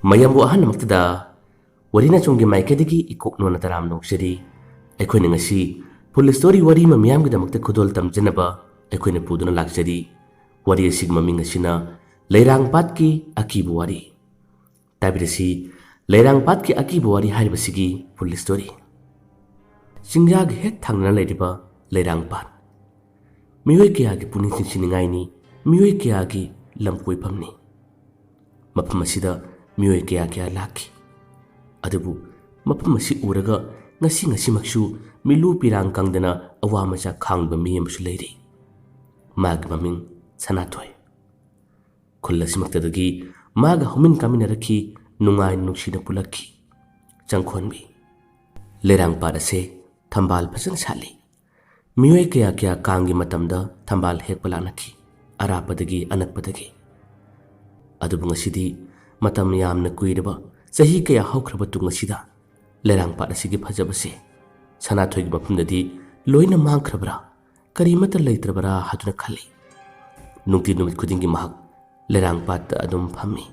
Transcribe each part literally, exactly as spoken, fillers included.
ꯃꯌꯥꯝꯕꯨ ꯑꯍꯥꯟꯕꯃꯛꯇꯗ ꯋꯥꯔꯤ ꯅꯆꯨꯝꯒꯤ ꯃꯥꯏꯀꯩꯗꯒꯤ ꯏꯀꯣꯛ ꯅꯣꯟꯅ ꯇꯔꯥꯝꯅ ꯑꯣꯛꯆꯔꯤ꯫ ꯑꯩꯈꯣꯏꯅ ꯉꯁꯤ ꯐꯨꯜ ꯁ꯭ꯇꯣꯔꯤ ꯋꯥꯔꯤ ꯑꯃ ꯃꯤꯌꯥꯝꯒꯤꯗꯃꯛꯇ ꯈꯨꯗꯣꯜ ꯇꯝꯖꯅꯕ ꯑꯩꯈꯣꯏꯅ ꯄꯨꯗꯨꯅ ꯂꯥꯛꯆꯔꯤ꯫ ꯋꯥꯔꯤ ꯑꯁꯤꯒꯤ ꯃꯃꯤꯡ ꯑꯁꯤꯅ ꯂꯩꯔꯥꯡꯄꯥꯠꯀꯤ ꯑꯀꯤꯕ ꯋꯥꯔꯤ꯫ ꯇꯥꯕꯤꯔꯁꯤ, ꯂꯩꯔꯥꯡꯄꯥꯠꯀꯤ ꯑꯀꯤꯕ ꯋꯥꯔꯤ ꯍꯥꯏꯔꯤꯕꯁꯤꯒꯤ ꯐꯨꯜ ꯁ꯭ꯇꯣꯔꯤ꯫ ꯆꯤꯡꯌꯥꯒ ꯍꯦꯛ ꯊꯪꯅꯅ ꯂꯩꯔꯤꯕ ꯂꯩꯔꯥꯡꯄꯥꯠ꯫ ꯃꯤꯑꯣꯏ ꯀꯌꯥꯒꯤ ꯄꯨꯛꯅꯤꯡ ꯆꯤꯡꯁꯤꯟꯅꯤꯡꯉꯥꯏꯅꯤ, ꯃꯤꯑꯣꯏ ꯀꯌꯥꯒꯤ ꯂꯝꯀꯣꯏꯐꯝꯅꯤ꯫ ꯃꯐꯝ ꯑꯁꯤꯗ ꯃꯤꯑꯣꯏ ꯀꯌꯥ ꯀꯌꯥ ꯂꯥꯛꯈꯤ꯫ ꯑꯗꯨꯕꯨ ꯃꯐꯝ ꯑꯁꯤ ꯎꯔꯒ ꯉꯁꯤ ꯉꯁꯤꯃꯛꯁꯨ ꯃꯤꯂꯨ ꯄꯤꯔꯥꯡ ꯀꯪꯗꯅ ꯑꯋꯥ ꯃꯆꯥ ꯈꯥꯡꯕ ꯃꯤ ꯑꯃꯁꯨ ꯂꯩꯔꯤ꯫ ꯃꯥꯒꯤ ꯃꯃꯤꯡ ꯁꯅꯥꯊꯣꯏ꯫ ꯈꯨꯜ ꯑꯁꯤꯃꯛꯇꯗꯒꯤ ꯃꯥꯒ ꯍꯧꯃꯤꯟ ꯀꯥꯃꯤꯟꯅꯔꯛꯈꯤ, ꯅꯨꯡꯉꯥꯏꯅ ꯅꯨꯡꯁꯤꯅ ꯄꯨꯜꯂꯛꯈꯤ꯫ ꯆꯪꯈꯣꯟꯕꯤ꯫ ꯂꯩꯔꯥꯡꯄꯥꯠ ꯑꯁꯦ ꯊꯝꯕꯥꯜ ꯐꯖꯅ ꯁꯥꯠꯂꯤ꯫ ꯃꯤꯑꯣꯏ ꯀꯌꯥ ꯀꯌꯥ ꯀꯥꯡꯒꯤ ꯃꯇꯝꯗ ꯊꯝꯕꯥꯜ ꯍꯦꯛꯄ ꯂꯥꯛꯅꯈꯤ, ꯑꯔꯥꯞꯄꯗꯒꯤ ꯑꯅꯛꯄꯗꯒꯤ꯫ ꯑꯗꯨꯕꯨ ꯉꯁꯤꯗꯤ ꯃꯇꯝ ꯌꯥꯝꯅ ꯀꯨꯏꯔꯕ, ꯆꯍꯤ ꯀꯌꯥ ꯍꯧꯈ꯭ꯔꯕ ꯇꯨꯡ ꯑꯁꯤꯗ ꯂꯩꯔꯥꯡꯄꯥꯠ ꯑꯁꯤꯒꯤ ꯐꯖꯕꯁꯦ ꯁꯅꯥꯊꯣꯏꯒꯤ ꯃꯐꯝꯗꯗꯤ ꯂꯣꯏꯅ ꯃꯥꯡꯈ꯭ꯔꯕ꯭ꯔꯥ, ꯀꯔꯤꯃꯠꯇ ꯂꯩꯇ꯭ꯔꯕ꯭ꯔꯥ ꯍꯥꯏꯗꯨꯅ ꯈꯜꯂꯤ꯫ ꯅꯨꯡꯇꯤ ꯅꯨꯃꯤꯠ ꯈꯨꯗꯤꯡꯒꯤ ꯃꯍꯥꯛ ꯂꯩꯔꯥꯡꯄꯥꯠꯇ ꯑꯗꯨꯝ ꯐꯝꯃꯤ꯫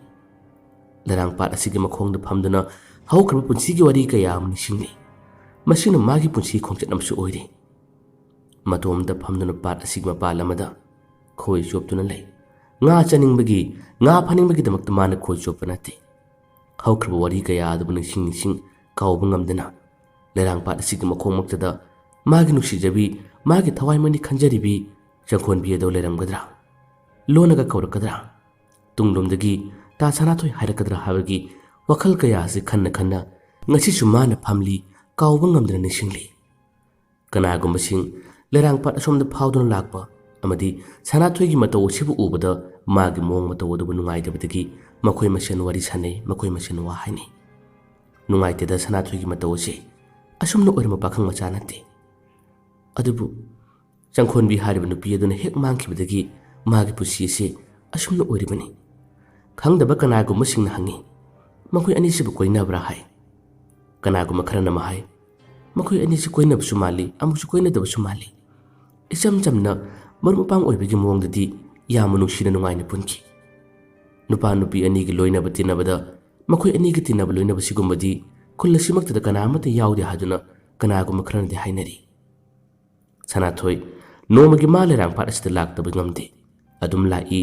ꯂꯩꯔꯥꯡꯄꯥꯠ ꯑꯁꯤꯒꯤ ꯃꯈꯣꯡꯗ ꯐꯝꯗꯨꯅ ꯍꯧꯈ꯭ꯔꯕ ꯄꯨꯟꯁꯤꯒꯤ ꯋꯥꯔꯤ ꯀꯌꯥ ꯑꯃ ꯅꯤꯡꯁꯤꯡꯂꯤ꯫ ꯃꯁꯤꯅ ꯃꯥꯒꯤ ꯄꯨꯟꯁꯤ ꯈꯣꯡꯆꯠ ꯑꯃꯁꯨ ꯑꯣꯏꯔꯤ꯫ ꯃꯇꯣꯝꯇ ꯐꯝꯗꯨꯅ ꯄꯥꯠ ꯑꯁꯤꯒꯤ ꯃꯄꯥꯜ ꯑꯃꯗ ꯈꯣꯏ ꯆꯣꯞꯇꯨꯅ ꯂꯩ꯫ ꯉꯥ ꯆꯥꯅꯤꯡꯕꯒꯤ, ꯉꯥ ꯐꯥꯅꯤꯡꯕꯒꯤꯗꯃꯛꯇ ꯃꯥꯅ ꯈꯣꯏ ꯆꯣꯞꯄ ꯅꯠꯇꯦ꯫ ꯍꯧꯈ꯭ꯔꯕ ꯋꯥꯔꯤ ꯀꯌꯥ ꯑꯗꯨꯕꯨ ꯅꯤꯡꯁꯤꯡ ꯅꯤꯡꯁꯤꯡ ꯀꯥꯎꯕ ꯉꯝꯗꯅ ꯂꯩꯔꯥꯡꯄꯥꯠ ꯑꯁꯤꯒꯤ ꯃꯈꯣꯡꯃꯛꯇꯗ ꯃꯥꯒꯤ ꯅꯨꯡꯁꯤꯖꯕꯤ, ꯃꯥꯒꯤ ꯊꯋꯥꯏꯃꯛꯅꯤ ꯈꯟꯖꯔꯤꯕꯤ ꯆꯪꯈꯣꯟꯕꯤ ꯑꯗꯨ ꯂꯩꯔꯝꯒꯗ꯭ꯔꯥ? ꯂꯣꯟꯅꯒ ꯀꯧꯔꯛꯀꯗ꯭ꯔꯥ? ꯇꯨꯡꯂꯣꯝꯗꯒꯤ ꯇꯥ ꯁꯅꯥꯊꯣꯏ ꯍꯥꯏꯔꯛꯀꯗ꯭ꯔꯥ ꯍꯥꯏꯕꯒꯤ ꯋꯥꯈꯜ ꯀꯌꯥ ꯑꯁꯤ ꯈꯟꯅ ꯈꯟꯅ ꯉꯁꯤꯁꯨ ꯃꯥꯅ ꯐꯝꯂꯤ, ꯀꯥꯎꯕ ꯉꯝꯗꯅ ꯅꯤꯡꯁꯤꯡꯂꯤ꯫ ꯀꯅꯥꯒꯨꯝꯕꯁꯤꯡ ꯂꯩꯔꯥꯡꯄꯥꯠ ꯑꯁꯣꯝꯗ ꯐꯥꯎꯗꯨꯅ ꯂꯥꯛꯄ ꯑꯃꯗꯤ ꯁꯅꯥꯊꯣꯏꯒꯤ ꯃꯇꯧ ꯑꯁꯤꯕꯨ ꯎꯕꯗ ꯃꯥꯒꯤ ꯃꯑꯣꯡ ꯃꯇꯧ ꯑꯗꯨꯕꯨ ꯅꯨꯡꯉꯥꯏꯇꯕꯗꯒꯤ ꯃꯈꯣꯏ ꯃꯁꯦꯟ ꯋꯥꯔꯤ ꯁꯥꯟꯅꯩ, ꯃꯈꯣꯏ ꯃꯁꯦꯟ ꯋꯥ ꯍꯥꯏꯅꯩ꯫ ꯅꯨꯡꯉꯥꯏꯇꯦꯗ, ꯁꯅꯥꯊꯣꯏꯒꯤ ꯃꯇꯧ ꯑꯁꯤ ꯑꯁꯨꯝꯅ ꯑꯣꯏꯔꯝꯕ ꯄꯥꯈꯪ ꯃꯆꯥ ꯅꯠꯇꯦ꯫ ꯑꯗꯨꯕꯨ ꯆꯪꯈꯣꯟꯕꯤ ꯍꯥꯏꯔꯤꯕ ꯅꯨꯄꯤ ꯑꯗꯨꯅ ꯍꯦꯛ ꯃꯥꯡꯈꯤꯕꯗꯒꯤ ꯃꯥꯒꯤ ꯄꯨꯟꯁꯤ ꯑꯁꯤ ꯑꯁꯨꯝꯅ ꯑꯣꯏꯔꯤꯕꯅꯤ꯫ ꯈꯪꯗꯕ ꯀꯅꯥꯒꯨꯝꯕꯁꯤꯡꯅ ꯍꯪꯉꯤ, "ꯃꯈꯣꯏ ꯑꯅꯤꯁꯤꯕꯨ ꯀꯣꯏꯅꯕ꯭ꯔꯥ?" ꯍꯥꯏ꯫ ꯀꯅꯥꯒꯨꯝꯕ ꯈꯔꯅ ꯑꯃ ꯍꯥꯏ, "ꯃꯈꯣꯏ ꯑꯅꯤꯁꯤ ꯀꯣꯏꯅꯕꯁꯨ ꯃꯥꯜꯂꯤ, ꯑꯃꯨꯛꯁꯨ ꯀꯣꯏꯅꯗꯕꯁꯨ ꯃꯥꯜꯂꯤ꯫ ꯏꯆꯝ ꯆꯝꯅ ꯃꯔꯨꯞ ꯃꯄꯥꯡ ꯑꯣꯏꯕꯒꯤ ꯃꯑꯣꯡꯗꯗꯤ ꯌꯥꯝꯅ ꯅꯨꯡꯁꯤꯅ ꯅꯨꯡꯉꯥꯏꯅ ꯄꯨꯟꯈꯤ꯫ ꯅꯨꯄꯥ ꯅꯨꯄꯤ ꯑꯅꯤꯒꯤ ꯂꯣꯏꯅꯕ ꯇꯤꯟꯅꯕꯗ ꯃꯈꯣꯏ ꯑꯅꯤꯒꯤ ꯇꯤꯟꯅꯕ ꯂꯣꯏꯅꯕ ꯁꯤꯒꯨꯝꯕꯗꯤ ꯈꯨꯜ ꯑꯁꯤꯃꯛꯇꯗ ꯀꯅꯥ ꯑꯃꯠꯇ ꯌꯥꯎꯗꯦ ꯍꯥꯏꯗꯨꯅ ꯀꯅꯥꯒꯨꯝꯕ ꯈꯔꯅꯗꯤ ꯍꯥꯏꯅꯔꯤ꯫ ꯁꯅꯥꯊꯣꯏ ꯅꯣꯡꯃꯒꯤ ꯃꯥ ꯂꯩꯔꯥꯡꯄꯥꯠ ꯑꯁꯤꯗ ꯂꯥꯛꯇꯕ ꯉꯝꯗꯦ꯫ ꯑꯗꯨꯝ ꯂꯥꯛꯏ,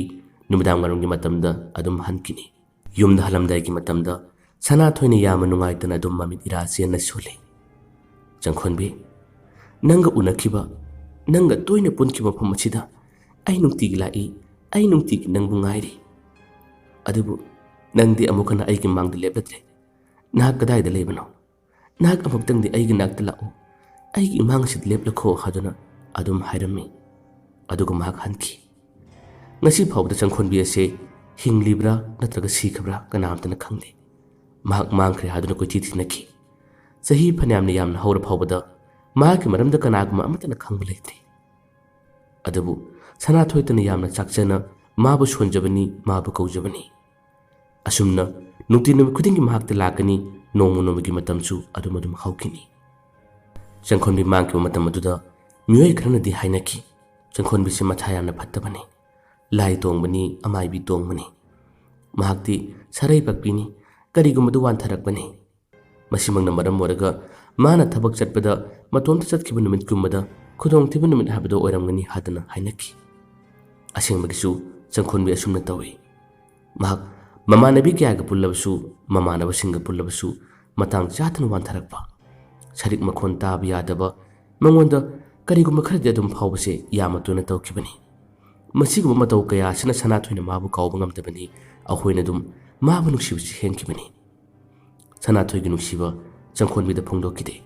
ꯅꯨꯃꯤꯗꯥꯡ ꯋꯥꯏꯔꯝꯒꯤ ꯃꯇꯝꯗ ꯑꯗꯨꯝ ꯍꯟꯈꯤꯅꯤ꯫ ꯌꯨꯝꯗ ꯍꯜꯂꯝꯗꯥꯏꯒꯤ ꯃꯇꯝꯗ ꯁꯅꯥꯊꯣꯏꯅ ꯌꯥꯝꯅ ꯅꯨꯡꯉꯥꯏꯇꯅ ꯑꯗꯨꯝ ꯃꯃꯤꯠ ꯏꯔꯥ ꯆꯦꯟꯅ ꯁꯣꯜꯂꯤ꯫ "ꯆꯪꯈꯣꯟꯕꯤ, ꯅꯪꯒ ꯎꯅꯈꯤꯕ, ꯅꯪꯒ ꯇꯣꯏꯅ ꯄꯨꯟꯈꯤꯕ ꯃꯐꯝ ꯑꯁꯤꯗ ꯑꯩ ꯅꯨꯡꯇꯤꯒꯤ ꯂꯥꯛꯏ, ꯑꯩ ꯅꯨꯡꯇꯤꯒꯤ ꯅꯪꯕꯨ ꯉꯥꯏꯔꯤ꯫ ꯑꯗꯨꯕꯨ ꯅꯪꯗꯤ ꯑꯃꯨꯛ ꯍꯟꯅ ꯑꯩꯒꯤ ꯃꯥꯡꯗ ꯂꯦꯞꯂꯗ꯭ꯔꯦ꯫ ꯅꯍꯥꯛ ꯀꯗꯥꯏꯗ ꯂꯩꯕꯅꯣ? ꯅꯍꯥꯛ ꯑꯃꯨꯛꯇꯪꯗꯤ ꯑꯩꯒꯤ ꯅꯥꯛꯇ ꯂꯥꯛꯎ, ꯑꯩꯒꯤ ꯏꯃꯥꯡ ꯑꯁꯤꯗ ꯂꯦꯞꯂꯈꯣ" ꯍꯥꯏꯗꯨꯅ ꯑꯗꯨꯝ ꯍꯥꯏꯔꯝꯃꯤ꯫ ꯑꯗꯨꯒ ꯃꯍꯥꯛ ꯍꯟꯈꯤ꯫ ꯉꯁꯤ ꯐꯥꯎꯕꯗ ꯆꯪꯈꯣꯟꯕꯤ ꯑꯁꯦ ꯍꯤꯡꯂꯤꯕ꯭ꯔꯥ ꯅꯠꯇ꯭ꯔꯒ ꯁꯤꯈ꯭ꯔꯕ꯭ꯔꯥ ꯀꯅꯥꯝꯇꯅ ꯈꯪꯗꯦ꯫ ꯃꯍꯥꯛ ꯃꯥꯡꯈ꯭ꯔꯦ ꯍꯥꯏꯗꯨꯅ ꯀꯣꯏꯊꯤ ꯊꯤꯅꯈꯤ꯫ ꯆꯍꯤ ꯐꯅꯌꯥꯝꯅ ꯌꯥꯝꯅ ꯍꯧꯔ ꯐꯥꯎꯕꯗ ꯃꯍꯥꯛꯀꯤ ꯃꯔꯝꯗ ꯀꯅꯥꯒꯨꯝꯕ ꯑꯃꯠꯇꯅ ꯈꯪꯕ ꯂꯩꯇ꯭ꯔꯤ꯫ ꯑꯗꯨꯕꯨ ꯁꯅꯥꯊꯣꯏꯇꯅ ꯌꯥꯝꯅ ꯆꯥꯛꯆꯅ ꯃꯥꯕꯨ ꯁꯣꯟꯖꯕꯅꯤ, ꯃꯥꯕꯨ ꯀꯧꯖꯕꯅꯤ꯫ ꯑꯁꯨꯝꯅ ꯅꯨꯡꯇꯤ ꯅꯨꯃꯤꯠ ꯈꯨꯗꯤꯡꯒꯤ ꯃꯍꯥꯛꯇ ꯂꯥꯛꯀꯅꯤ, ꯅꯣꯡꯃ ꯅꯣꯡꯃꯒꯤ ꯃꯇꯝꯁꯨ ꯑꯗꯨꯝ ꯑꯗꯨꯝ ꯍꯧꯈꯤꯅꯤ꯫ ꯆꯪꯈꯣꯟꯕꯤ ꯃꯥꯡꯈꯤꯕ ꯃꯇꯝ ꯑꯗꯨꯗ ꯃꯤꯑꯣꯏ ꯈꯔꯅꯗꯤ ꯍꯥꯏꯅꯈꯤ, "ꯆꯪꯈꯣꯟꯕꯤꯁꯦ ꯃꯊꯥ ꯌꯥꯝꯅ ꯐꯠꯇꯕꯅꯤ, ꯂꯥꯏ ꯇꯣꯡꯕꯅꯤ, ꯑꯃꯥꯏꯕꯤ ꯇꯣꯡꯕꯅꯤ, ꯃꯍꯥꯛꯇꯤ ꯁꯔꯩ ꯄꯛꯄꯤꯅꯤ, ꯀꯔꯤꯒꯨꯝꯕꯗ ꯋꯥꯟꯊꯔꯛꯄꯅꯤ꯫ ꯃꯁꯤꯃꯛꯅ ꯃꯔꯝ ꯑꯣꯏꯔꯒ ꯃꯥꯅ ꯊꯕꯛ ꯆꯠꯄꯗ ꯃꯇꯣꯝꯇ ꯆꯠꯈꯤꯕ ꯅꯨꯃꯤꯠꯀꯨꯝꯕꯗ ꯈꯨꯗꯣꯡꯊꯤꯕ ꯅꯨꯃꯤꯠ ꯍꯥꯏꯕꯗꯣ ꯑꯣꯏꯔꯝꯒꯅꯤ" ꯍꯥꯏꯗꯅ ꯍꯥꯏꯅꯈꯤ꯫ ꯑꯁꯦꯡꯕꯒꯤꯁꯨ ꯆꯪꯈꯣꯟꯕꯤ ꯑꯁꯨꯝꯅ ꯇꯧꯏ꯫ ꯃꯍꯥꯛ ꯃꯃꯥꯟꯅꯕꯤ ꯀꯌꯥꯒ ꯄꯨꯜꯂꯕꯁꯨ, ꯃꯃꯥꯟꯅꯕꯁꯤꯡꯒ ꯄꯨꯜꯂꯕꯁꯨ ꯃꯇꯥꯡ ꯆꯥꯗꯅ ꯋꯥꯟꯊꯔꯛꯄ, ꯁꯔꯤꯛ ꯃꯈꯣꯟ ꯇꯥꯕ ꯌꯥꯗꯕ, ꯃꯉꯣꯟꯗ ꯀꯔꯤꯒꯨꯝꯕ ꯈꯔꯗꯤ ꯑꯗꯨꯝ ꯐꯥꯎꯕꯁꯦ ꯌꯥꯝꯅ ꯇꯣꯏꯅ ꯇꯧꯈꯤꯕꯅꯤ꯫ ꯃꯁꯤꯒꯨꯝꯕ ꯃꯇꯧ ꯀꯌꯥ ꯑꯁꯤꯅ ꯁꯅꯥꯊꯣꯏꯅ ꯃꯥꯕꯨ ꯀꯥꯎꯕ ꯉꯝꯗꯕꯅꯤ, ꯑꯩꯈꯣꯏꯅ ꯑꯗꯨꯝ ꯃꯥꯕꯨ ꯅꯨꯡꯁꯤꯕꯁꯤ ꯍꯦꯟꯈꯤꯕꯅꯤ꯫ ꯁꯅꯥꯊꯣꯏꯒꯤ ꯅꯨꯡꯁꯤꯕ ꯆꯪꯈꯣꯟꯕꯤꯗ ꯐꯣꯡꯗꯣꯛꯈꯤꯗꯦ꯫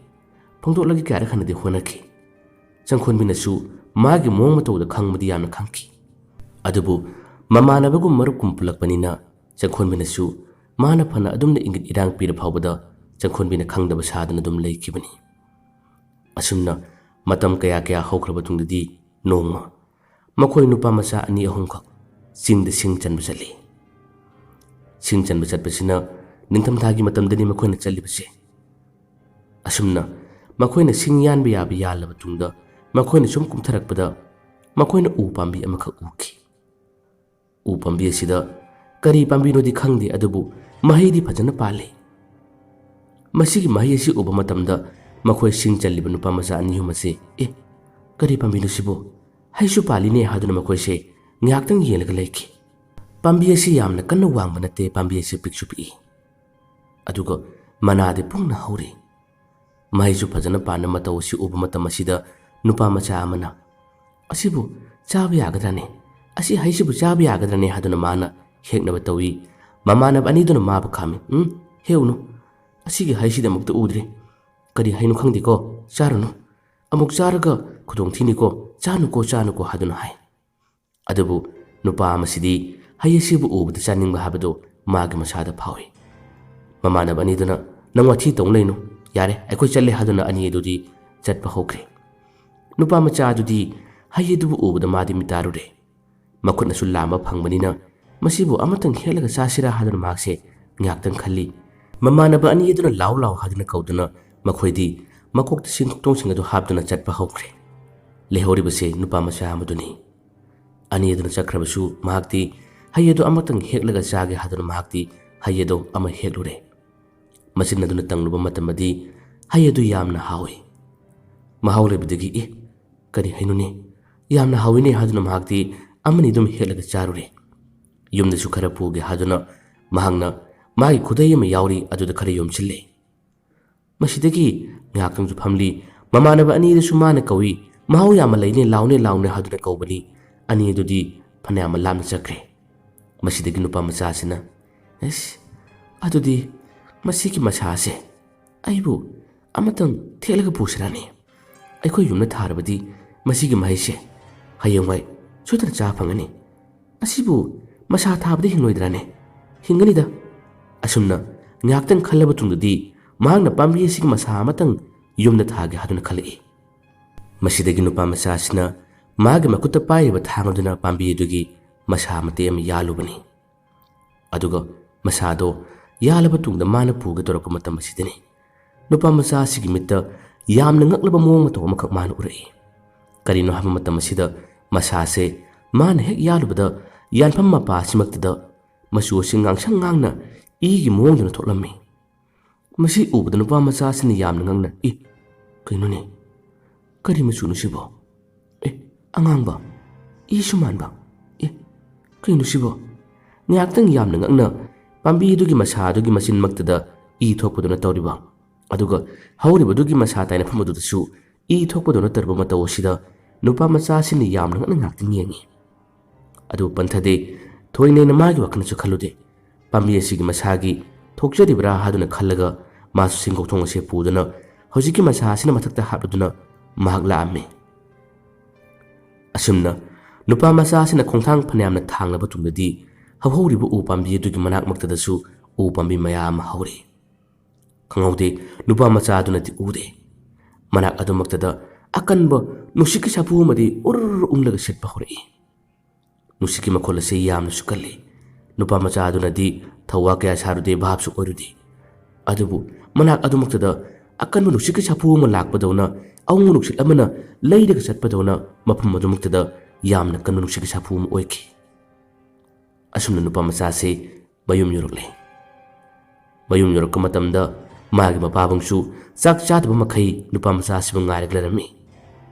ꯐꯣꯡꯗꯣꯛꯂꯒꯦ ꯀꯌꯥꯔꯛ ꯍꯟꯅꯗꯤ ꯍꯣꯠꯅꯈꯤ꯫ ꯆꯪꯈꯣꯟꯕꯤꯅꯁꯨ ꯃꯥꯒꯤ ꯃꯑꯣꯡ ꯃꯇꯧꯗ ꯈꯪꯕꯗꯤ ꯌꯥꯝꯅ ꯈꯪꯈꯤ꯫ ꯑꯗꯨꯕꯨ ꯃꯃꯥꯟꯅꯕꯒꯨꯝ ꯃꯔꯨꯞꯀꯨꯝ ꯄꯨꯜꯂꯛꯄꯅꯤꯅ ꯆꯪꯈꯣꯟꯕꯤꯅꯁꯨ ꯃꯥꯅ ꯐꯅ ꯑꯗꯨꯝꯅ ꯏꯪꯒꯤꯠ ꯏꯔꯥꯡ ꯄꯤꯔ ꯐꯥꯎꯕꯗ ꯆꯪꯈꯣꯟꯕꯤꯅ ꯈꯪꯗꯕ ꯁꯥꯗꯅ ꯑꯗꯨꯝ ꯂꯩꯈꯤꯕꯅꯤ꯫ ꯑꯁꯨꯝꯅ ꯃꯇꯝ ꯀꯌꯥ ꯀꯌꯥ ꯍꯧꯈ꯭ꯔꯕ ꯇꯨꯡꯗꯗꯤ ꯅꯣꯡꯃ ꯃꯈꯣꯏ ꯅꯨꯄꯥ ꯃꯆꯥ ꯑꯅꯤ ꯑꯍꯨꯝꯈꯛ ꯆꯤꯡꯗ ꯁꯤꯡ ꯆꯟꯕ ꯆꯠꯂꯤ꯫ ꯁꯤꯡ ꯆꯟꯕ ꯆꯠꯄꯁꯤꯅ ꯅꯤꯡꯊꯝꯊꯥꯒꯤ ꯃꯇꯝꯗꯅꯤ ꯃꯈꯣꯏꯅ ꯆꯠꯂꯤꯕꯁꯦ꯫ ꯑꯁꯨꯝꯅ ꯃꯈꯣꯏꯅ ꯁꯤꯡ ꯌꯥꯟꯕ ꯌꯥꯕ ꯌꯥꯜꯂꯕ ꯇꯨꯡꯗ ꯃꯈꯣꯏꯅ ꯁꯨꯝ ꯀꯨꯝꯊꯔꯛꯄꯗ ꯃꯈꯣꯏꯅ ꯎ ꯄꯥꯝꯕꯤ ꯑꯃꯈꯛ ꯎꯈꯤ꯫ ꯎ ꯄꯥꯝꯕꯤ ꯑꯁꯤꯗ ꯀꯔꯤ ꯄꯥꯝꯕꯤꯅꯣꯗꯤ ꯈꯪꯗꯦ, ꯑꯗꯨꯕꯨ ꯃꯍꯩꯗꯤ ꯐꯖꯅ ꯄꯥꯜꯂꯤ꯫ ꯃꯁꯤꯒꯤ ꯃꯍꯩ ꯑꯁꯤ ꯎꯕ ꯃꯇꯝꯗ ꯃꯈꯣꯏ ꯁꯤꯡ ꯆꯜꯂꯤꯕ ꯅꯨꯄꯥ ꯃꯆꯥ ꯑꯅꯤ ꯑꯍꯨꯝ ꯑꯁꯤ, "ꯑꯦ, ꯀꯔꯤ ꯄꯥꯝꯕꯤꯅꯣ ꯁꯤꯕꯨ? ꯍꯩꯁꯨ ꯄꯥꯜꯂꯤꯅꯦ" ꯍꯥꯏꯗꯨꯅ ꯃꯈꯣꯏꯁꯦ ꯉꯥꯏꯍꯥꯛꯇꯪ ꯌꯦꯡꯂꯒ ꯂꯩꯈꯤ꯫ ꯄꯥꯝꯕꯤ ꯑꯁꯤ ꯌꯥꯝꯅ ꯀꯟꯅ ꯋꯥꯡꯕ ꯅꯠꯇꯦ, ꯄꯥꯝꯕꯤ ꯑꯁꯤ ꯄꯤꯛꯁꯨ ꯄꯤꯛꯏ꯫ ꯑꯗꯨꯒ ꯃꯅꯥꯗꯤ ꯄꯨꯡꯅ ꯍꯧꯔꯤ꯫ ꯃꯍꯩꯁꯨ ꯐꯖꯅ ꯄꯥꯟꯕ ꯃꯇꯧ ꯑꯁꯤ ꯎꯕ ꯃꯇꯝ ꯑꯁꯤꯗ ꯅꯨꯄꯥ ꯃꯆꯥ ꯑꯃꯅ, "ꯑꯁꯤꯕꯨ ꯆꯥꯕ ꯌꯥꯒꯗ꯭ꯔꯥꯅꯦ? ꯑꯁꯤ ꯍꯩꯁꯤꯕꯨ ꯆꯥꯕ ꯌꯥꯒꯗ꯭ꯔꯥꯅꯦ?" ꯍꯥꯏꯗꯨꯅ ꯃꯥꯅ ꯍꯦꯛꯅꯕ ꯇꯧꯏ꯫ ꯃꯃꯥꯟꯅꯕ ꯑꯅꯤꯗꯨꯅ ꯃꯥꯕꯨ ꯈꯥꯝꯃꯤ꯫ "ꯎꯝ, ꯍꯦꯛꯎꯅꯨ꯫ ꯑꯁꯤꯒꯤ ꯍꯩꯁꯤꯗꯤ ꯑꯃꯨꯛꯇ ꯎꯗ꯭ꯔꯤ꯫ ꯀꯔꯤ ꯍꯩꯅꯣ ꯈꯪꯗꯦꯀꯣ, ꯆꯥꯔꯨꯅꯨ꯫ ꯑꯃꯨꯛ ꯆꯥꯔꯒ ꯈꯨꯗꯣꯡ ꯊꯤꯅꯤꯀꯣ, ꯆꯥꯅꯨꯀꯣ, ꯆꯥꯅꯨꯀꯣ" ꯍꯥꯏꯗꯨꯅ ꯍꯥꯏ꯫ ꯑꯗꯨꯕꯨ ꯅꯨꯄꯥ ꯑꯃꯁꯤꯗꯤ ꯍꯩ ꯑꯁꯤꯕꯨ ꯎꯕꯗ ꯆꯥꯅꯤꯡꯕ ꯍꯥꯏꯕꯗꯨ ꯃꯥꯒꯤ ꯃꯁꯥꯗ ꯐꯥꯎꯏ꯫ ꯃꯃꯥꯟꯅꯕ ꯑꯅꯤꯗꯨꯅ, "ꯅꯪ ꯋꯥꯊꯤ ꯇꯧ ꯂꯩꯅꯨ, ꯌꯥꯔꯦ, ꯑꯩꯈꯣꯏ ꯆꯠꯂꯦ" ꯍꯥꯏꯗꯨꯅ ꯑꯅꯤ ꯑꯗꯨꯗꯤ ꯆꯠꯄ ꯍꯧꯈ꯭ꯔꯦ꯫ ꯅꯨꯄꯥ ꯃꯆꯥ ꯑꯗꯨꯗꯤ ꯍꯩ ꯑꯗꯨꯕꯨ ꯎꯕꯗ ꯃꯥꯗꯤ ꯃꯤꯇꯥꯔꯨꯔꯦ꯫ ꯃꯈꯨꯠꯅꯁꯨ ꯂꯥꯝꯕ ꯐꯪꯕꯅꯤꯅ ꯃꯁꯤꯕꯨ ꯑꯃꯇꯪ ꯍꯦꯛꯂꯒ ꯆꯥꯁꯤꯔꯥ ꯍꯥꯏꯗꯨꯅ ꯃꯍꯥꯛꯁꯦ ꯉꯥꯏꯍꯥꯛꯇꯪ ꯈꯜꯂꯤ꯫ ꯃꯃꯥꯟꯅꯕ ꯑꯅꯤ ꯑꯗꯨꯅ "ꯂꯥꯎ ꯂꯥꯎ" ꯍꯥꯏꯗꯨꯅ ꯀꯧꯗꯨꯅ ꯃꯈꯣꯏꯗꯤ ꯃꯀꯣꯛꯇ ꯁꯤꯡ ꯈꯣꯛꯇꯣꯡꯁꯤꯡ ꯑꯗꯨ ꯍꯥꯞꯇꯨꯅ ꯆꯠꯄ ꯍꯧꯈ꯭ꯔꯦ꯫ ꯂꯩꯍꯧꯔꯤꯕꯁꯦ ꯅꯨꯄꯥ ꯃꯆꯥ ꯑꯃꯗꯨꯅꯤ꯫ ꯑꯅꯤ ꯑꯗꯨꯅ ꯆꯠꯈ꯭ꯔꯕꯁꯨ ꯃꯍꯥꯛꯇꯤ ꯍꯩ ꯑꯗꯨ ꯑꯃꯇꯪ ꯍꯦꯛꯂꯒ ꯆꯥꯒꯦ ꯍꯥꯏꯗꯨꯅ ꯃꯍꯥꯛꯇꯤ ꯍꯩ ꯑꯗꯨ ꯑꯃ ꯍꯦꯛꯂꯨꯔꯦ꯫ ꯃꯆꯤꯟ ꯑꯗꯨꯅ ꯇꯪꯂꯨꯕ ꯃꯇꯝꯗꯗꯤ ꯍꯩ ꯑꯗꯨ ꯌꯥꯝꯅ ꯍꯥꯎꯏ꯫ ꯃꯍꯥꯎ ꯂꯩꯕꯗꯒꯤ, "ꯑꯦ, ꯀꯔꯤ ꯍꯩꯅꯣꯅꯦ? ꯌꯥꯝꯅ ꯍꯥꯎꯏꯅꯦ" ꯍꯥꯏꯗꯨꯅ ꯃꯍꯥꯛꯇꯤ ꯑꯃꯅꯤ ꯑꯗꯨꯝ ꯍꯦꯛꯂꯒ ꯆꯥꯔꯨꯔꯦ꯫ ꯌꯨꯝꯗꯁꯨ ꯈꯔ ꯄꯨꯒꯦ ꯍꯥꯏꯗꯨꯅ ꯃꯍꯥꯛꯅ ꯃꯥꯒꯤ ꯈꯨꯗꯩ ꯑꯃ ꯌꯥꯎꯔꯤ, ꯑꯗꯨꯗ ꯈꯔ ꯌꯣꯝꯁꯤꯜꯂꯦ꯫ ꯃꯁꯤꯗꯒꯤ ꯉꯥꯏꯍꯥꯛꯇꯪꯁꯨ ꯐꯝꯂꯤ꯫ ꯃꯃꯥꯟꯅꯕ ꯑꯅꯤꯗꯁꯨ ꯃꯥꯅ ꯀꯧꯏ, "ꯃꯍꯥꯎ ꯌꯥꯝꯅ ꯂꯩꯅꯦ, ꯂꯥꯎꯅꯦ, ꯂꯥꯎꯅꯦ" ꯍꯥꯏꯗꯨꯅ ꯀꯧꯕꯅꯤ꯫ ꯑꯅꯤ ꯑꯗꯨꯗꯤ ꯐꯅꯌꯥꯝ ꯂꯥꯞꯅ ꯆꯠꯈ꯭ꯔꯦ꯫ ꯃꯁꯤꯗꯒꯤ ꯅꯨꯄꯥ ꯃꯆꯥꯁꯤꯅ, "ꯑꯦꯁ, ꯑꯗꯨꯗꯤ ꯃꯁꯤꯒꯤ ꯃꯁꯥꯁꯦ ꯑꯩꯕꯨ ꯑꯃꯇꯪ ꯊꯦꯛꯂꯒ ꯄꯨꯁꯤꯔꯥꯅꯦ? ꯑꯩꯈꯣꯏ ꯌꯨꯝꯗ ꯊꯥꯔꯕꯗꯤ ꯃꯁꯤꯒꯤ ꯃꯍꯩꯁꯦ ꯍꯌꯦꯡꯋꯥꯏ ꯁꯣꯏꯗꯅ ꯆꯥ ꯐꯪꯒꯅꯤ꯫ ꯑꯁꯤꯕꯨ ꯃꯁꯥ ꯊꯥꯕꯗ ꯍꯤꯡꯂꯣꯏꯗ꯭ꯔꯥꯅꯦ? ꯍꯤꯡꯒꯅꯤꯗ꯫" ꯑꯁꯨꯝꯅ ꯉꯥꯏꯍꯥꯛꯇꯪ ꯈꯜꯂꯕ ꯇꯨꯡꯗꯗꯤ ꯃꯍꯥꯛꯅ ꯄꯥꯝꯕꯤ ꯑꯁꯤꯒꯤ ꯃꯁꯥ ꯑꯃꯇꯪ ꯌꯨꯝꯗ ꯊꯥꯒꯦ ꯍꯥꯏꯗꯨꯅ ꯈꯜꯂꯛꯏ꯫ ꯃꯁꯤꯗꯒꯤ ꯅꯨꯄꯥ ꯃꯆꯥꯁꯤꯅ ꯃꯥꯒꯤ ꯃꯈꯨꯠꯇ ꯄꯥꯏꯔꯤꯕ ꯊꯥꯡ ꯑꯗꯨꯅ ꯄꯥꯝꯕꯤ ꯑꯗꯨꯒꯤ ꯃꯁꯥ ꯃꯇꯦꯛ ꯑꯃ ꯌꯥꯜꯂꯨꯕꯅꯤ꯫ ꯑꯗꯨꯒ ꯃꯁꯥꯗꯣ ꯌꯥꯜꯂꯕ ꯇꯨꯡꯗ ꯃꯥꯅ ꯄꯨꯒꯦ ꯇꯧꯔꯛꯄ ꯃꯇꯝ ꯑꯁꯤꯗꯅꯤ ꯅꯨꯄꯥ ꯃꯆꯥ ꯑꯁꯤꯒꯤ ꯃꯤꯠꯇ ꯌꯥꯝꯅ ꯉꯛꯂꯕ ꯃꯑꯣꯡ ꯃꯇꯧ ꯑꯃꯈꯛ ꯃꯥꯅ ꯎꯔꯛꯏ꯫ ꯀꯔꯤꯅꯣ ꯍꯥꯏꯕ ꯃꯇꯝ ꯑꯁꯤꯗ ꯃꯁꯥꯁꯦ ꯃꯥꯅ ꯍꯦꯛ ꯌꯥꯜꯂꯨꯕꯗ ꯌꯥꯟꯐꯝ ꯃꯄꯥ ꯑꯁꯤꯃꯛꯇꯗ ꯃꯆꯨ ꯑꯁꯤ ꯉꯥꯡꯁꯪ ꯉꯥꯡꯅ ꯏꯒꯤ ꯃꯑꯣꯡꯗꯨꯅ ꯊꯣꯛꯂꯝꯃꯤ꯫ ꯃꯁꯤ ꯎꯕꯗ ꯅꯨꯄꯥ ꯃꯆꯥ ꯑꯁꯤꯅ ꯌꯥꯝꯅ ꯉꯛꯅ, "ꯏ, ꯀꯩꯅꯣꯅꯦ? ꯀꯔꯤ ꯃꯆꯨꯅꯣ ꯁꯤꯕꯣ? ꯑꯦ, ꯑꯉꯥꯡꯕ, ꯏꯁꯨ ꯃꯥꯟꯕ꯫ ꯑꯦ, ꯀꯩꯅꯣ ꯁꯤꯕꯣ?" ꯉꯥꯏꯍꯥꯛꯇꯪ ꯌꯥꯝꯅ ꯉꯛꯅ ꯄꯥꯝꯕꯤ ꯑꯗꯨꯒꯤ ꯃꯁꯥ ꯑꯗꯨꯒꯤ ꯃꯆꯤꯟꯃꯛꯇꯗ ꯏ ꯊꯣꯛꯄꯗꯨꯅ ꯇꯧꯔꯤꯕ, ꯑꯗꯨꯒ ꯍꯧꯔꯤꯕꯗꯨꯒꯤ ꯃꯁꯥ ꯇꯥꯏꯅꯐꯝ ꯑꯗꯨꯗꯁꯨ ꯏ ꯊꯣꯛꯄꯗꯧꯅ ꯇꯧꯔꯤꯕ ꯃꯇꯧ ꯑꯁꯤꯗ ꯅꯨꯄꯥ ꯃꯆꯥ ꯑꯁꯤꯅ ꯌꯥꯝꯅ ꯉꯛꯅ ꯉꯥꯏꯍꯥꯛꯇꯪ ꯌꯦꯡꯉꯤ꯫ ꯑꯗꯨꯕꯨ ꯄꯟꯊꯗꯦ꯫ ꯊꯣꯏꯅ ꯍꯦꯟꯅ ꯃꯥꯒꯤ ꯋꯥꯈꯜꯅꯁꯨ ꯈꯜꯂꯨꯗꯦ꯫ ꯄꯥꯝꯕꯤ ꯑꯁꯤꯒꯤ ꯃꯁꯥꯒꯤ ꯊꯣꯛꯆꯔꯤꯕ꯭ꯔꯥ ꯍꯥꯏꯗꯨꯅ ꯈꯜꯂꯒ ꯃꯥꯁꯨ ꯁꯤꯡꯒꯣꯛꯊꯣꯡ ꯑꯁꯤ ꯄꯨꯗꯨꯅ ꯍꯧꯖꯤꯛꯀꯤ ꯃꯁꯥ ꯑꯁꯤꯅ ꯃꯊꯛꯇ ꯍꯥꯞꯂꯗꯨꯅ ꯃꯍꯥꯛ ꯂꯥꯛꯑꯝꯃꯤ꯫ ꯑꯁꯨꯝꯅ ꯅꯨꯄꯥ ꯃꯆꯥ ꯑꯁꯤꯅ ꯈꯣꯡꯊꯥꯡ ꯐꯅꯌꯥꯝꯅ ꯊꯥꯡꯂꯕ ꯇꯨꯡꯗꯗꯤ ꯍꯧꯍꯧꯔꯤꯕ ꯎ ꯄꯥꯝꯕꯤ ꯑꯗꯨꯒꯤ ꯃꯅꯥꯛꯃꯛꯇꯗꯁꯨ ꯎ ꯄꯥꯝꯕꯤ ꯃꯌꯥꯝ ꯑꯃ ꯍꯧꯔꯤ꯫ ꯈꯪꯍꯧꯗꯦ, ꯅꯨꯄꯥ ꯃꯆꯥ ꯑꯗꯨꯅꯗꯤ ꯎꯗꯦ꯫ ꯃꯅꯥꯛ ꯑꯗꯨꯃꯛꯇꯗ ꯑꯀꯟꯕ ꯅꯨꯡꯁꯤꯠꯀꯤ ꯁꯥꯐꯨ ꯑꯃꯗꯤ ꯎꯔ ꯎꯪꯂꯒ ꯁꯤꯠꯄ ꯍꯧꯔꯛꯏ꯫ ꯅꯨꯡꯁꯤꯠꯀꯤ ꯃꯈꯣꯜ ꯑꯁꯤ ꯌꯥꯝꯅꯁꯨ ꯀꯜꯂꯤ꯫ ꯅꯨꯄꯥ ꯃꯆꯥ ꯑꯗꯨꯅꯗꯤ ꯊꯧꯋꯥ ꯀꯌꯥ ꯁꯥꯔꯨꯗꯦ, ꯚꯥꯞꯁꯨ ꯑꯣꯏꯔꯨꯗꯦ꯫ ꯑꯗꯨꯕꯨ ꯃꯅꯥꯛ ꯑꯗꯨꯃꯛꯇꯗ ꯑꯀꯟꯕ ꯅꯨꯡꯁꯤꯠꯀꯤ ꯁꯥꯐꯨ ꯑꯃ ꯂꯥꯛꯄꯗꯧꯅ, ꯑꯋꯨꯡꯕ ꯅꯨꯡꯁꯤꯠ ꯑꯃꯅ ꯂꯩꯔꯒ ꯆꯠꯄꯗꯧꯅ ꯃꯐꯝ ꯑꯗꯨꯃꯛꯇꯗ ꯌꯥꯝꯅ ꯀꯟꯕ ꯅꯨꯡꯁꯤꯠꯀꯤ ꯁꯥꯐꯨ ꯑꯃ ꯑꯣꯏꯈꯤ꯫ ꯑꯁꯨꯝꯅ ꯅꯨꯄꯥ ꯃꯆꯥꯁꯤ ꯃꯌꯨꯝ ꯌꯧꯔꯛꯂꯦ꯫ ꯃꯌꯨꯝ ꯌꯧꯔꯛꯄ ꯃꯇꯝꯗ ꯃꯥꯒꯤ ꯃꯄꯥꯕꯨꯡꯁꯨ ꯆꯥꯛ ꯆꯥꯗꯕ ꯃꯈꯩ ꯅꯨꯄꯥ ꯃꯆꯥ ꯑꯁꯤꯕꯨ ꯉꯥꯏꯔꯒ ꯂꯩꯔꯝꯃꯤ꯫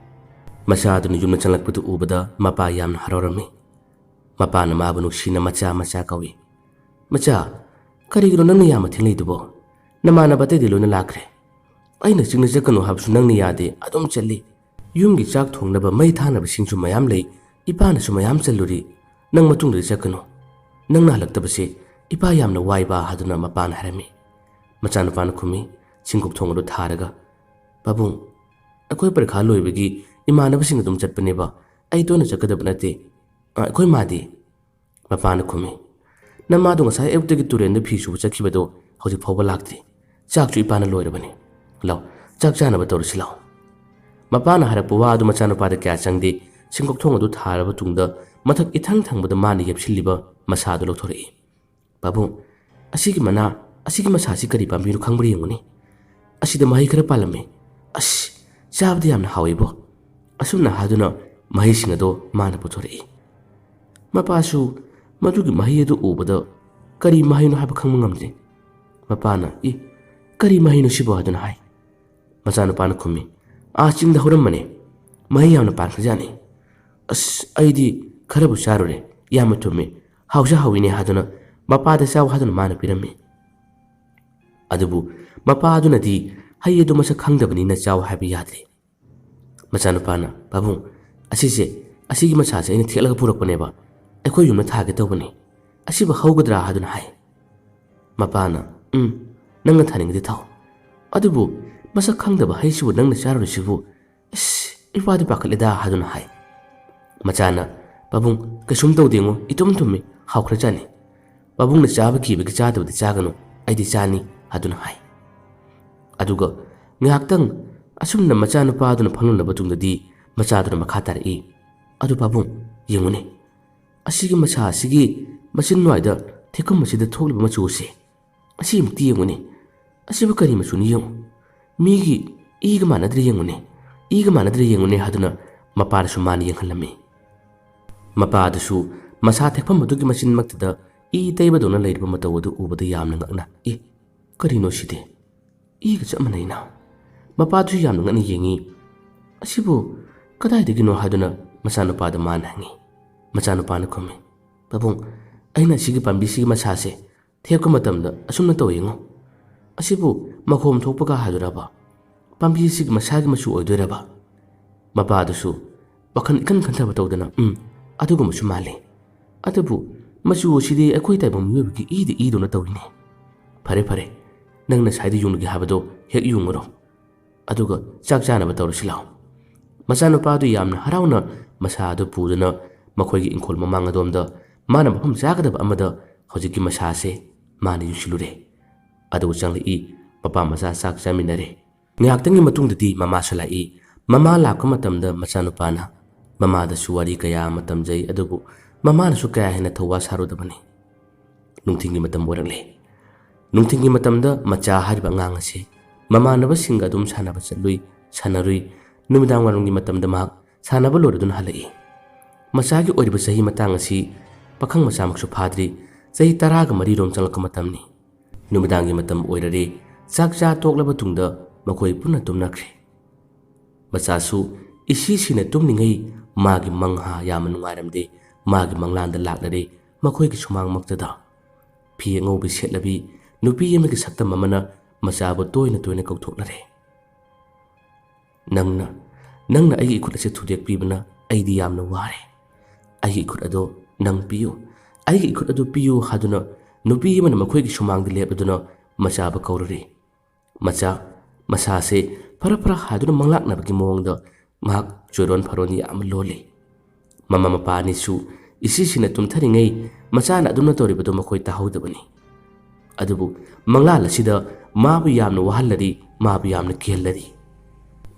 ꯃꯆꯥ ꯑꯗꯨꯅ ꯌꯨꯝꯗ ꯆꯪꯂꯛꯄꯗꯨ ꯎꯕꯗ ꯃꯄꯥ ꯌꯥꯝꯅ ꯍꯔꯥꯎꯔꯝꯃꯤ꯫ ꯃꯄꯥꯅ ꯃꯥꯕꯨ ꯅꯨꯡꯁꯤꯅ "ꯃꯆꯥ, ꯃꯆꯥ" ꯀꯧꯏ꯫ "ꯃꯆꯥ, ꯀꯔꯤꯒꯤꯅꯣ ꯅꯪꯅ ꯌꯥꯝꯅ ꯊꯦꯡꯂꯤꯗꯨꯕꯣ? ꯅꯃꯥꯟꯅꯕ ꯑꯇꯩꯗꯤ ꯂꯣꯏꯅ ꯂꯥꯛꯈ꯭ꯔꯦ꯫ ꯑꯩꯅ ꯆꯤꯡꯗ ꯆꯠꯀꯅꯨ ꯍꯥꯏꯕꯁꯨ ꯅꯪꯅ ꯌꯥꯗꯦ, ꯑꯗꯨꯝ ꯆꯠꯂꯤ꯫ ꯌꯨꯝꯒꯤ ꯆꯥꯛ ꯊꯣꯡꯅꯕ ꯃꯩ ꯊꯥꯅꯕꯁꯤꯡꯁꯨ ꯃꯌꯥꯝ ꯂꯩ, ꯏꯄꯥꯅꯁꯨ ꯃꯌꯥꯝ ꯆꯜꯂꯨꯔꯤ꯫ ꯅꯪ ꯃꯇꯨꯡꯗꯗꯤ ꯆꯠꯀꯅꯨ꯫ ꯅꯪꯅ ꯍꯜꯂꯛꯇꯕꯁꯦ ꯏꯄꯥ ꯌꯥꯝꯅ ꯋꯥꯏꯕ" ꯍꯥꯏꯗꯨꯅ ꯃꯄꯥꯅ ꯍꯥꯏꯔꯝꯃꯤ꯫ ꯃꯆꯥꯅꯨꯄꯥꯅ ꯈꯨꯝꯃꯤ, ꯁꯤꯡꯀꯣꯛ ꯊꯣꯡ ꯑꯗꯨ ꯊꯥꯔꯒ, "ꯄꯥꯕꯨꯡ, ꯑꯩꯈꯣꯏ ꯄꯔꯤꯈꯥ ꯂꯣꯏꯕꯒꯤ ꯏꯃꯥꯟꯅꯕꯁꯤꯡ ꯑꯗꯨꯝ ꯆꯠꯄꯅꯦꯕ, ꯑꯩ ꯇꯣꯏꯅ ꯆꯠꯀꯗꯕ ꯅꯠꯇꯦ꯫ ꯑ, ꯑꯩꯈꯣꯏ ꯃꯥꯗꯤ?" ꯃꯄꯥꯅ ꯈꯨꯝꯃꯤ, "ꯅꯃꯥꯗꯣ ꯉꯁꯥꯏ ꯑꯌꯨꯛꯇꯒꯤ ꯇꯨꯔꯦꯟꯗ ꯐꯤ ꯁꯨꯕ ꯆꯠꯈꯤꯕꯗꯣ ꯍꯧꯖꯤꯛ ꯐꯥꯎꯕ ꯂꯥꯛꯇ꯭ꯔꯤ꯫ ꯆꯥꯛꯁꯨ ꯏꯄꯥꯅ ꯂꯣꯏꯔꯕꯅꯤ꯫ ꯂꯥꯎ, ꯆꯥꯛ ꯆꯥꯅꯕ ꯇꯧꯔꯁꯤ ꯂꯥꯎ"꯫ ꯃꯄꯥꯅ ꯍꯥꯏꯔꯛꯄ ꯋꯥ ꯑꯗꯨ ꯃꯆꯥꯅꯨꯄꯥꯗ ꯀꯌꯥ ꯆꯪꯗꯦ꯫ ꯁꯤꯡꯀꯣꯛ ꯊꯣꯡ ꯑꯗꯨ ꯊꯥꯔꯕ ꯇꯨꯡꯗ ꯃꯊꯛ ꯏꯊꯪ ꯊꯪꯕꯗ ꯃꯥꯅ ꯌꯦꯞꯁꯤꯜꯂꯤꯕ ꯃꯁꯥꯗꯨ ꯂꯧꯊꯣꯔꯛꯏ꯫ "ꯄꯥꯕꯨꯡ, ꯑꯁꯤꯒꯤ ꯃꯅꯥ, ꯑꯁꯤꯒꯤ ꯃꯁꯥꯁꯤ ꯀꯔꯤ ꯄꯥꯝꯕꯤꯅꯣ ꯈꯪꯕ꯭ꯔꯥ ꯌꯦꯡꯉꯨꯅꯦ꯫ ꯑꯁꯤꯗ ꯃꯍꯩ ꯈꯔ ꯄꯥꯜꯂꯝꯃꯤ꯫ ꯑꯁ, ꯆꯥꯕꯗ ꯌꯥꯝꯅ ꯍꯥꯎꯏꯕꯣ"꯫ ꯑꯁꯨꯝꯅ ꯍꯥꯏꯗꯨꯅ ꯃꯍꯩꯁꯤꯡ ꯑꯗꯣ ꯃꯥꯅ ꯄꯨꯊꯣꯔꯛꯏ꯫ ꯃꯄꯥꯁꯨ ꯃꯗꯨꯒꯤ ꯃꯍꯩ ꯑꯗꯨ ꯎꯕꯗ ꯀꯔꯤ ꯃꯍꯩꯅꯣ ꯍꯥꯏꯕ ꯈꯪꯕ ꯉꯝꯗ꯭ꯔꯦ꯫ ꯃꯄꯥꯅ, "ꯏ, ꯀꯔꯤ ꯃꯍꯩꯅꯣ ꯁꯤꯕꯣ?" ꯍꯥꯏꯗꯨꯅ ꯍꯥꯏ꯫ ꯃꯆꯥꯅꯨꯄꯥꯅ ꯈꯨꯝꯃꯤ, "ꯑꯥ ꯆꯤꯡꯗ ꯍꯧꯔꯝꯕꯅꯦ, ꯃꯍꯩ ꯌꯥꯝꯅ ꯄꯥꯟꯈ꯭ꯔꯖꯥꯠꯅꯤ꯫ ꯑꯁ, ꯑꯩꯗꯤ ꯈꯔꯕꯨ ꯆꯥꯔꯨꯔꯦ, ꯌꯥꯝꯅ ꯊꯨꯝꯃꯤ, ꯍꯥꯎꯁꯨ ꯍꯥꯎꯏꯅꯦ" ꯍꯥꯏꯗꯨꯅ ꯃꯄꯥꯗ ꯆꯥꯎ ꯍꯥꯏꯗꯨꯅ ꯃꯥꯅ ꯄꯤꯔꯝꯃꯤ꯫ ꯑꯗꯨꯕꯨ ꯃꯄꯥ ꯑꯗꯨꯅꯗꯤ ꯍꯩ ꯑꯗꯨ ꯃꯁꯛ ꯈꯪꯗꯕꯅꯤꯅ ꯆꯥꯎ ꯍꯥꯏꯕ ꯌꯥꯗ꯭ꯔꯦ꯫ ꯃꯆꯥꯅꯨꯄꯥꯅ, "ꯄꯥꯕꯨꯡ, ꯑꯁꯤꯁꯦ, ꯑꯁꯤꯒꯤ ꯃꯁꯥꯁꯦ ꯑꯩꯅ ꯊꯦꯛꯂꯒ ꯄꯨꯔꯛꯄꯅꯦꯕ, ꯑꯩꯈꯣꯏ ꯌꯨꯝꯗ ꯊꯥꯒꯦ ꯇꯧꯕꯅꯤ, ꯑꯁꯤꯕꯨ ꯍꯧꯒꯗ꯭ꯔꯥ?" ꯍꯥꯏꯗꯨꯅ ꯍꯥꯏ꯫ ꯃꯄꯥꯅ, "ꯎꯝ, ꯅꯪꯅ ꯊꯥꯅꯤꯡꯉꯗꯤ ꯊꯥꯎ, ꯑꯗꯨꯕꯨ ꯃꯁꯛ ꯈꯪꯗꯕ ꯍꯩꯁꯤꯕꯨ ꯅꯪꯅ ꯆꯥꯔꯨꯔꯤꯁꯤꯕꯨ, ꯑꯁ, ꯏꯄꯥꯗꯤ ꯄꯥꯈꯠꯂꯦꯗ" ꯍꯥꯏꯗꯨꯅ ꯍꯥꯏ꯫ ꯃꯆꯥꯅ, "ꯄꯥꯕꯨꯡ, ꯀꯩꯁꯨꯝ ꯇꯧꯗꯦꯉꯣ, ꯏꯇꯨꯝ ꯊꯨꯝꯃꯤ, ꯍꯥꯎꯈ꯭ꯔꯖꯥꯠꯅꯤ꯫ ꯄꯥꯕꯨꯡꯅ ꯆꯥꯕ ꯀꯤꯕꯒꯤ ꯆꯥꯗꯕꯗꯤ ꯆꯥꯒꯅꯨ, ꯑꯩꯗꯤ ꯆꯥꯅꯤ" ꯍꯥꯏꯗꯨꯅ ꯍꯥꯏ꯫ ꯑꯗꯨꯒ ꯉꯥꯏꯍꯥꯛꯇꯪ ꯑꯁꯨꯝꯅ ꯃꯆꯥꯅꯨꯄꯥꯗꯨꯅ ꯐꯝꯂꯝꯂꯕ ꯇꯨꯡꯗꯗꯤ ꯃꯆꯥꯗꯨꯅ ꯃꯈꯥ ꯇꯥꯔꯛꯏ, "ꯑꯗꯨ ꯄꯥꯕꯨꯡ, ꯌꯦꯡꯉꯨꯅꯦ, ꯑꯁꯤꯒꯤ ꯃꯁꯥ ꯑꯁꯤꯒꯤ ꯃꯆꯤꯟ ꯅ꯭ꯋꯥꯏꯗ ꯊꯦꯛꯐꯝ ꯑꯁꯤꯗ ꯊꯣꯛꯂꯤꯕ ꯃꯆꯨ ꯑꯁꯦ, ꯑꯁꯤ ꯑꯃꯨꯛꯇ ꯌꯦꯡꯉꯨꯅꯦ, ꯑꯁꯤꯕꯨ ꯀꯔꯤ ꯃꯆꯨꯅꯤ ꯌꯦꯡꯉꯨ, ꯃꯤꯒꯤ ꯏꯒ ꯃꯥꯟꯅꯗ꯭ꯔꯦ ꯌꯦꯡꯉꯨꯅꯦ, ꯏꯒ ꯃꯥꯟꯅꯗ꯭ꯔꯦ ꯌꯦꯡꯉꯨꯅꯦ" ꯍꯥꯏꯗꯨꯅ ꯃꯄꯥꯗꯁꯨ ꯃꯥꯅ ꯌꯦꯡꯍꯜꯂꯝꯃꯤ꯫ ꯃꯄꯥꯗꯨꯁꯨ ꯃꯁꯥ ꯊꯦꯛꯐꯝ ꯑꯗꯨꯒꯤ ꯃꯆꯤꯟꯃꯛꯇꯨꯗ ꯏ ꯇꯩꯕꯗꯧꯅ ꯂꯩꯔꯤꯕ ꯃꯇꯧ ꯑꯗꯨ ꯎꯕꯗ ꯌꯥꯝꯅ ꯉꯛꯅ, "ꯑꯦ, ꯀꯔꯤꯅꯣ ꯁꯤꯗꯤ? ꯏꯒ ꯆꯞ ꯃꯥꯟꯅꯩꯅ?" ꯃꯄꯥꯗꯨꯁꯨ ꯌꯥꯝꯅ ꯉꯛꯅ ꯌꯦꯡꯉꯤ꯫ "ꯑꯁꯤꯕꯨ ꯀꯗꯥꯏꯗꯒꯤꯅꯣ?" ꯍꯥꯏꯗꯨꯅ ꯃꯆꯥꯅꯨꯄꯥꯗ ꯃꯥꯅ ꯍꯪꯉꯤ꯫ ꯃꯆꯥꯅꯨꯄꯥꯅ ꯈꯨꯝꯃꯤ, "ꯄꯥꯕꯨꯡ, ꯑꯩꯅ ꯑꯁꯤꯒꯤ ꯄꯥꯝꯕꯤꯁꯤꯒꯤ ꯃꯁꯥꯁꯦ ꯊꯦꯛꯄ ꯃꯇꯝꯗ ꯑꯁꯨꯝꯅ ꯇꯧꯋꯦꯉꯣ꯫ ꯑꯁꯤꯕꯨ ꯃꯈꯣꯝ ꯊꯣꯛꯄꯒ ꯍꯥꯏꯗꯣꯏꯔꯕ? ꯄꯥꯝꯕꯤ ꯑꯁꯤꯒꯤ ꯃꯁꯥꯒꯤ ꯃꯆꯨ ꯑꯣꯏꯗꯣꯏꯔꯕ?" ꯃꯄꯥꯗꯨꯁꯨ ꯋꯥꯈꯜ ꯏꯈꯟ ꯈꯟꯊꯕ ꯇꯧꯗꯅ, "ꯎꯝ, ꯑꯗꯨꯒꯨꯝꯕꯁꯨ ꯃꯥꯜꯂꯤ꯫ ꯑꯗꯨꯕꯨ ꯃꯆꯨ ꯑꯁꯤꯗꯤ ꯑꯩꯈꯣꯏ ꯇꯥꯏꯕꯪ ꯃꯤꯑꯣꯏꯕꯒꯤ ꯏꯗ ꯏꯗꯧꯅ ꯇꯧꯏꯅꯦ꯫ ꯐꯔꯦ, ꯐꯔꯦ, ꯅꯪꯅ ꯁ꯭ꯋꯥꯏꯗ ꯌꯨꯡꯂꯒꯦ ꯍꯥꯏꯕꯗꯣ ꯍꯦꯛ ꯌꯨꯡꯉꯨꯔꯣ꯫ ꯑꯗꯨꯒ ꯆꯥꯛ ꯆꯥꯅꯕ ꯇꯧꯔꯁꯤ ꯂꯥꯎ꯫" ꯃꯆꯥꯅꯨꯄꯥꯗꯨ ꯌꯥꯝꯅ ꯍꯔꯥꯎꯅ ꯃꯁꯥ ꯑꯗꯨ ꯄꯨꯗꯨꯅ ꯃꯈꯣꯏꯒꯤ ꯏꯪꯈꯣꯜ ꯃꯃꯥꯡ ꯑꯗꯣꯝꯗ ꯃꯥꯅ ꯃꯐꯝ ꯆꯥꯒꯗꯕ ꯑꯃꯗ ꯍꯧꯖꯤꯛꯀꯤ ꯃꯁꯥꯁꯦ ꯃꯥꯅ ꯌꯨꯡꯁꯤꯜꯂꯨꯔꯦ꯫ ꯑꯗꯨꯒ ꯆꯪꯂꯛꯏ꯫ ꯃꯄꯥ ꯃꯆꯥ ꯆꯥꯛ ꯆꯥꯃꯤꯟꯅꯔꯦ꯫ ꯉꯥꯏꯍꯥꯛꯇꯪꯒꯤ ꯃꯇꯨꯡꯗꯗꯤ ꯃꯃꯥꯁꯨ ꯂꯥꯛꯏ꯫ ꯃꯃꯥ ꯂꯥꯛꯄ ꯃꯇꯝꯗ ꯃꯆꯥꯅꯨꯄꯥꯅ ꯃꯃꯥꯗꯁꯨ ꯋꯥꯔꯤ ꯀꯌꯥ ꯑꯃ ꯇꯝꯖꯩ, ꯑꯗꯨꯕꯨ ꯃꯃꯥꯅꯁꯨ ꯀꯌꯥ ꯍꯦꯟꯅ ꯊꯧꯋꯥ ꯁꯥꯔꯨꯗꯕꯅꯤ꯫ ꯅꯨꯡꯊꯤꯜꯒꯤ ꯃꯇꯝ ꯑꯣꯏꯔꯛꯂꯦ꯫ ꯅꯨꯡꯊꯤꯜꯒꯤ ꯃꯇꯝꯗ ꯃꯆꯥ ꯍꯥꯏꯔꯤꯕ ꯑꯉꯥꯡ ꯑꯁꯤ ꯃꯃꯥꯟꯅꯕꯁꯤꯡꯒ ꯑꯗꯨꯝ ꯁꯥꯟꯅꯕ ꯆꯠꯂꯨꯏ, ꯁꯥꯟꯅꯔꯨꯏ꯫ ꯅꯨꯃꯤꯗꯥꯡ ꯋꯥꯏꯔꯝꯒꯤ ꯃꯇꯝꯗ ꯃꯍꯥꯛ ꯁꯥꯟꯅꯕ ꯂꯣꯏꯔꯗꯨꯅ ꯍꯜꯂꯛꯏ꯫ ꯃꯆꯥꯒꯤ ꯑꯣꯏꯔꯤꯕ ꯆꯍꯤ ꯃꯇꯥꯡ ꯑꯁꯤ ꯄꯥꯈꯪ ꯃꯆꯥꯃꯛꯁꯨ ꯐꯥꯗ꯭ꯔꯤ꯫ ꯆꯍꯤ ꯇꯔꯥꯒ ꯃꯔꯤꯔꯣꯝ ꯆꯪꯂꯛꯄ ꯃꯇꯝꯅꯤ꯫ ꯅꯨꯃꯤꯗꯥꯡꯒꯤ ꯃꯇꯝ ꯑꯣꯏꯔꯔꯦ꯫ ꯆꯥꯛ ꯆꯥ ꯇꯣꯛꯂꯕ ꯇꯨꯡꯗ ꯃꯈꯣꯏ ꯄꯨꯟꯅ ꯇꯨꯝꯅꯈ꯭ꯔꯦ꯫ ꯃꯆꯥꯁꯨ ꯏꯁꯤꯁꯤꯅ ꯇꯨꯝꯂꯤꯉꯩ ꯃꯥꯒꯤ ꯃꯪꯍꯥ ꯌꯥꯝꯅ ꯅꯨꯡꯉꯥꯏꯔꯝꯗꯦ꯫ ꯃꯥꯒꯤ ꯃꯪꯂꯥꯟꯗ ꯂꯥꯛꯂꯔꯦ ꯃꯈꯣꯏꯒꯤ ꯁꯨꯃꯥꯡꯃꯛꯇꯗ꯫ ꯐꯤ ꯑꯉꯧꯕꯤ ꯁꯦꯠꯂꯕꯤ ꯅꯨꯄꯤ ꯑꯃꯒꯤ ꯁꯛꯇꯝ ꯑꯃꯅ ꯃꯆꯥꯕꯨ ꯇꯣꯏꯅ ꯇꯣꯏꯅ ꯀꯧꯊꯣꯛꯂꯔꯦ꯫ "ꯅꯪꯅ, ꯅꯪꯅ ꯑꯩꯒꯤ ꯏꯈꯨꯠ ꯑꯁꯤ ꯊꯨꯗꯦꯛꯄꯤꯕꯅ ꯑꯩꯗꯤ ꯌꯥꯝꯅ ꯋꯥꯔꯦ꯫ ꯑꯩꯒꯤ ꯏꯈꯨꯠ ꯑꯗꯣ ꯅꯪ ꯄꯤꯌꯨ, ꯑꯩꯒꯤ ꯏꯈꯨꯠ ꯑꯗꯨ ꯄꯤꯌꯨ" ꯍꯥꯏꯗꯨꯅ ꯅꯨꯄꯤ ꯑꯃꯅ ꯃꯈꯣꯏꯒꯤ ꯁꯨꯃꯥꯡꯗ ꯂꯦꯞꯂꯗꯨꯅ ꯃꯆꯥꯕꯨ ꯀꯧꯔꯨꯔꯦ꯫ ꯃꯆꯥ, ꯃꯁꯥꯁꯦ ꯐꯔ ꯐꯔ ꯍꯥꯏꯗꯨꯅ ꯃꯪꯂꯥꯛꯅꯕꯒꯤ ꯃꯑꯣꯡꯗ ꯃꯍꯥꯛ ꯆꯣꯏꯔꯣꯟ ꯐꯔꯣꯟ ꯌꯥꯝꯅ ꯂꯣꯜꯂꯤ꯫ ꯃꯃꯥ ꯃꯄꯥ ꯑꯅꯤꯁꯨ ꯏꯁꯤꯁꯤꯅ ꯇꯨꯝꯊꯔꯤꯉꯩ ꯃꯆꯥꯅ ꯑꯗꯨꯝꯅ ꯇꯧꯔꯤꯕꯗꯨ ꯃꯈꯣꯏ ꯇꯥꯍꯧꯗꯕꯅꯤ꯫ ꯑꯗꯨꯕꯨ ꯃꯪꯂꯥꯟ ꯑꯁꯤꯗ ꯃꯥꯕꯨ ꯌꯥꯝꯅ ꯋꯥꯍꯜꯂꯔꯤ, ꯃꯥꯕꯨ ꯌꯥꯝꯅ ꯀꯤꯍꯜꯂꯔꯤ꯫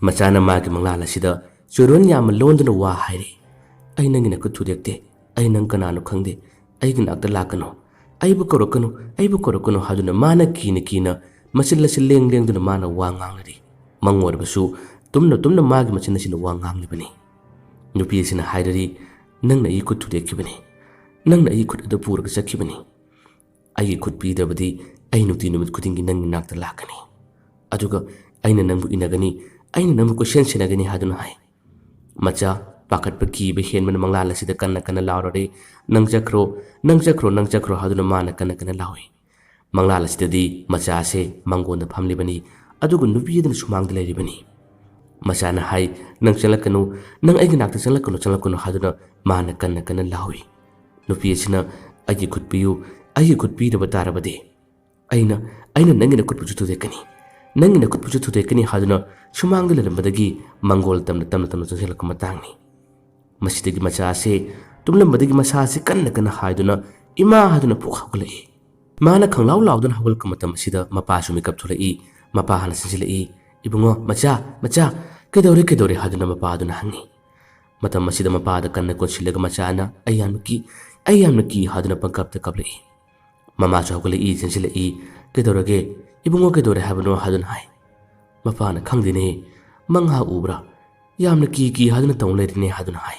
ꯃꯆꯥꯅ ꯃꯥꯒꯤ ꯃꯪꯂꯥꯟ ꯑꯁꯤꯗ ꯆꯣꯏꯔꯣꯟ ꯌꯥꯝꯅ ꯂꯣꯟꯗꯨꯅ ꯋꯥ ꯍꯥꯏꯔꯤ꯫ "ꯑꯩ ꯅꯪꯒꯤ ꯅꯈꯨꯠ ꯊꯨꯗꯦꯛꯇꯦ꯫ ꯑꯩ ꯅꯪ ꯀꯅꯥꯅꯣ ꯈꯪꯗꯦ꯫ ꯑꯩꯒꯤ ꯅꯥꯛꯇ ꯂꯥꯛꯀꯅꯨ꯫ ꯑꯩꯕꯨ ꯀꯧꯔꯛꯀꯅꯨ, ꯑꯩꯕꯨ ꯀꯧꯔꯛꯀꯅꯨ" ꯍꯥꯏꯗꯨꯅ ꯃꯥꯅ ꯀꯤꯅ ꯀꯤꯅ ꯃꯆꯤꯟ ꯑꯁꯤ ꯂꯦꯡ ꯂꯦꯡꯗꯨꯅ ꯃꯥꯅ ꯋꯥ ꯉꯥꯡꯂꯔꯤ꯫ ꯃꯪ ꯑꯣꯏꯔꯕꯁꯨ ꯇꯨꯝꯅ ꯇꯨꯝꯅ ꯃꯥꯒꯤ ꯃꯆꯤꯟ ꯑꯁꯤꯅ ꯋꯥ ꯉꯥꯡꯂꯤꯕꯅꯤ꯫ ꯅꯨꯄꯤ ꯑꯁꯤꯅ ꯍꯥꯏꯔꯔꯤ, "ꯅꯪꯅ ꯑꯩꯒꯤ ꯈꯨꯠ ꯊꯨꯗꯦꯛꯈꯤꯕꯅꯤ꯫ ꯅꯪꯅ ꯑꯩꯒꯤ ꯈꯨꯠ ꯑꯗꯨ ꯄꯨꯔꯒ ꯆꯠꯈꯤꯕꯅꯤ꯫ ꯑꯩꯒꯤ ꯈꯨꯠ ꯄꯤꯗ꯭ꯔꯕꯗꯤ ꯑꯩ ꯅꯨꯡꯇꯤ ꯅꯨꯃꯤꯠ ꯈꯨꯗꯤꯡꯒꯤ ꯅꯪꯒꯤ ꯅꯥꯛꯇ ꯂꯥꯛꯀꯅꯤ꯫ ꯑꯗꯨꯒ ꯑꯩꯅ ꯅꯪꯕꯨ ꯏꯟꯅꯒꯅꯤ, ꯑꯩꯅ ꯅꯪꯕꯨ ꯀꯣꯏꯁꯦꯟ ꯁꯦꯟꯅꯒꯅꯤ" ꯍꯥꯏꯗꯨꯅ ꯍꯥꯏ꯫ ꯃꯆꯥ, ꯄꯥꯈꯠꯄ ꯀꯤꯕ ꯍꯦꯟꯕꯅ ꯃꯪꯂꯥꯟ ꯑꯁꯤꯗ ꯀꯟꯅ ꯀꯟꯅ ꯂꯥꯎꯔꯔꯦ, "ꯅꯪ ꯆꯠꯈ꯭ꯔꯣ, ꯅꯪ ꯆꯠꯈ꯭ꯔꯣ, ꯅꯪ ꯆꯠꯈ꯭ꯔꯣ" ꯍꯥꯏꯗꯨꯅ ꯃꯥꯅ ꯀꯟꯅ ꯀꯟꯅ ꯂꯥꯎꯏ꯫ ꯃꯪꯂꯥꯟ ꯑꯁꯤꯗꯗꯤ ꯃꯆꯥ ꯑꯁꯦ ꯃꯪꯒꯣꯟꯗ ꯐꯝꯂꯤꯕꯅꯤ, ꯑꯗꯨꯒ ꯅꯨꯄꯤ ꯑꯗꯨꯅ ꯁꯨꯃꯥꯡꯗ ꯂꯩꯔꯤꯕꯅꯤ꯫ ꯃꯆꯥꯅ ꯍꯥꯏ, "ꯅꯪ ꯆꯪꯂꯛꯀꯅꯨ, ꯅꯪ ꯑꯩꯒꯤ ꯅꯥꯛꯇ ꯆꯪꯂꯛꯀꯅꯨ, ꯆꯪꯂꯛꯀꯅꯨ" ꯍꯥꯏꯗꯨꯅ ꯃꯥꯅ ꯀꯟꯅ ꯀꯟꯅ ꯂꯥꯎꯏ꯫ ꯅꯨꯄꯤ ꯑꯁꯤꯅ, "ꯑꯩꯒꯤ ꯈꯨꯠ ꯄꯤꯌꯨ, ꯑꯩꯒꯤ ꯈꯨꯠ ꯄꯤꯗꯕ ꯇꯥꯔꯕꯗꯤ ꯑꯩꯅ, ꯑꯩꯅ ꯅꯪꯒꯤ ꯅꯈꯨꯠꯄꯨꯁꯨ ꯊꯨꯗꯦꯛꯀꯅꯤ, ꯅꯪꯒꯤ ꯅꯈꯨꯠꯄꯨꯁꯨ ꯊꯨꯗꯦꯛꯀꯅꯤ" ꯍꯥꯏꯗꯨꯅ ꯁꯨꯃꯥꯡꯗ ꯂꯩꯔꯝꯕꯗꯒꯤ ꯃꯪꯒꯣꯜ ꯇꯝꯅ ꯇꯝꯅ ꯇꯝꯅ ꯆꯪꯁꯤꯜꯂꯛꯄ ꯃꯇꯥꯡꯅꯤ꯫ ꯃꯁꯤꯗꯒꯤ ꯃꯆꯥ ꯑꯁꯦ ꯇꯨꯝꯂꯝꯕꯗꯒꯤ ꯃꯁꯥ ꯑꯁꯤ ꯀꯟꯅ ꯀꯟꯅ ꯍꯥꯏꯗꯨꯅ "ꯏꯃꯥ" ꯍꯥꯏꯗꯨꯅ ꯄꯨꯛ ꯍꯧꯒꯠꯂꯛꯏ꯫ ꯃꯥꯅ ꯈꯪꯂꯥꯎ ꯂꯥꯎꯗꯨꯅ ꯍꯧꯒꯠꯂꯛꯄ ꯃꯇꯝ ꯑꯁꯤꯗ ꯃꯄꯥꯁꯨ ꯃꯤꯀꯞ ꯊꯣꯛꯂꯛꯏ꯫ ꯃꯄꯥ ꯍꯥꯟꯅ ꯆꯪꯁꯤꯜꯂꯛꯏ꯫ "ꯏꯕꯨꯡꯉꯣ, ꯃꯆꯥ, ꯃꯆꯥ, ꯀꯩꯗꯧꯔꯦ, ꯀꯩꯗꯧꯔꯦ?" ꯍꯥꯏꯗꯨꯅ ꯃꯄꯥ ꯑꯗꯨꯅ ꯍꯪꯉꯤ꯫ ꯃꯇꯝ ꯑꯁꯤꯗ ꯃꯄꯥꯗ ꯀꯟꯅ ꯀꯣꯟꯁꯤꯜꯂꯒ ꯃꯆꯥꯅ "ꯑꯩ ꯌꯥꯝꯅ ꯀꯤ, ꯑꯩ ꯌꯥꯝꯅ ꯀꯤ" ꯍꯥꯏꯗꯨꯅ ꯄꯪꯀꯞꯇ ꯀꯞꯂꯛꯏ꯫ ꯃꯃꯥꯁꯨ ꯍꯧꯒꯠꯂꯛꯏ, ꯆꯦꯟꯁꯤꯜꯂꯛꯏ꯫ "ꯀꯩꯗꯧꯔꯒꯦ? ꯏꯕꯨꯡꯉꯣ, ꯀꯩꯗꯧꯔꯦ ꯍꯥꯏꯕꯅꯣ?" ꯍꯥꯏꯗꯨꯅ ꯍꯥꯏ꯫ ꯃꯄꯥꯅ "ꯈꯪꯗꯦꯅꯦ, ꯃꯪꯍꯥ ꯎꯕ꯭ꯔꯥ? ꯌꯥꯝꯅ ꯀꯤ ꯀꯤ ꯍꯥꯏꯗꯨꯅ ꯇꯧ ꯂꯩꯔꯤꯅꯦ" ꯍꯥꯏꯗꯨꯅ ꯍꯥꯏ꯫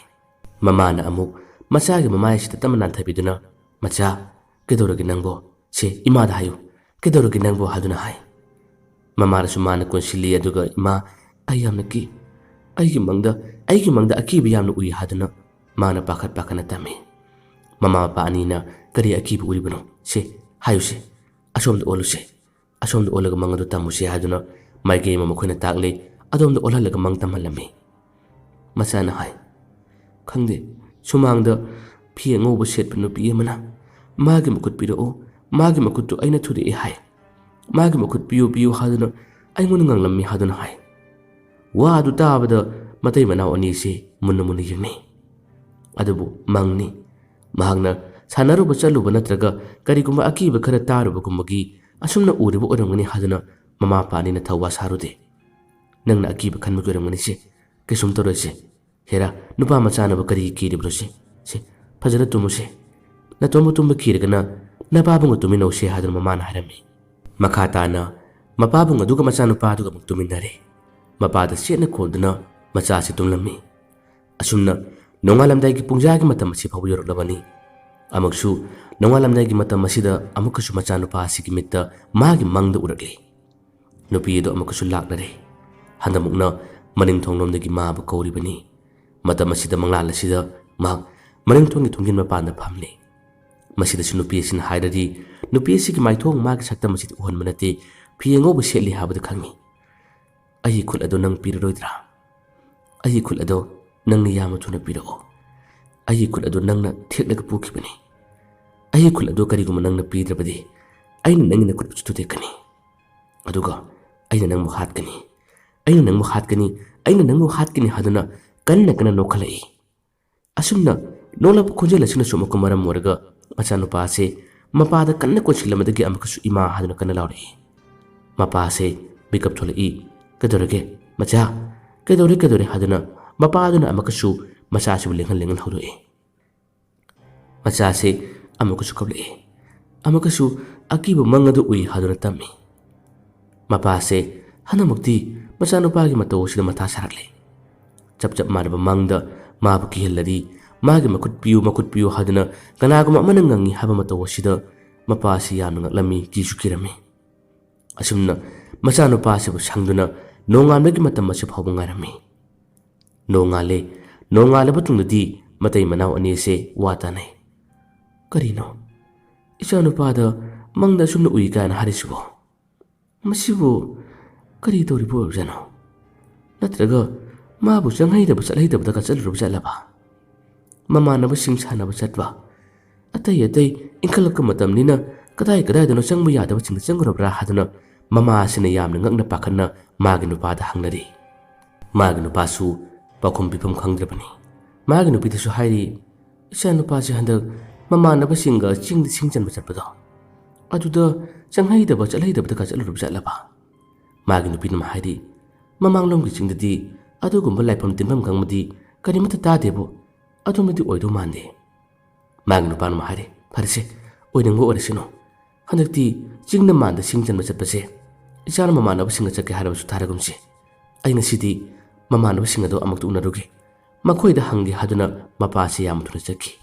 ꯃꯃꯥꯅ ꯑꯃꯨꯛ ꯃꯆꯥꯒꯤ ꯃꯃꯥꯏ ꯑꯁꯤꯗ ꯇꯞꯅ ꯅꯥꯟꯊꯕꯤꯗꯨꯅ, "ꯃꯆꯥ, "ꯀꯩꯗꯧꯔꯒꯦ ꯅꯪꯕꯣ? ꯁꯦ, ꯏꯃꯥꯗ ꯍꯥꯏꯌꯨ꯫ ꯀꯩꯗꯧꯔꯒꯦ ꯅꯪꯕꯣ?" ꯍꯥꯏꯗꯨꯅ ꯍꯥꯏ꯫ ꯃꯃꯥꯗꯁꯨ ꯃꯥꯅ ꯀꯣꯟꯁꯤꯜꯂꯤ, ꯑꯗꯨꯒ, "ꯏꯃꯥ, ꯑꯩ ꯌꯥꯝꯅ ꯀꯤ꯫ ꯑꯩꯒꯤ ꯃꯪꯗ, ꯑꯩꯒꯤ ꯃꯪꯗ ꯑꯀꯤꯕ ꯌꯥꯝꯅ ꯎꯏ" ꯍꯥꯏꯗꯨꯅ ꯃꯥꯅ ꯄꯥꯈꯠ ꯄꯥꯈꯠꯅ ꯇꯝꯃꯤ꯫ ꯃꯃꯥ ꯃꯄꯥ ꯑꯅꯤꯅ, "ꯀꯔꯤ ꯑꯀꯤꯕ ꯎꯔꯤꯕꯅꯣ? ꯁꯦ, ꯍꯥꯏꯌꯨꯁꯦ꯫ ꯑꯁꯣꯝꯗ ꯑꯣꯜꯂꯨꯁꯦ꯫ ꯑꯁꯣꯝꯗ ꯑꯣꯜꯂꯒ ꯃꯪ ꯑꯗꯨ ꯇꯝꯃꯨꯁꯦ" ꯍꯥꯏꯗꯨꯅ ꯃꯥꯏꯀꯩ ꯑꯃ ꯃꯈꯣꯏꯅ ꯇꯥꯛꯂꯦ꯫ ꯑꯗꯣꯝꯗ ꯑꯣꯜꯍꯜꯂꯒ ꯃꯪ ꯇꯝꯍꯜꯂꯝꯃꯤ꯫ ꯃꯆꯥꯅ ꯍꯥꯏ, "ꯈꯪꯗꯦ, ꯁꯨꯃꯥꯡꯗ ꯐꯤ ꯑꯉꯧꯕ ꯁꯦꯠꯄ ꯅꯨꯄꯤ ꯑꯃꯅ ꯃꯥꯒꯤ ꯃꯈꯨꯠ ꯄꯤꯔꯛꯎ, ꯃꯥꯒꯤ ꯃꯈꯨꯠꯇꯨ ꯑꯩꯅ ꯊꯨꯗꯦꯛꯑꯦ" ꯍꯥꯏ꯫ "ꯃꯥꯒꯤ ꯃꯈꯨꯠ ꯄꯤꯌꯨ, ꯄꯤꯌꯨ" ꯍꯥꯏꯗꯨꯅ ꯑꯩꯉꯣꯟꯗ ꯉꯥꯡꯂꯝꯃꯤ" ꯍꯥꯏꯗꯨꯅ ꯍꯥꯏ꯫ ꯋꯥ ꯑꯗꯨ ꯇꯥꯕꯗ ꯃꯇꯩ ꯃꯅꯥꯎ ꯑꯅꯤꯁꯤ ꯃꯨꯟꯅ ꯃꯨꯟꯅ ꯌꯦꯡꯅꯩ꯫ ꯑꯗꯨꯕꯨ ꯃꯪꯅꯤ꯫ ꯃꯍꯥꯛꯅ ꯁꯥꯟꯅꯔꯨꯕ ꯆꯠꯂꯨꯕ ꯅꯠꯇ꯭ꯔꯒ ꯀꯔꯤꯒꯨꯝꯕ ꯑꯀꯤꯕ ꯈꯔ ꯇꯥꯔꯨꯕꯒꯨꯝꯕꯒꯤ ꯑꯁꯨꯝꯅ ꯎꯔꯤꯕ ꯑꯣꯏꯔꯝꯒꯅꯤ ꯍꯥꯏꯗꯨꯅ ꯃꯃꯥ ꯃꯄꯥ ꯑꯅꯤꯅ ꯊꯧꯋꯥ ꯁꯥꯔꯨꯗꯦ꯫ "ꯅꯪꯅ ꯑꯀꯤꯕ ꯈꯟꯕꯒꯤ ꯑꯣꯏꯔꯝꯒꯅꯤꯁꯦ꯫ ꯀꯩꯁꯨꯝ ꯇꯧꯔꯣꯏꯁꯦ꯫ ꯍꯦꯔꯥ, ꯅꯨꯄꯥ ꯃꯆꯥꯅꯕꯨ ꯀꯔꯤꯒꯤ ꯀꯤꯔꯤꯕꯅꯣꯁꯦ? ꯁꯦ, ꯐꯖꯅ ꯇꯨꯝꯃꯨꯁꯦ꯫ ꯅꯇꯣꯝꯕꯨ ꯇꯨꯝꯕ ꯀꯤꯔꯒꯅ ꯅꯄꯥꯕꯨꯡꯒ ꯇꯨꯃꯤꯟꯅꯧꯁꯦ" ꯍꯥꯏꯗꯨꯅ ꯃꯃꯥꯅ ꯍꯥꯏꯔꯝꯃꯤ꯫ ꯃꯈꯥ ꯇꯥꯅ ꯃꯄꯥꯕꯨꯡ ꯑꯗꯨꯒ ꯃꯆꯥꯅꯨꯄꯥꯗꯨꯒ ꯑꯃꯨꯛ ꯇꯨꯃꯤꯟꯅꯔꯦ꯫ ꯃꯄꯥꯗ ꯆꯦꯠꯅ ꯈꯣꯟꯗꯨꯅ ꯃꯆꯥꯁꯤ ꯇꯨꯝꯂꯝꯃꯤ꯫ ꯑꯁꯨꯝꯅ ꯅꯣꯡꯉꯥꯜꯂꯝꯗꯥꯏꯒꯤ ꯄꯨꯡꯖꯥꯒꯤ ꯃꯇꯝ ꯑꯁꯤ ꯐꯥꯎꯕ ꯌꯧꯔꯛꯂꯕꯅꯤ꯫ ꯑꯃꯨꯛꯁꯨ ꯅꯣꯡꯉꯥꯜꯂꯝꯗꯥꯏꯒꯤ ꯃꯇꯝ ꯑꯁꯤꯗ ꯑꯃꯨꯛꯀꯁꯨ ꯃꯆꯥꯅꯨꯄꯥ ꯑꯁꯤꯒꯤ ꯃꯤꯠꯇ ꯃꯥꯒꯤ ꯃꯪꯗ ꯎꯔꯛꯂꯤ꯫ ꯅꯨꯄꯤ ꯑꯗꯨ ꯑꯃꯨꯛꯀꯁꯨ ꯂꯥꯛꯂꯔꯦ꯫ ꯍꯟꯗꯛꯃꯨꯛꯅ ꯃꯅꯤꯡ ꯊꯣꯡꯂꯣꯝꯗꯒꯤ ꯃꯥꯕꯨ ꯀꯧꯔꯤꯕꯅꯤ꯫ ꯃꯇꯝ ꯑꯁꯤꯗ ꯃꯪꯂꯥꯟ ꯑꯁꯤꯗ ꯃꯍꯥꯛ ꯃꯅꯤꯡ ꯊꯣꯡꯒꯤ ꯊꯣꯡꯖꯤꯟ ꯃꯄꯥꯟꯗ ꯐꯝꯂꯤ꯫ ꯃꯁꯤꯗꯁꯨ ꯅꯨꯄꯤ ꯑꯁꯤꯅ ꯍꯥꯏꯔꯗꯤ ꯅꯨꯄꯤ ꯑꯁꯤꯒꯤ ꯃꯥꯏꯊꯣꯡ ꯃꯥꯒꯤ ꯁꯛꯇꯝ ꯑꯁꯤꯗꯤ ꯎꯍꯟꯕ ꯅꯠꯇꯦ, ꯐꯤ ꯑꯉꯧꯕ ꯁꯦꯠꯂꯤ ꯍꯥꯏꯕꯗꯨ ꯈꯪꯏ꯫ "ꯑꯩꯒꯤ ꯈꯨꯠ ꯑꯗꯣ ꯅꯪ ꯄꯤꯔꯔꯣꯏꯗ꯭ꯔꯥ? ꯑꯩꯒꯤ ꯈꯨꯠ ꯑꯗꯣ ꯅꯪꯅ ꯌꯥꯝꯅ ꯊꯨꯅ ꯄꯤꯔꯛꯑꯣ꯫ ꯑꯩꯒꯤ ꯈꯨꯠ ꯑꯗꯣ ꯅꯪꯅ ꯊꯦꯛꯂꯒ ꯄꯨꯈꯤꯕꯅꯤ꯫ ꯑꯩꯒꯤ ꯈꯨꯠ ꯑꯗꯣ ꯀꯔꯤꯒꯨꯝꯕ ꯅꯪꯅ ꯄꯤꯗ꯭ꯔꯕꯗꯤ ꯑꯩꯅ ꯅꯪꯒꯤ ꯅꯈꯨꯠ ꯑꯗꯨ ꯊꯨꯗꯦꯛꯀꯅꯤ꯫ ꯑꯗꯨꯒ ꯑꯩꯅ ꯅꯪꯕꯨ ꯍꯥꯠꯀꯅꯤ꯫ ꯑꯩꯅ ꯅꯪꯕꯨ ꯍꯥꯠꯀꯅꯤ꯫ ꯑꯩꯅ ꯅꯪꯕꯨ ꯍꯥꯠꯀꯅꯤ" ꯍꯥꯏꯗꯨꯅ ꯀꯟꯅ ꯀꯟꯅ ꯅꯣꯛꯈꯠꯂꯛꯏ꯫ ꯑꯁꯨꯝꯅ ꯅꯣꯛꯂꯛꯄ ꯈꯣꯟꯖꯦꯜ ꯑꯁꯤꯅꯁꯨ ꯑꯃꯨꯛꯀ ꯃꯔꯝ ꯑꯣꯏꯔꯒ ꯃꯆꯥꯅꯨꯄꯥ ꯑꯁꯦ ꯃꯄꯥꯗ ꯀꯟꯅ ꯀꯣꯟꯁꯤꯜꯂꯝꯕꯗꯒꯤ ꯑꯃꯨꯛꯀꯁꯨ "ꯏꯃꯥ" ꯍꯥꯏꯗꯨꯅ ꯀꯟꯅ ꯂꯥꯎꯔꯛꯏ꯫ ꯃꯄꯥ ꯑꯁꯦ ꯃꯤꯀꯞ ꯊꯣꯛꯂꯛꯏ꯫ "ꯀꯩꯗꯧꯔꯒꯦ ꯃꯆꯥ? ꯀꯩꯗꯧꯔꯦ, ꯀꯩꯗꯧꯔꯦ?" ꯍꯥꯏꯗꯨꯅ ꯃꯄꯥꯗꯨꯅ ꯑꯃꯨꯛꯀꯁꯨ ꯃꯆꯥꯁꯤꯕꯨ ꯂꯦꯡꯍꯟ ꯂꯦꯡꯍꯟ ꯍꯧꯗꯣꯛꯏ꯫ ꯃꯆꯥꯁꯦ ꯑꯃꯨꯛꯀꯁꯨ ꯀꯞꯂꯛꯏ꯫ ꯑꯃꯨꯛꯀꯁꯨ ꯑꯀꯤꯕ ꯃꯪ ꯑꯗꯨ ꯎꯏ ꯍꯥꯏꯗꯨꯅ ꯇꯝꯃꯤ꯫ ꯃꯄꯥꯁꯦ ꯍꯟꯗꯛꯃꯛꯇꯤ ꯃꯆꯥꯅꯨꯄꯥꯒꯤ ꯃꯇꯧ ꯑꯁꯤꯗ ꯃꯊꯥ ꯁꯥꯔꯛꯂꯦ꯫ ꯆꯞ ꯆꯞ ꯃꯥꯟꯅꯕ ꯃꯪꯗ ꯃꯥꯕꯨ ꯀꯤꯍꯜꯂꯗꯤ ꯃꯥꯒꯤ ꯃꯈꯨꯠ ꯄꯤꯌꯨ, ꯃꯈꯨꯠ ꯄꯤꯌꯨ ꯍꯥꯏꯗꯨꯅ ꯀꯅꯥꯒꯨꯝꯕ ꯑꯃꯅ ꯉꯪꯉꯤ ꯍꯥꯏꯕ ꯃꯇꯧ ꯑꯁꯤꯗ ꯃꯄꯥ ꯑꯁꯤ ꯌꯥꯝꯅ ꯉꯛꯂꯝꯃꯤ, ꯀꯤꯁꯨ ꯀꯤꯔꯝꯃꯤ꯫ ꯑꯁꯨꯝꯅ ꯃꯆꯥꯅꯨꯄꯥ ꯑꯁꯤꯕꯨ ꯁꯪꯗꯨꯅ ꯅꯣꯡꯉꯥꯟꯕꯒꯤ ꯃꯇꯝ ꯑꯁꯤ ꯐꯥꯎꯕ ꯉꯥꯏꯔꯝꯃꯤ꯫ ꯅꯣꯡꯉꯥꯜꯂꯦ꯫ ꯅꯣꯡꯉꯥꯜꯂꯕ ꯇꯨꯡꯗꯗꯤ ꯃꯇꯩ ꯃꯅꯥꯎ ꯑꯅꯤ ꯑꯁꯦ ꯋꯥ ꯇꯥꯅꯩ꯫ "ꯀꯔꯤꯅꯣ? ꯏꯆꯥꯅꯨꯄꯥꯗ ꯃꯪꯗ ꯑꯁꯨꯝꯅ ꯎꯏ ꯀꯥꯏꯅ ꯍꯥꯏꯔꯤꯁꯤꯕꯣ? ꯃꯁꯤꯕꯨ ꯀꯔꯤ ꯇꯧꯔꯤꯕ ꯑꯣꯏꯕꯖꯥꯠꯅꯣ? ꯅꯠꯇ꯭ꯔꯒ ꯃꯥꯕꯨ ꯆꯪꯍꯩꯗꯕ ꯆꯠꯍꯩꯗꯕꯗꯒ ꯆꯠꯂꯨꯔꯕ ꯖꯥꯠꯂꯕ? ꯃꯃꯥꯟꯅꯕꯁꯤꯡ ꯁꯥꯟꯅꯕ ꯆꯠꯄ, ꯑꯇꯩ ꯑꯇꯩ ꯏꯟꯈꯠꯂꯛꯄ ꯃꯇꯝꯅꯤꯅ ꯀꯗꯥꯏ ꯀꯗꯥꯏꯗꯅꯣ ꯆꯪꯕ ꯌꯥꯗꯕꯁꯤꯡꯗ ꯆꯪꯉꯨꯔꯕ꯭ꯔꯥ?" ꯍꯥꯏꯗꯨꯅ ꯃꯃꯥ ꯑꯁꯤꯅ ꯌꯥꯝꯅ ꯉꯛꯅ ꯄꯥꯈꯠꯅ ꯃꯥꯒꯤ ꯅꯨꯄꯥꯗ ꯍꯪꯅꯔꯤ꯫ ꯃꯥꯒꯤ ꯅꯨꯄꯥꯁꯨ ꯄꯥꯎꯈꯨꯝ ꯄꯤꯐꯝ ꯈꯪꯗ꯭ꯔꯕꯅꯤ꯫ ꯃꯥꯒꯤ ꯅꯨꯄꯤꯗꯁꯨ ꯍꯥꯏꯔꯤ, "ꯏꯆꯥ ꯅꯨꯄꯥꯁꯦ ꯍꯟꯗꯛ ꯃꯃꯥꯟꯅꯕꯁꯤꯡꯒ ꯆꯤꯡꯗ ꯁꯤꯡ ꯆꯟꯕ ꯆꯠꯄꯗꯣ, ꯑꯗꯨꯗ ꯆꯪꯍꯩꯗꯕ ꯆꯠꯍꯩꯗꯕꯗꯒ ꯆꯠꯂꯨꯔꯕ ꯖꯥꯠꯂꯕ?" ꯃꯥꯒꯤ ꯅꯨꯄꯤꯅ ꯑꯃ ꯍꯥꯏꯔꯤ, "ꯃꯃꯥꯡꯂꯣꯝꯒꯤ ꯆꯤꯡꯗꯗꯤ ꯑꯗꯨꯒꯨꯝꯕ ꯂꯥꯏꯐꯝ ꯇꯤꯟꯐꯝ ꯈꯪꯕꯗꯤ ꯀꯔꯤꯃꯠꯇ ꯇꯥꯗꯦꯕꯨ, ꯑꯗꯣꯝꯗꯗꯤ ꯑꯣꯏꯗꯧ ꯃꯥꯟꯗꯦ꯫" ꯃꯥꯒꯤ ꯅꯨꯄꯥꯅ ꯑꯃ ꯍꯥꯏꯔꯤ, "ꯐꯔꯦꯁꯦ, ꯑꯣꯏꯅꯤꯡꯕ ꯑꯣꯏꯔꯁꯅꯨ꯫ ꯍꯟꯗꯛꯇꯤ ꯆꯤꯡꯗ ꯃꯥꯟꯗ ꯁꯤꯡ ꯆꯟꯕ ꯆꯠꯄꯁꯦ ꯏꯆꯥꯅ ꯃꯃꯥꯟꯅꯕꯁꯤꯡꯒ ꯆꯠꯀꯦ ꯍꯥꯏꯔꯕꯁꯨ ꯊꯥꯔꯒꯨꯝꯁꯤ꯫ ꯑꯩ ꯉꯁꯤꯗꯤ ꯃꯃꯥꯟꯅꯕꯁꯤꯡ ꯑꯗꯨ ꯑꯃꯨꯛꯇ ꯎꯅꯔꯨꯒꯦ꯫ ꯃꯈꯣꯏꯗ ꯍꯪꯒꯦ" ꯍꯥꯏꯗꯨꯅ ꯃꯄꯥꯁꯦ ꯌꯥꯝ ꯊꯨꯅ ꯆꯠꯈꯤ꯫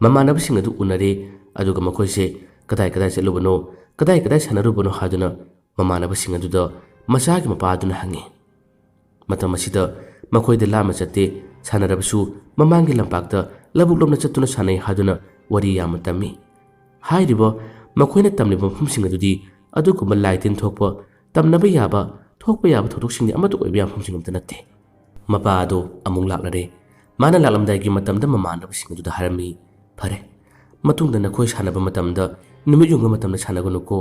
ꯃꯃꯥꯟꯅꯕꯁꯤꯡ ꯑꯗꯨ ꯎꯅꯔꯦ, ꯑꯗꯨꯒ ꯃꯈꯣꯏꯁꯦ ꯀꯗꯥꯏ ꯀꯗꯥꯏ ꯆꯠꯂꯨꯕꯅꯣ, ꯀꯗꯥꯏ ꯀꯗꯥꯏ ꯁꯥꯟꯅꯔꯨꯕꯅꯣ ꯍꯥꯏꯗꯨꯅ ꯃꯃꯥꯟꯅꯕꯁꯤꯡ ꯑꯗꯨꯗ ꯃꯆꯥꯒꯤ ꯃꯄꯥ ꯑꯗꯨꯅ ꯍꯪꯉꯤ꯫ ꯃꯇꯝ ꯑꯁꯤꯗ ꯃꯈꯣꯏꯗ ꯂꯥꯞꯅ ꯆꯠꯇꯦ, ꯁꯥꯟꯅꯔꯕꯁꯨ ꯃꯃꯥꯡꯒꯤ ꯂꯝꯄꯥꯛꯇ ꯂꯧꯕꯨꯛ ꯂꯣꯝꯗ ꯆꯠꯇꯨꯅ ꯁꯥꯟꯅꯩ ꯍꯥꯏꯗꯨꯅ ꯋꯥꯔꯤ ꯌꯥꯝꯅ ꯇꯝꯃꯤ꯫ ꯍꯥꯏꯔꯤꯕ ꯃꯈꯣꯏꯅ ꯇꯝꯂꯤꯕ ꯃꯐꯝꯁꯤꯡ ꯑꯗꯨꯗꯤ ꯑꯗꯨꯒꯨꯝꯕ ꯂꯥꯏ ꯇꯤꯟ ꯊꯣꯛꯄ, ꯇꯝꯅꯕ ꯌꯥꯕ, ꯊꯣꯛꯄ ꯌꯥꯕ ꯊꯧꯗꯣꯛꯁꯤꯡꯒꯤ ꯑꯃꯠꯇ ꯑꯣꯏꯕ ꯌꯥꯕ ꯃꯐꯝꯁꯤꯡ ꯑꯃꯠꯇ ꯅꯠꯇꯦ꯫ ꯃꯄꯥ ꯑꯗꯨ ꯑꯃꯨꯛ ꯂꯥꯛꯂꯔꯦ꯫ ꯃꯥꯅ ꯂꯥꯛꯂꯝꯗꯥꯏꯒꯤ ꯃꯇꯝꯗ ꯃꯃꯥꯟꯅꯕꯁꯤꯡ ꯑꯗꯨꯗ ꯍꯥꯏꯔꯝꯃꯤ, "ꯐꯔꯦ, ꯃꯇꯨꯡꯗ ꯅꯈꯣꯏ ꯁꯥꯟꯅꯕ ꯃꯇꯝꯗ ꯅꯨꯃꯤꯠ ꯌꯨꯡꯕ ꯃꯇꯝꯗ ꯁꯥꯟꯅꯒꯅꯨꯀꯣ,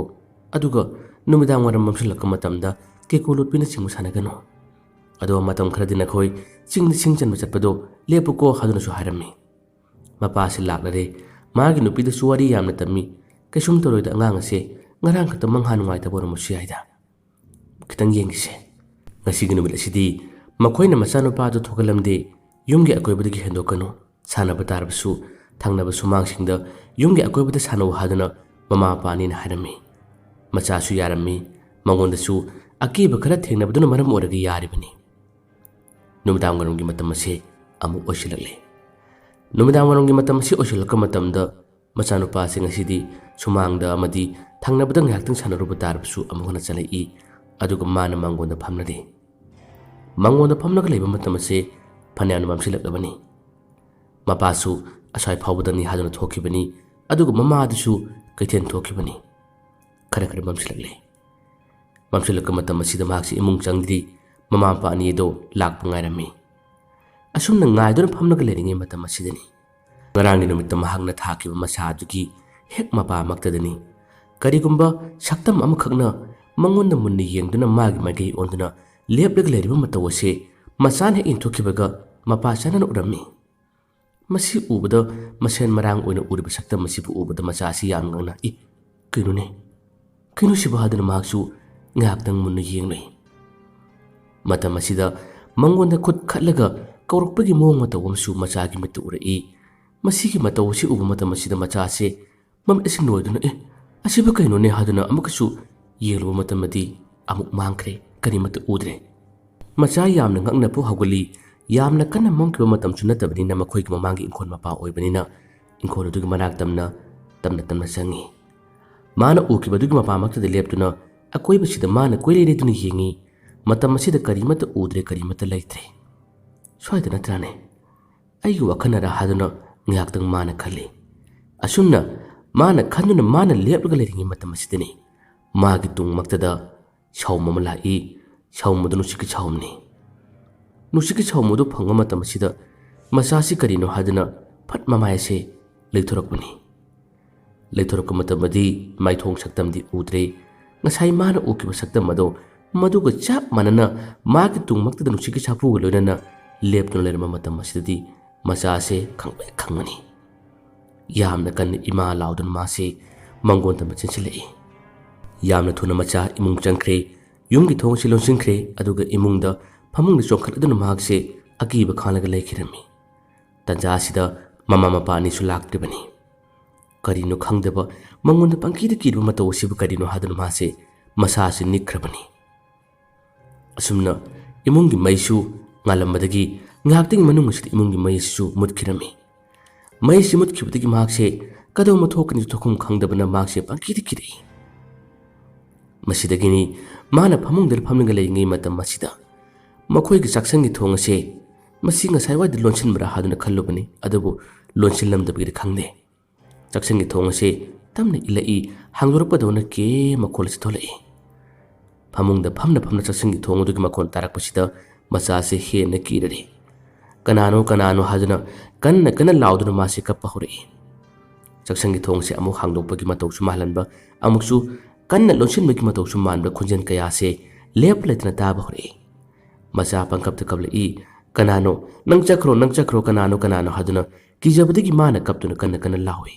ꯑꯗꯨꯒ ꯅꯨꯃꯤꯗꯥꯡ ꯋꯥꯏꯔꯝ ꯃꯝꯁꯤꯜꯂꯛꯄ ꯃꯇꯝꯗ ꯀꯦꯀꯨ ꯂꯣꯠꯄꯤꯅꯆꯤꯡꯕ ꯁꯥꯟꯅꯒꯅꯨ꯫ ꯑꯗꯣ ꯃꯇꯝ ꯈꯔꯗꯤ ꯅꯈꯣꯏ ꯆꯤꯡꯗ ꯁꯤꯡ ꯆꯟꯕ ꯆꯠꯄꯗꯣ ꯂꯦꯞꯄꯨꯀꯣ" ꯍꯥꯏꯗꯨꯅꯁꯨ ꯍꯥꯏꯔꯝꯃꯤ꯫ ꯃꯄꯥꯁꯤ ꯂꯥꯛꯂꯔꯦ꯫ ꯃꯥꯒꯤ ꯅꯨꯄꯤꯗꯁꯨ ꯋꯥꯔꯤ ꯌꯥꯝꯅ ꯇꯝꯃꯤ꯫ "ꯀꯩꯁꯨꯝ ꯇꯧꯔꯣꯏꯗ, ꯑꯉꯥꯡ ꯑꯁꯦ ꯉꯔꯥꯡ ꯈꯛꯇ ꯃꯪꯍꯥ ꯅꯨꯡꯉꯥꯏꯇꯕ ꯑꯣꯏꯔꯝꯕꯁꯨ ꯌꯥꯏꯗ꯫ ꯈꯤꯇꯪ ꯌꯦꯡꯈꯤꯁꯦ꯫ ꯉꯁꯤꯒꯤ ꯅꯨꯃꯤꯠ ꯑꯁꯤꯗꯤ ꯃꯈꯣꯏꯅ ꯃꯆꯥꯅꯨꯄꯥꯗꯨ ꯊꯣꯛꯍꯜꯂꯝꯗꯦ꯫ ꯌꯨꯝꯒꯤ ꯑꯀꯣꯏꯕꯗꯒꯤ ꯍꯦꯟꯗꯣꯛꯀꯅꯨ꯫ ꯁꯥꯟꯅꯕ ꯇꯥꯔꯕꯁꯨ ꯊꯪꯅꯕ ꯁꯨꯃꯥꯡꯁꯤꯡꯗ ꯌꯨꯝꯒꯤ ꯑꯀꯣꯏꯕꯗ ꯁꯥꯟꯅꯧ" ꯍꯥꯏꯗꯨꯅ ꯃꯃꯥ ꯃꯄꯥ ꯑꯅꯤꯅ ꯍꯥꯏꯔꯝꯃꯤ꯫ ꯃꯆꯥꯁꯨ ꯌꯥꯔꯝꯃꯤ꯫ ꯃꯉꯣꯟꯗꯁꯨ ꯑꯀꯤꯕ ꯈꯔ ꯊꯦꯡꯅꯕꯗꯨꯅ ꯃꯔꯝ ꯑꯣꯏꯔꯒ ꯌꯥꯔꯤꯕꯅꯤ꯫ ꯅꯨꯃꯤꯗꯥꯡ ꯋꯥꯏꯔꯝꯒꯤ ꯃꯇꯝ ꯑꯁꯦ ꯑꯃꯨꯛ ꯑꯣꯏꯁꯤꯜꯂꯛꯂꯦ꯫ ꯅꯨꯃꯤꯗꯥꯡ ꯋꯥꯏꯔꯝꯒꯤ ꯃꯇꯝ ꯑꯁꯤ ꯑꯣꯏꯁꯤꯜꯂꯛꯄ ꯃꯇꯝꯗ ꯃꯆꯥꯅꯨꯄꯥ ꯑꯁꯤ ꯉꯁꯤꯗꯤ ꯁꯨꯃꯥꯡꯗ ꯑꯃꯗꯤ ꯊꯪꯅꯕꯗ ꯉꯥꯏꯍꯥꯛꯇꯪ ꯁꯥꯟꯅꯔꯨꯕ ꯇꯥꯔꯕꯁꯨ ꯑꯃꯨꯛ ꯍꯟꯅ ꯆꯠꯂꯛꯏ꯫ ꯑꯗꯨꯒ ꯃꯥꯅ ꯃꯥꯡꯒꯣꯟꯗ ꯐꯝꯂꯔꯦ꯫ ꯃꯥꯡꯒꯣꯟꯗ ꯐꯝꯂꯒ ꯂꯩꯕ ꯃꯇꯝ ꯑꯁꯤ ꯐꯅꯌꯥꯝꯅ ꯃꯝꯁꯤꯜꯂꯛꯂꯕꯅꯤ꯫ ꯃꯄꯥꯁꯨ ꯑꯁ꯭ꯋꯥꯏ ꯐꯥꯎꯕꯗꯅꯤ ꯍꯥꯏꯗꯨꯅ ꯊꯣꯛꯈꯤꯕꯅꯤ, ꯑꯗꯨꯒ ꯃꯃꯥꯗꯨꯁꯨ ꯀꯩꯊꯦꯜ ꯊꯣꯛꯈꯤꯕꯅꯤ꯫ ꯈꯔ ꯈꯔ ꯃꯝꯁꯤꯜꯂꯛꯂꯦ꯫ ꯃꯝꯁꯤꯜꯂꯛꯄ ꯃꯇꯝ ꯑꯁꯤꯗ ꯃꯍꯥꯛꯁꯤ ꯏꯃꯨꯡ ꯆꯪꯗ꯭ꯔꯤ꯫ ꯃꯃꯥ ꯃꯄꯥ ꯑꯅꯤ ꯑꯗꯣ ꯂꯥꯛꯄ ꯉꯥꯏꯔꯝꯃꯤ꯫ ꯑꯁꯨꯝꯅ ꯉꯥꯏꯗꯨꯅ ꯐꯝꯂꯒ ꯂꯩꯔꯤꯉꯩ ꯃꯇꯝ ꯑꯁꯤꯗꯅꯤ ꯉꯔꯥꯡꯒꯤ ꯅꯨꯃꯤꯠꯇ ꯃꯍꯥꯛꯅ ꯊꯥꯈꯤꯕ ꯃꯆꯥ ꯑꯗꯨꯒꯤ ꯍꯦꯛ ꯃꯄꯥꯃꯛꯇꯗꯅꯤ꯫ ꯀꯔꯤꯒꯨꯝꯕ ꯁꯛꯇꯝ ꯑꯃꯈꯛꯅ ꯃꯉꯣꯟꯗ ꯃꯨꯟꯅ ꯌꯦꯡꯗꯨꯅ ꯃꯥꯒꯤ ꯃꯥꯏꯀꯩ ꯑꯣꯟꯗꯨꯅ ꯂꯦꯞꯂꯒ ꯂꯩꯔꯤꯕ ꯃꯇꯧ ꯑꯁꯤ ꯃꯆꯥꯅ ꯍꯦꯛ ꯏꯟꯊꯣꯛꯈꯤꯕꯒ ꯃꯄꯥ ꯆꯥꯟꯅꯅ ꯎꯔꯝꯃꯤ꯫ ꯃꯁꯤ ꯎꯕꯗ ꯃꯁꯦꯟ ꯃꯔꯥꯡ ꯑꯣꯏꯅ ꯎꯔꯤꯕ ꯁꯛꯇꯝ ꯑꯁꯤꯕꯨ ꯎꯕꯗ ꯃꯆꯥ ꯑꯁꯤ ꯌꯥꯝꯅ ꯉꯛꯅ, "ꯏ, ꯀꯩꯅꯣꯅꯦ? ꯀꯩꯅꯣ ꯁꯤꯕꯨ?" ꯍꯥꯏꯗꯨꯅ ꯃꯍꯥꯛꯁꯨ ꯉꯥꯏꯍꯥꯛꯇꯪ ꯃꯨꯟꯅ ꯌꯦꯡꯂꯨꯏ꯫ ꯃꯇꯝ ꯑꯁꯤꯗ ꯃꯉꯣꯟꯗ ꯈꯨꯠ ꯈꯠꯂꯒ ꯀꯧꯔꯛꯄꯒꯤ ꯃꯑꯣꯡ ꯃꯇꯧ ꯑꯃꯁꯨ ꯃꯆꯥꯒꯤ ꯃꯤꯠꯇ ꯎꯔꯛꯏ꯫ ꯃꯁꯤꯒꯤ ꯃꯇꯧ ꯑꯁꯤ ꯎꯕ ꯃꯇꯝ ꯑꯁꯤꯗ ꯃꯆꯥ ꯑꯁꯤ ꯃꯃꯤꯠ ꯑꯁꯤ ꯅꯣꯏꯗꯨꯅ, "ꯑꯦ, ꯑꯁꯤꯕꯨ ꯀꯩꯅꯣꯅꯦ?" ꯍꯥꯏꯗꯨꯅ ꯑꯃꯨꯛꯀꯁꯨ ꯌꯦꯡꯂꯨꯕ ꯃꯇꯝꯗꯗꯤ ꯑꯃꯨꯛ ꯃꯥꯡꯈ꯭ꯔꯦ, ꯀꯔꯤꯃꯠꯇ ꯎꯗ꯭ꯔꯦ꯫ ꯃꯆꯥ ꯌꯥꯝꯅ ꯉꯛꯅ ꯄꯨ ꯍꯧꯒꯠꯂꯤ꯫ ꯌꯥꯝꯅ ꯀꯟꯅ ꯃꯝꯈꯤꯕ ꯃꯇꯝꯁꯨ ꯅꯠꯇꯕꯅꯤꯅ ꯃꯈꯣꯏꯒꯤ ꯃꯃꯥꯡꯒꯤ ꯏꯪꯈꯣꯜ ꯃꯄꯥ ꯑꯣꯏꯕꯅꯤꯅ ꯏꯪꯈꯣꯜ ꯑꯗꯨꯒꯤ ꯃꯅꯥꯛ ꯇꯝꯅ, ꯇꯞꯅ ꯇꯞꯅ ꯆꯪꯉꯤ꯫ ꯃꯥꯅ ꯎꯈꯤꯕ ꯑꯗꯨꯒꯤ ꯃꯄꯥꯃꯛꯇꯗ ꯂꯦꯞꯇꯨꯅ ꯑꯀꯣꯏꯕꯁꯤꯗ ꯃꯥꯅ ꯀꯣꯏꯂꯩ ꯂꯩꯗꯨꯅ ꯌꯦꯡꯉꯤ꯫ ꯃꯇꯝ ꯑꯁꯤꯗ ꯀꯔꯤꯃꯠꯇ ꯎꯗ꯭ꯔꯦ, ꯀꯔꯤꯃꯠꯇ ꯂꯩꯇ꯭ꯔꯦ꯫ "ꯁ꯭ꯋꯥꯏꯗ ꯅꯠꯇ꯭ꯔꯥꯅꯦ? ꯑꯩꯒꯤ ꯋꯥꯈꯜꯅꯔ?" ꯍꯥꯏꯗꯨꯅ ꯉꯥꯏꯍꯥꯛꯇꯪ ꯃꯥꯅ ꯈꯜꯂꯤ꯫ ꯑꯁꯨꯝꯅ ꯃꯥꯅ ꯈꯟꯗꯨꯅ ꯃꯥꯅ ꯂꯦꯞꯂꯒ ꯂꯩꯔꯤꯉꯩ ꯃꯇꯝ ꯑꯁꯤꯗꯅꯤ ꯃꯥꯒꯤ ꯇꯨꯡꯃꯛꯇꯗ ꯁꯥꯎꯝ ꯑꯃ ꯂꯥꯛꯏ꯫ ꯁꯥꯎꯝ ꯑꯗꯨ ꯅꯨꯡꯁꯤꯠꯀꯤ ꯁꯥꯎꯝꯅꯤ꯫ ꯅꯨꯡꯁꯤꯠꯀꯤ ꯁꯥꯎꯝ ꯑꯗꯨ ꯐꯪꯕ ꯃꯇꯝ ꯑꯁꯤꯗ ꯃꯆꯥꯁꯤ ꯀꯔꯤꯅꯣ ꯍꯥꯏꯗꯨꯅ ꯐꯠ ꯃꯃꯥꯏ ꯑꯁꯦ ꯂꯩꯊꯣꯔꯛꯄꯅꯤ꯫ ꯂꯩꯊꯣꯔꯛꯄ ꯃꯇꯝꯗꯗꯤ ꯃꯥꯏꯊꯣꯡ ꯁꯛꯇꯝꯗꯤ ꯎꯗ꯭ꯔꯦ꯫ ꯉꯁꯥꯏ ꯃꯥꯅ ꯎꯈꯤꯕ ꯁꯛꯇꯝ ꯑꯗꯣ ꯃꯗꯨꯒ ꯆꯞ ꯃꯥꯟꯅꯅ ꯃꯥꯒꯤ ꯇꯨꯡꯃꯛꯇꯗ ꯅꯨꯡꯁꯤꯠꯀꯤ ꯁꯥꯐꯨꯒ ꯂꯣꯏꯅꯅ ꯂꯦꯞꯇꯨꯅ ꯂꯩꯔꯝꯕ ꯃꯇꯝ ꯑꯁꯤꯗꯗꯤ ꯃꯆꯥꯁꯦ ꯈꯪꯄ꯭ꯔꯦꯛ ꯈꯪꯕꯅꯤ꯫ ꯌꯥꯝꯅ ꯀꯟꯅ ꯏꯃꯥ ꯂꯥꯎꯗꯨꯅ ꯃꯥꯁꯦ ꯃꯪꯒꯣꯟ ꯇꯝꯕ ꯆꯦꯟꯁꯤꯜꯂꯛꯏ꯫ ꯌꯥꯝꯅ ꯊꯨꯅ ꯃꯆꯥ ꯏꯃꯨꯡ ꯆꯪꯈ꯭ꯔꯦ꯫ ꯌꯨꯝꯒꯤ ꯊꯣꯡ ꯑꯁꯤ ꯂꯣꯟꯁꯤꯟꯈ꯭ꯔꯦ꯫ ꯑꯗꯨꯒ ꯏꯃꯨꯡꯗ ꯐꯃꯨꯡꯗ ꯆꯣꯡꯈꯠꯂꯗꯨꯅ ꯃꯍꯥꯛꯁꯦ ꯑꯀꯤꯕ ꯈꯥꯡꯂꯒ ꯂꯩꯈꯤꯔꯝꯃꯤ꯫ ꯇꯟꯖꯥ ꯑꯁꯤꯗ ꯃꯃꯥ ꯃꯄꯥ ꯑꯅꯤꯁꯨ ꯂꯥꯛꯇ꯭ꯔꯤꯕꯅꯤ꯫ ꯀꯔꯤꯅꯣ ꯈꯪꯗꯕ, ꯃꯉꯣꯟꯗ ꯄꯪꯀꯤꯗ ꯀꯤꯔꯤꯕ ꯃꯇꯧ ꯑꯁꯤꯕꯨ ꯀꯔꯤꯅꯣ ꯍꯥꯏꯗꯨꯅ ꯃꯥꯁꯦ ꯃꯁꯥꯁꯤ ꯅꯤꯛꯈ꯭ꯔꯕꯅꯤ꯫ ꯑꯁꯨꯝꯅ ꯏꯃꯨꯡꯒꯤ ꯃꯩꯁꯨ ꯉꯥꯜꯂꯝꯕꯗꯒꯤ ꯉꯥꯏꯍꯥꯛꯇꯪꯒꯤ ꯃꯅꯨꯡ ꯑꯁꯤꯗ ꯏꯃꯨꯡꯒꯤ ꯃꯩ ꯑꯁꯤꯁꯨ ꯃꯨꯠꯈꯤꯔꯝꯃꯤ꯫ ꯃꯩꯁꯤ ꯃꯨꯠꯈꯤꯕꯗꯒꯤ ꯃꯍꯥꯛꯁꯦ ꯀꯗꯧꯕ ꯊꯣꯛꯀꯅꯤ ꯊꯣꯛꯐꯝ ꯈꯪꯗꯕꯅ ꯃꯍꯥꯛꯁꯦ ꯄꯪꯀꯤꯗ ꯀꯤꯔꯛꯏ꯫ ꯃꯁꯤꯗꯒꯤꯅꯤ ꯃꯥꯅ ꯐꯃꯨꯡꯗ ꯐꯝꯂꯒ ꯂꯩꯔꯤꯉꯩ ꯃꯇꯝ ꯑꯁꯤꯗ ꯃꯈꯣꯏꯒꯤ ꯆꯥꯛꯁꯪꯒꯤ ꯊꯣꯡ ꯑꯁꯦ ꯃꯁꯤ ꯉꯁꯥꯏꯋꯥꯏꯗ ꯂꯣꯟꯁꯤꯟꯕ꯭ꯔꯥ ꯍꯥꯏꯗꯨꯅ ꯈꯜꯂꯨꯕꯅꯤ, ꯑꯗꯨꯕꯨ ꯂꯣꯟꯁꯤꯜꯂꯝꯗꯕꯒꯤꯔ ꯈꯪꯗꯦ, ꯆꯥꯛꯁꯪꯒꯤ ꯊꯣꯡ ꯑꯁꯦ ꯇꯞꯅ ꯏꯜꯂꯛꯏ꯫ ꯍꯥꯡꯗꯣꯔꯛꯄꯗꯧꯅ ꯀꯦ ꯃꯈꯣꯜ ꯑꯁꯤ ꯊꯣꯛꯂꯛꯏ꯫ ꯐꯃꯨꯡꯗ ꯐꯝꯅ ꯐꯝꯅ ꯆꯥꯛꯁꯪꯒꯤ ꯊꯣꯡ ꯑꯗꯨꯒꯤ ꯃꯈꯣꯟ ꯇꯥꯔꯛꯄꯁꯤꯗ ꯃꯆꯥꯁꯦ ꯍꯦꯟꯅ ꯀꯤꯔꯔꯦ꯫ "ꯀꯅꯥꯅꯣ, ꯀꯅꯥꯅꯣ?" ꯍꯥꯏꯗꯨꯅ ꯀꯟꯅ ꯀꯟꯅ ꯂꯥꯎꯗꯨꯅ ꯃꯥꯁꯦ ꯀꯞꯄ ꯍꯧꯔꯛꯏ꯫ ꯆꯥꯛꯁꯪꯒꯤ ꯊꯣꯡꯁꯦ ꯑꯃꯨꯛ ꯍꯥꯡꯗꯣꯛꯄꯒꯤ ꯃꯇꯧꯁꯨ ꯃꯥꯜꯍꯟꯕ, ꯑꯃꯨꯛꯁꯨ ꯀꯟꯅ ꯂꯣꯟꯁꯤꯟꯕꯒꯤ ꯃꯇꯧꯁꯨ ꯃꯥꯟꯕ ꯈꯣꯟꯖꯦꯜ ꯀꯌꯥꯁꯦ ꯂꯦꯞꯄ ꯂꯩꯇꯅ ꯇꯥꯕ ꯍꯧꯔꯛꯏ꯫ ꯃꯆꯥ ꯄꯪꯀꯞꯇ ꯀꯞꯂꯛꯏ꯫ "ꯀꯅꯥꯅꯣ? ꯅꯪ ꯆꯠꯈ꯭ꯔꯣ, ꯅꯪ ꯆꯠꯈ꯭ꯔꯣ, ꯀꯅꯥꯅꯣ, ꯀꯅꯥꯅꯣ?" ꯍꯥꯏꯗꯨꯅ ꯀꯤꯖꯕꯗꯒꯤ ꯃꯥꯅ ꯀꯞꯇꯨꯅ ꯀꯟꯅ ꯀꯟꯅ ꯂꯥꯎꯏ꯫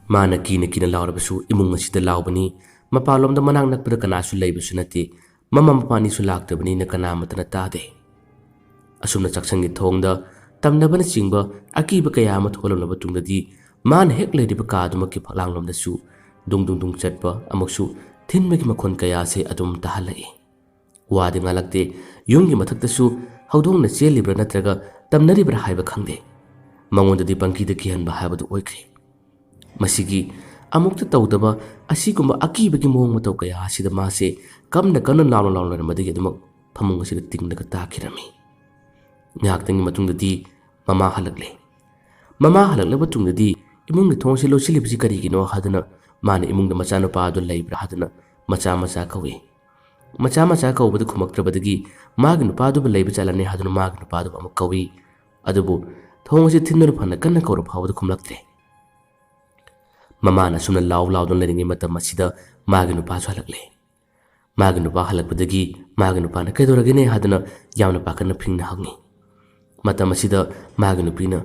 ꯃꯥꯅ ꯀꯤꯅ ꯀꯤꯅ ꯂꯥꯎꯔꯕꯁꯨ ꯏꯃꯨꯡ ꯑꯁꯤꯗ ꯂꯥꯎꯕꯅꯤ꯫ ꯃꯄꯥꯟꯂꯣꯝꯗ ꯃꯅꯥꯛ ꯅꯛꯄꯗ ꯀꯅꯥꯁꯨ ꯂꯩꯕꯁꯨ ꯅꯠꯇꯦ꯫ ꯃꯃꯥ ꯃꯄꯥ ꯑꯅꯤꯁꯨ ꯂꯥꯛꯇꯕꯅꯤꯅ ꯀꯅꯥ ꯑꯃꯠꯇꯅ ꯇꯥꯗꯦ꯫ ꯑꯁꯨꯝꯅ ꯆꯥꯛꯁꯪꯒꯤ ꯊꯣꯡꯗ ꯇꯝꯅꯕꯅꯆꯤꯡꯕ ꯑꯀꯤꯕ ꯀꯌꯥ ꯑꯃ ꯊꯣꯛꯍꯜꯂꯝꯂꯕ ꯇꯨꯡꯗꯗꯤ ꯃꯥꯅ ꯍꯦꯛ ꯂꯩꯔꯤꯕ ꯀꯥꯗꯨꯃꯛꯀꯤ ꯐꯛꯂꯥꯡꯂꯣꯝꯗꯁꯨ ꯗꯨꯡ ꯗꯨꯡ ꯗꯨꯡ ꯆꯠꯄ ꯑꯃꯁꯨ ꯊꯤꯟꯕꯒꯤ ꯃꯈꯣꯟ ꯀꯌꯥꯁꯦ ꯑꯗꯨꯝ ꯇꯥꯍꯜꯂꯛꯏ꯫ ꯋꯥꯗꯤ ꯉꯥꯡꯂꯛꯇꯦ꯫ ꯌꯨꯝꯒꯤ ꯃꯊꯛꯇꯁꯨ ꯍꯧꯗꯣꯡꯅ ꯆꯦꯜꯂꯤꯕ꯭ꯔꯥ ꯅꯠꯇ꯭ꯔꯒ ꯇꯝꯅꯔꯤꯕ꯭ꯔꯥ ꯍꯥꯏꯕ ꯈꯪꯗꯦ꯫ ꯃꯉꯣꯟꯗꯗꯤ ꯄꯪꯀꯤꯗ ꯀꯤꯍꯟꯕ ꯍꯥꯏꯕꯗꯨ ꯑꯣꯏꯈ꯭ꯔꯦ꯫ ꯃꯁꯤꯒꯤ ꯑꯃꯨꯛꯇ ꯇꯧꯗꯕ ꯑꯁꯤꯒꯨꯝꯕ ꯑꯀꯤꯕꯒꯤ ꯃꯑꯣꯡ ꯃꯇꯧ ꯀꯌꯥ ꯑꯁꯤꯗ ꯃꯥꯁꯦ ꯀꯝꯅ ꯀꯟꯅ ꯂꯥꯎꯅ ꯂꯥꯎꯅ ꯂꯩꯔꯝꯕꯗꯒꯤ ꯑꯗꯨꯃꯛ ꯐꯃꯨꯡ ꯑꯁꯤꯗ ꯇꯤꯡꯂꯒ ꯇꯥꯈꯤꯔꯝꯃꯤ꯫ ꯉꯥꯏꯍꯥꯛꯇꯪꯒꯤ ꯃꯇꯨꯡꯗꯗꯤ ꯃꯃꯥ ꯍꯜꯂꯛꯂꯦ꯫ ꯃꯃꯥ ꯍꯜꯂꯛꯂꯕ ꯇꯨꯡꯗꯗꯤ ꯏꯃꯨꯡꯒꯤ ꯊꯣꯡꯁꯤ ꯂꯣꯠꯁꯤꯜꯂꯤꯕꯁꯤ ꯀꯔꯤꯒꯤꯅꯣ ꯍꯥꯏꯗꯨꯅ ꯃꯥꯅ ꯏꯃꯨꯡꯗ ꯃꯆꯥꯅꯨꯄꯥ ꯑꯗꯨ ꯂꯩꯕ꯭ꯔꯥ ꯍꯥꯏꯗꯨꯅ ꯃꯆꯥ ꯃꯆꯥ ꯀꯧꯏ꯫ ꯃꯆꯥ ꯃꯆꯥ ꯀꯧꯕꯗ ꯈꯨꯝꯃꯛꯇ꯭ꯔꯕꯗꯒꯤ ꯃꯥꯒꯤ ꯅꯨꯄꯥꯗꯨꯕꯨ ꯂꯩꯕ ꯆꯠꯂꯅꯤ ꯍꯥꯏꯗꯨꯅ ꯃꯥꯒꯤ ꯅꯨꯄꯥꯗꯨꯕꯨ ꯑꯃꯨꯛ ꯀꯧꯏ꯫ ꯑꯗꯨꯕꯨ ꯊꯣꯡ ꯑꯁꯤ ꯊꯤꯟꯗꯨꯅ ꯐꯅ ꯀꯟꯅ ꯀꯧꯔ ꯐꯥꯎꯕꯗ ꯈꯨꯝꯂꯛꯇ꯭ꯔꯦ꯫ ꯃꯃꯥꯅ ꯑꯁꯨꯝꯅ ꯂꯥꯎ ꯂꯥꯎꯗꯨꯅ ꯂꯩꯔꯤꯉꯩ ꯃꯇꯝ ꯑꯁꯤꯗ ꯃꯥꯒꯤ ꯅꯨꯄꯥꯁꯨ ꯍꯜꯂꯛꯂꯦ꯫ ꯃꯥꯒꯤ ꯅꯨꯄꯥ ꯍꯜꯂꯛꯄꯗꯒꯤ ꯃꯥꯒꯤ ꯅꯨꯄꯥꯅ "ꯀꯩꯗꯧꯔꯒꯦꯅꯦ?" ꯍꯥꯏꯗꯨꯅ ꯌꯥꯝꯅ ꯄꯥꯈꯠꯅ ꯐꯤꯡꯅ ꯍꯪꯉꯤ꯫ ꯃꯇꯝ ꯑꯁꯤꯗ ꯃꯥꯒꯤ ꯅꯨꯄꯤꯅ,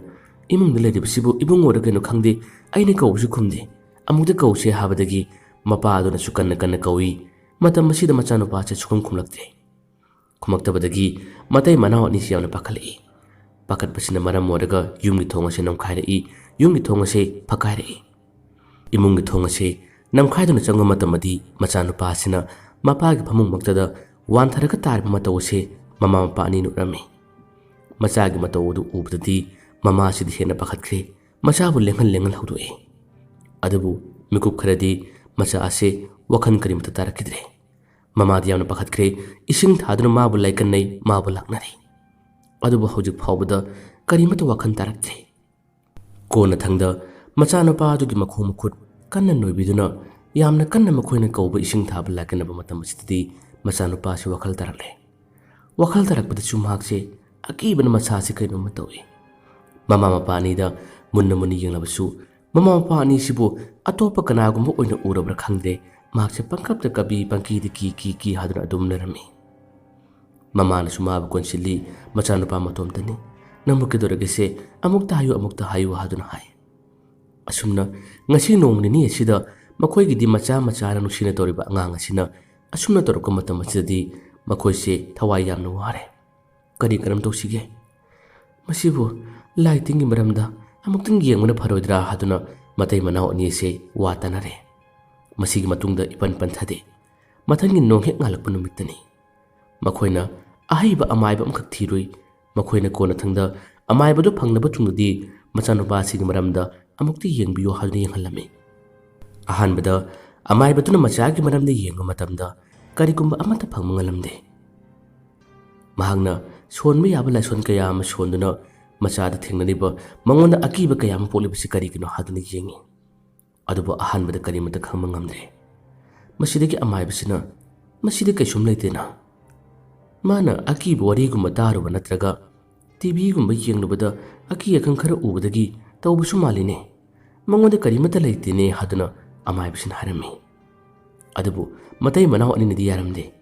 "ꯏꯃꯨꯡꯗ ꯂꯩꯔꯤꯕꯁꯤꯕꯨ ꯏꯕꯨꯡꯉꯣꯔ ꯀꯩꯅꯣ ꯈꯪꯗꯦ, ꯑꯩꯅ ꯀꯧꯕꯁꯨ ꯈꯨꯝꯗꯦ, ꯑꯃꯨꯛꯇ ꯀꯧꯁꯦ" ꯍꯥꯏꯕꯗꯒꯤ ꯃꯄꯥ ꯑꯗꯨꯅꯁꯨ ꯀꯟꯅ ꯀꯟꯅ ꯀꯧꯏ꯫ ꯃꯇꯝ ꯑꯁꯤꯗ ꯃꯆꯥꯅꯨꯄꯥꯁꯦ ꯁꯨꯈꯨꯝ ꯈꯨꯝꯂꯛꯇꯦ꯫ ꯈꯨꯝꯃꯛꯇꯕꯗꯒꯤ ꯃꯇꯩ ꯃꯅꯥꯎ ꯑꯅꯤꯁꯤ ꯌꯥꯝꯅ ꯄꯥꯈꯠꯂꯛꯏ꯫ ꯄꯥꯈꯠꯄꯁꯤꯅ ꯃꯔꯝ ꯑꯣꯏꯔꯒ ꯌꯨꯝꯒꯤ ꯊꯣꯡ ꯑꯁꯦ ꯅꯝꯈꯥꯏꯔꯛꯏ, ꯌꯨꯝꯒꯤ ꯊꯣꯡ ꯑꯁꯦ ꯐꯛꯀꯥꯏꯔꯛꯏ꯫ ꯏꯃꯨꯡꯒꯤ ꯊꯣꯡ ꯑꯁꯦ ꯅꯝꯈꯥꯏꯗꯨꯅ ꯆꯪꯕ ꯃꯇꯝꯗꯗꯤ ꯃꯆꯥꯅꯨꯄꯥ ꯑꯁꯤꯅ ꯃꯄꯥꯒꯤ ꯐꯃꯨꯡꯃꯛꯇꯗ ꯋꯥꯟꯊꯔꯒ ꯇꯥꯔꯤꯕ ꯃꯇꯧ ꯑꯁꯦ ꯃꯃꯥ ꯃꯄꯥ ꯑꯅꯤꯅ ꯎꯔꯝꯃꯤ꯫ ꯃꯆꯥꯒꯤ ꯃꯇꯧ ꯑꯗꯨ ꯎꯕꯗꯗꯤ ꯃꯃꯥꯁꯤꯗꯤ ꯍꯦꯟꯅ ꯄꯥꯈꯠꯈ꯭ꯔꯦ꯫ ꯃꯆꯥꯕꯨ ꯂꯦꯡꯍꯟ ꯂꯦꯡꯍꯟ ꯍꯧꯗꯣꯛꯏ꯫ ꯑꯗꯨꯕꯨ ꯃꯤꯀꯨꯞ ꯈꯔꯗꯤ ꯃꯆꯥ ꯑꯁꯤ ꯋꯥꯈꯜ ꯀꯔꯤꯃꯠꯇ ꯇꯥꯔꯛꯈꯤꯗ꯭ꯔꯦ꯫ ꯃꯃꯥꯗꯤ ꯌꯥꯝꯅ ꯄꯥꯈꯠꯈ꯭ꯔꯦ꯫ ꯏꯁꯤꯡ ꯊꯥꯗꯨꯅ ꯃꯥꯕꯨ ꯂꯥꯏꯀꯠꯅꯩ, ꯃꯥꯕꯨ ꯂꯥꯛꯅꯔꯤ꯫ ꯑꯗꯨꯕꯨ ꯍꯧꯖꯤꯛ ꯐꯥꯎꯕꯗ ꯀꯔꯤꯃꯠꯇ ꯋꯥꯈꯜ ꯇꯥꯔꯛꯇ꯭ꯔꯦ꯫ ꯀꯣꯟꯅꯊꯪꯗ ꯃꯆꯥꯅꯨꯄꯥ ꯑꯗꯨꯒꯤ ꯃꯈꯣꯡ ꯃꯈꯨꯠ ꯀꯟꯅ ꯅꯣꯏꯕꯤꯗꯨꯅ ꯌꯥꯝꯅ ꯀꯟꯅ ꯃꯈꯣꯏꯅ ꯀꯧꯕ ꯏꯁꯤꯡ ꯊꯥꯕ ꯂꯥꯛꯀꯅꯕ ꯃꯇꯝ ꯑꯁꯤꯗꯗꯤ ꯃꯆꯥꯅꯨꯄꯥꯁꯤ ꯋꯥꯈꯜ ꯇꯥꯔꯛꯂꯦ꯫ ꯋꯥꯈꯜ ꯇꯥꯔꯛꯄꯗꯁꯨ ꯃꯍꯥꯛꯁꯦ ꯑꯀꯤꯕꯅ ꯃꯁꯥꯁꯤ ꯀꯩꯅꯣꯝꯃ ꯇꯧꯏ꯫ ꯃꯃꯥ ꯃꯄꯥ ꯑꯅꯤꯗ ꯃꯨꯟꯅ ꯃꯨꯟꯅ ꯌꯦꯡꯂꯕꯁꯨ ꯃꯃꯥ ꯃꯄꯥ ꯑꯅꯤꯁꯤꯕꯨ ꯑꯇꯣꯞꯄ ꯀꯅꯥꯒꯨꯝꯕ ꯑꯣꯏꯅ ꯎꯔꯕ꯭ꯔꯥ ꯈꯪꯗ꯭ꯔꯦ, ꯃꯍꯥꯛꯁꯦ ꯄꯪꯀꯞꯇ ꯀꯞꯄꯤ, ꯄꯪꯀꯤꯗ ꯀꯤ ꯀꯤ ꯀꯤ ꯍꯥꯏꯗꯨꯅ ꯑꯗꯨꯝ ꯂꯩꯔꯝꯃꯤ꯫ ꯃꯃꯥꯅꯁꯨ ꯃꯥꯕꯨ ꯀꯣꯟꯁꯤꯜꯂꯤ꯫ "ꯃꯆꯥꯅꯨꯄꯥ ꯃꯇꯣꯝꯇꯅꯤ, ꯅꯪꯕꯨ ꯀꯩꯗꯧꯔꯒꯦꯁꯦ? ꯑꯃꯨꯛꯇ ꯍꯥꯏꯌꯨ, ꯑꯃꯨꯛꯇ ꯍꯥꯏꯌꯨ" ꯍꯥꯏꯗꯨꯅ ꯍꯥꯏ꯫ ꯑꯁꯨꯝꯅ ꯉꯁꯤ ꯅꯣꯡꯃ ꯅꯤꯅꯤ ꯑꯁꯤꯗ ꯃꯈꯣꯏꯒꯤꯗꯤ ꯃꯆꯥ ꯃꯆꯥꯅ ꯅꯨꯡꯁꯤꯅ ꯇꯧꯔꯤꯕ ꯑꯉꯥꯡ ꯑꯁꯤꯅ ꯑꯁꯨꯝꯅ ꯇꯧꯔꯛꯄ ꯃꯇꯝ ꯑꯁꯤꯗꯗꯤ ꯃꯈꯣꯏꯁꯦ ꯊꯋꯥꯏ ꯌꯥꯝꯅ ꯋꯥꯔꯦ꯫ ꯀꯔꯤ ꯀꯔꯝ ꯇꯧꯁꯤꯒꯦ? ꯃꯁꯤꯕꯨ ꯂꯥꯏ ꯇꯤꯟꯒꯤ ꯃꯔꯝꯗ ꯑꯃꯨꯛꯇꯪ ꯌꯦꯡꯕꯅ ꯐꯔꯣꯏꯗ꯭ꯔꯥ ꯍꯥꯏꯗꯨꯅ ꯃꯇꯩ ꯃꯅꯥꯎ ꯑꯅꯤ ꯑꯁꯦ ꯋꯥ ꯇꯥꯅꯔꯦ꯫ ꯃꯁꯤꯒꯤ ꯃꯇꯨꯡꯗ ꯏꯄꯟ ꯄꯟꯊꯗꯦ꯫ ꯃꯊꯪꯒꯤ ꯅꯣꯡ ꯍꯦꯛ ꯉꯥꯜꯂꯛꯄ ꯅꯨꯃꯤꯠꯇꯅꯤ꯫ ꯃꯈꯣꯏꯅ ꯑꯍꯩꯕ ꯑꯃꯥꯏꯕ ꯑꯃꯈꯛ ꯊꯤꯔꯨꯏ꯫ ꯃꯈꯣꯏꯅ ꯀꯣꯟꯅꯊꯪꯗ ꯑꯃꯥꯏꯕꯗꯨ ꯐꯪꯂꯕ ꯇꯨꯡꯗꯗꯤ ꯃꯆꯥꯅꯨꯄꯥꯁꯤꯒꯤ ꯃꯔꯝꯗ ꯑꯃꯨꯛꯇ ꯌꯦꯡꯕꯤꯌꯨ ꯍꯥꯏꯗꯨꯅ ꯌꯦꯡꯍꯜꯂꯝꯃꯤ꯫ ꯑꯍꯥꯟꯕꯗ ꯑꯃꯥꯏꯕꯗꯨꯅ ꯃꯆꯥꯒꯤ ꯃꯔꯝꯗ ꯌꯦꯡꯕ ꯃꯇꯝꯗ ꯀꯔꯤꯒꯨꯝꯕ ꯑꯃꯠꯇ ꯐꯪꯕ ꯉꯝꯂꯝꯗꯦ꯫ ꯃꯍꯥꯛꯅ ꯁꯣꯟꯕ ꯌꯥꯕ ꯂꯥꯏꯁꯣꯟ ꯀꯌꯥ ꯑꯃ ꯁꯣꯟꯗꯨꯅ ꯃꯆꯥꯗ ꯊꯦꯡꯅꯔꯤꯕ ꯃꯉꯣꯟꯗ ꯑꯀꯤꯕ ꯀꯌꯥ ꯑꯃ ꯄꯣꯛꯂꯤꯕꯁꯤ ꯀꯔꯤꯒꯤꯅꯣ ꯍꯥꯏꯗꯨꯅ ꯌꯦꯡꯉꯤ꯫ ꯑꯗꯨꯕꯨ ꯑꯍꯥꯟꯕꯗ ꯀꯔꯤꯃꯠꯇ ꯈꯪꯕ ꯉꯝꯗ꯭ꯔꯦ꯫ ꯃꯁꯤꯗꯒꯤ ꯑꯃꯥꯏꯕꯁꯤꯅ, "ꯃꯁꯤꯗꯤ ꯀꯩꯁꯨꯝ ꯂꯩꯇꯦꯅ꯫ ꯃꯥꯅ ꯑꯀꯤꯕ ꯋꯥꯔꯤꯒꯨꯝꯕ ꯇꯥꯔꯨꯕ ꯅꯠꯇ꯭ꯔꯒ ꯇꯤ ꯚꯤꯒꯨꯝꯕ ꯌꯦꯡꯂꯨꯕꯗ ꯑꯀꯤ ꯑꯈꯪ ꯈꯔ ꯎꯕꯗꯒꯤ ꯇꯧꯕꯁꯨ ꯃꯥꯜꯂꯤꯅꯦ꯫ ꯃꯉꯣꯟꯗ ꯀꯔꯤꯃꯠꯇ ꯂꯩꯇꯦꯅꯦ" ꯍꯥꯏꯗꯨꯅ ꯑꯃꯥꯏꯕꯁꯤꯅ ꯍꯥꯏꯔꯝꯃꯤ꯫ ꯑꯗꯨꯕꯨ ꯃꯇꯩ ꯃꯅꯥꯎ ꯑꯅꯤꯅꯗꯤ ꯌꯥꯔꯝꯗꯦ꯫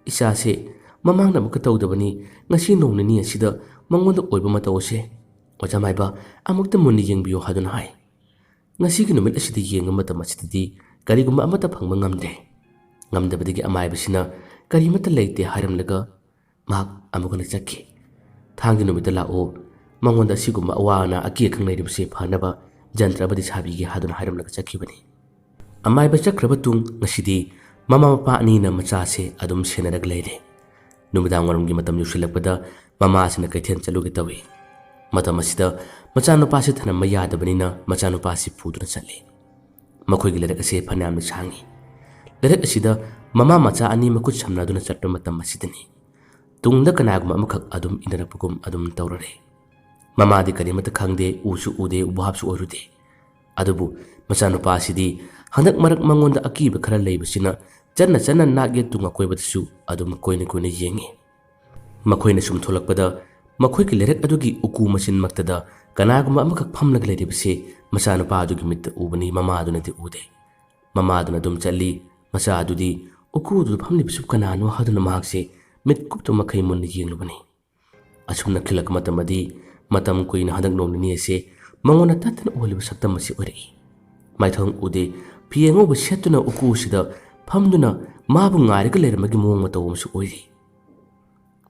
"ꯏꯆꯥꯁꯦ ꯃꯃꯥꯡꯗ ꯑꯃꯨꯛꯀ ꯇꯧꯗꯕꯅꯤ, ꯉꯁꯤ ꯅꯣꯡ ꯅꯤꯅꯤ ꯑꯁꯤꯗ ꯃꯉꯣꯟꯗ ꯑꯣꯏꯕ ꯃꯇꯧ ꯑꯁꯦ꯫ ꯑꯣꯖꯥ ꯃꯥꯏꯕ, ꯑꯃꯨꯛꯇ ꯃꯨꯟꯅ ꯌꯦꯡꯕꯤꯌꯨ" ꯍꯥꯏꯗꯨꯅ ꯍꯥꯏ꯫ ꯉꯁꯤꯒꯤ ꯅꯨꯃꯤꯠ ꯑꯁꯤꯗ ꯌꯦꯡꯕ ꯃꯇꯝ ꯑꯁꯤꯗꯗꯤ ꯀꯔꯤꯒꯨꯝꯕ ꯑꯃꯠꯇ ꯐꯪꯕ ꯉꯝꯗꯦ꯫ ꯉꯝꯗꯕꯗꯒꯤ ꯑꯃꯥꯏꯕꯁꯤꯅ ꯀꯔꯤꯃꯠꯇ ꯂꯩꯇꯦ ꯍꯥꯏꯔꯝꯂꯒ ꯃꯍꯥꯛ ꯑꯃꯨꯛ ꯍꯟꯅ ꯆꯠꯈꯤ꯫ "ꯊꯥꯡꯒꯤ ꯅꯨꯃꯤꯠꯇ ꯂꯥꯛꯎ, ꯃꯉꯣꯟꯗ ꯑꯁꯤꯒꯨꯝꯕ ꯑꯋꯥ ꯑꯅꯥ ꯑꯀꯤ ꯑꯈꯪ ꯂꯩꯔꯤꯕꯁꯦ ꯐꯅꯕ ꯖꯟꯇ꯭ꯔ ꯑꯃꯗꯤ ꯁꯥꯕꯤꯒꯦ" ꯍꯥꯏꯗꯨꯅ ꯍꯥꯏꯔꯝꯂꯒ ꯆꯠꯈꯤꯕꯅꯤ꯫ ꯑꯃꯥꯏꯕ ꯆꯠꯈ꯭ꯔꯕ ꯇꯨꯡ ꯉꯁꯤꯗꯤ ꯃꯃꯥ ꯃꯄꯥ ꯑꯅꯤꯅ ꯃꯆꯥꯁꯦ ꯑꯗꯨꯝ ꯁꯦꯟꯅꯔꯒ ꯂꯩꯔꯦ꯫ ꯅꯨꯃꯤꯗꯥꯡ ꯋꯥꯏꯔꯝꯒꯤ ꯃꯇꯝ ꯌꯧꯁꯤꯜꯂꯛꯄꯗ ꯃꯃꯥꯁꯤꯅ ꯀꯩꯊꯦꯜ ꯆꯠꯂꯨꯒꯦ ꯇꯧꯏ꯫ ꯃꯇꯝ ꯑꯁꯤꯗ ꯃꯆꯥꯅꯨꯄꯥꯁꯤ ꯊꯅꯝꯕ ꯌꯥꯗꯕꯅꯤꯅ ꯃꯆꯥꯅꯨꯄꯥꯁꯤ ꯄꯨꯗꯨꯅ ꯆꯠꯂꯤ꯫ ꯃꯈꯣꯏꯒꯤ ꯂꯥꯏꯔꯤꯛ ꯑꯁꯦ ꯐꯅꯌꯥꯝꯅ ꯁꯥꯡꯉꯤ꯫ ꯂꯥꯏꯔꯤꯛ ꯑꯁꯤꯗ ꯃꯃꯥ ꯃꯆꯥ ꯑꯅꯤ ꯃꯈꯨꯠ ꯁꯝꯅꯗꯨꯅ ꯆꯠꯄ ꯃꯇꯝ ꯑꯁꯤꯗꯅꯤ꯫ ꯇꯨꯡꯗ ꯀꯅꯥꯒꯨꯝꯕ ꯑꯃꯈꯛ ꯑꯗꯨꯝ ꯏꯟꯅꯔꯛꯄꯒꯨꯝ ꯑꯗꯨꯝ ꯇꯧꯔꯔꯦ꯫ ꯃꯃꯥꯗꯤ ꯀꯔꯤꯃꯠꯇ ꯈꯪꯗꯦ, ꯎꯁꯨ ꯎꯗꯦ, ꯚꯥꯞꯁꯨ ꯑꯣꯏꯔꯨꯗꯦ꯫ ꯑꯗꯨꯕꯨ ꯃꯆꯥꯅꯨꯄꯥꯁꯤꯗꯤ ꯍꯟꯗꯛ ꯃꯔꯛ ꯃꯉꯣꯟꯗ ꯑꯀꯤꯕ ꯈꯔ ꯂꯩꯕꯁꯤꯅ ꯆꯠꯅ ꯆꯠꯅ ꯅꯥꯛ ꯌꯦꯠ ꯇꯨꯡ ꯑꯀꯣꯏꯕꯗꯁꯨ ꯑꯗꯨꯝ ꯀꯣꯏꯅ ꯀꯣꯏꯅ ꯌꯦꯡꯉꯤ꯫ ꯃꯈꯣꯏꯅ ꯁꯨꯝ ꯊꯣꯛꯂꯛꯄꯗ ꯃꯈꯣꯏꯒꯤ ꯂꯥꯏꯔꯤꯛ ꯑꯗꯨꯒꯤ ꯎꯀꯨ ꯃꯆꯤꯟꯃꯛꯇꯗ ꯀꯅꯥꯒꯨꯝꯕ ꯑꯃꯈꯛ ꯐꯝꯂꯒ ꯂꯩꯔꯤꯕꯁꯤ ꯃꯆꯥꯅꯨꯄꯥ ꯑꯗꯨꯒꯤ ꯃꯤꯠꯇ ꯎꯕꯅꯤ, ꯃꯃꯥ ꯑꯗꯨꯅꯗꯤ ꯎꯗꯦ꯫ ꯃꯃꯥ ꯑꯗꯨꯅ ꯑꯗꯨꯝ ꯆꯠꯂꯤ꯫ ꯃꯆꯥ ꯑꯗꯨꯗꯤ ꯎꯀꯨ ꯑꯗꯨꯗ ꯐꯝꯂꯤꯕꯁꯤꯕꯨ ꯀꯅꯥꯅꯣ ꯍꯥꯏꯗꯨꯅ ꯃꯍꯥꯛꯁꯦ ꯃꯤꯠꯀꯨꯞꯇ ꯃꯈꯩ ꯃꯨꯟꯅ ꯌꯦꯡꯂꯨꯕꯅꯤ꯫ ꯑꯁꯨꯝꯅ ꯈꯤꯜꯂꯛꯄ ꯃꯇꯝꯗꯤ ꯃꯇꯝ ꯀꯨꯏꯅ ꯍꯟꯗꯛ ꯅꯣꯡ ꯅꯤꯅꯤ ꯑꯁꯤ ꯃꯉꯣꯟꯗ ꯇꯠꯇꯅ ꯎꯍꯜꯂꯤꯕ ꯁꯛꯇꯝ ꯑꯁꯤ ꯑꯣꯏꯔꯛꯏ꯫ ꯃꯥꯏꯊꯣꯡ ꯎꯗꯦ, ꯐꯤ ꯑꯉꯧꯕ ꯁꯦꯠꯇꯨꯅ ꯎꯀꯨꯁꯤꯗ ꯐꯝꯗꯨꯅ ꯃꯥꯕꯨ ꯉꯥꯏꯔꯒ ꯂꯩꯔꯝꯕꯒꯤ ꯃꯑꯣꯡ ꯃꯇꯧ ꯑꯃꯁꯨ ꯑꯣꯏꯔꯤ꯫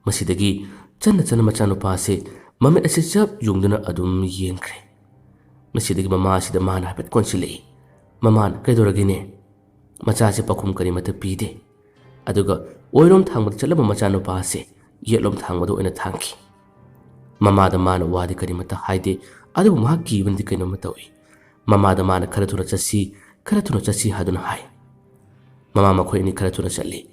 ꯃꯁꯤꯗꯒꯤ ꯆꯟꯅ ꯆꯟꯅ ꯃꯆꯥꯅꯨꯄꯥ ꯑꯁꯤ ꯃꯃꯤꯠ ꯑꯁꯤ ꯆꯞ ꯌꯨꯡꯗꯨꯅ ꯑꯗꯨꯝ ꯌꯦꯡꯈ꯭ꯔꯦ꯫ ꯃꯁꯤꯗꯒꯤ ꯃꯃꯥꯁꯤꯗ ꯃꯥꯅ ꯍꯥꯏꯐꯦꯠ ꯀꯣꯟꯁꯤꯜꯂꯛꯏ꯫ ꯃꯃꯥꯅ, "ꯀꯩꯗꯧꯔꯒꯦꯅꯦ?" ꯃꯆꯥꯁꯦ ꯄꯥꯎꯈꯨꯝ ꯀꯔꯤꯃꯠꯇ ꯄꯤꯗꯦ꯫ ꯑꯗꯨꯒ ꯑꯣꯏꯔꯣꯝ ꯊꯥꯡꯕꯗ ꯆꯠꯂꯝꯕ ꯃꯆꯥꯅꯨꯄꯥ ꯑꯁꯦ ꯌꯦꯠꯂꯣꯝ ꯊꯥꯡꯕꯗ ꯑꯣꯏꯅ ꯊꯥꯡꯈꯤ꯫ ꯃꯃꯥꯗ ꯃꯥꯅ ꯋꯥꯗꯤ ꯀꯔꯤꯃꯠꯇ ꯍꯥꯏꯗꯦ, ꯑꯗꯨꯕꯨ ꯃꯍꯥꯛ ꯀꯤꯕꯅꯗꯤ ꯀꯩꯅꯣꯝꯃ ꯇꯧꯏ꯫ ꯃꯃꯥꯗ ꯃꯥꯅ, "ꯈꯔ ꯊꯨꯅ ꯆꯠꯁꯤ, ꯈꯔ ꯊꯨꯅ ꯆꯠꯁꯤ" ꯍꯥꯏꯗꯨꯅ ꯍꯥꯏ꯫ ꯃꯃꯥ ꯃꯈꯣꯏ ꯑꯅꯤ ꯈꯔ ꯊꯨꯅ ꯆꯠꯂꯤ꯫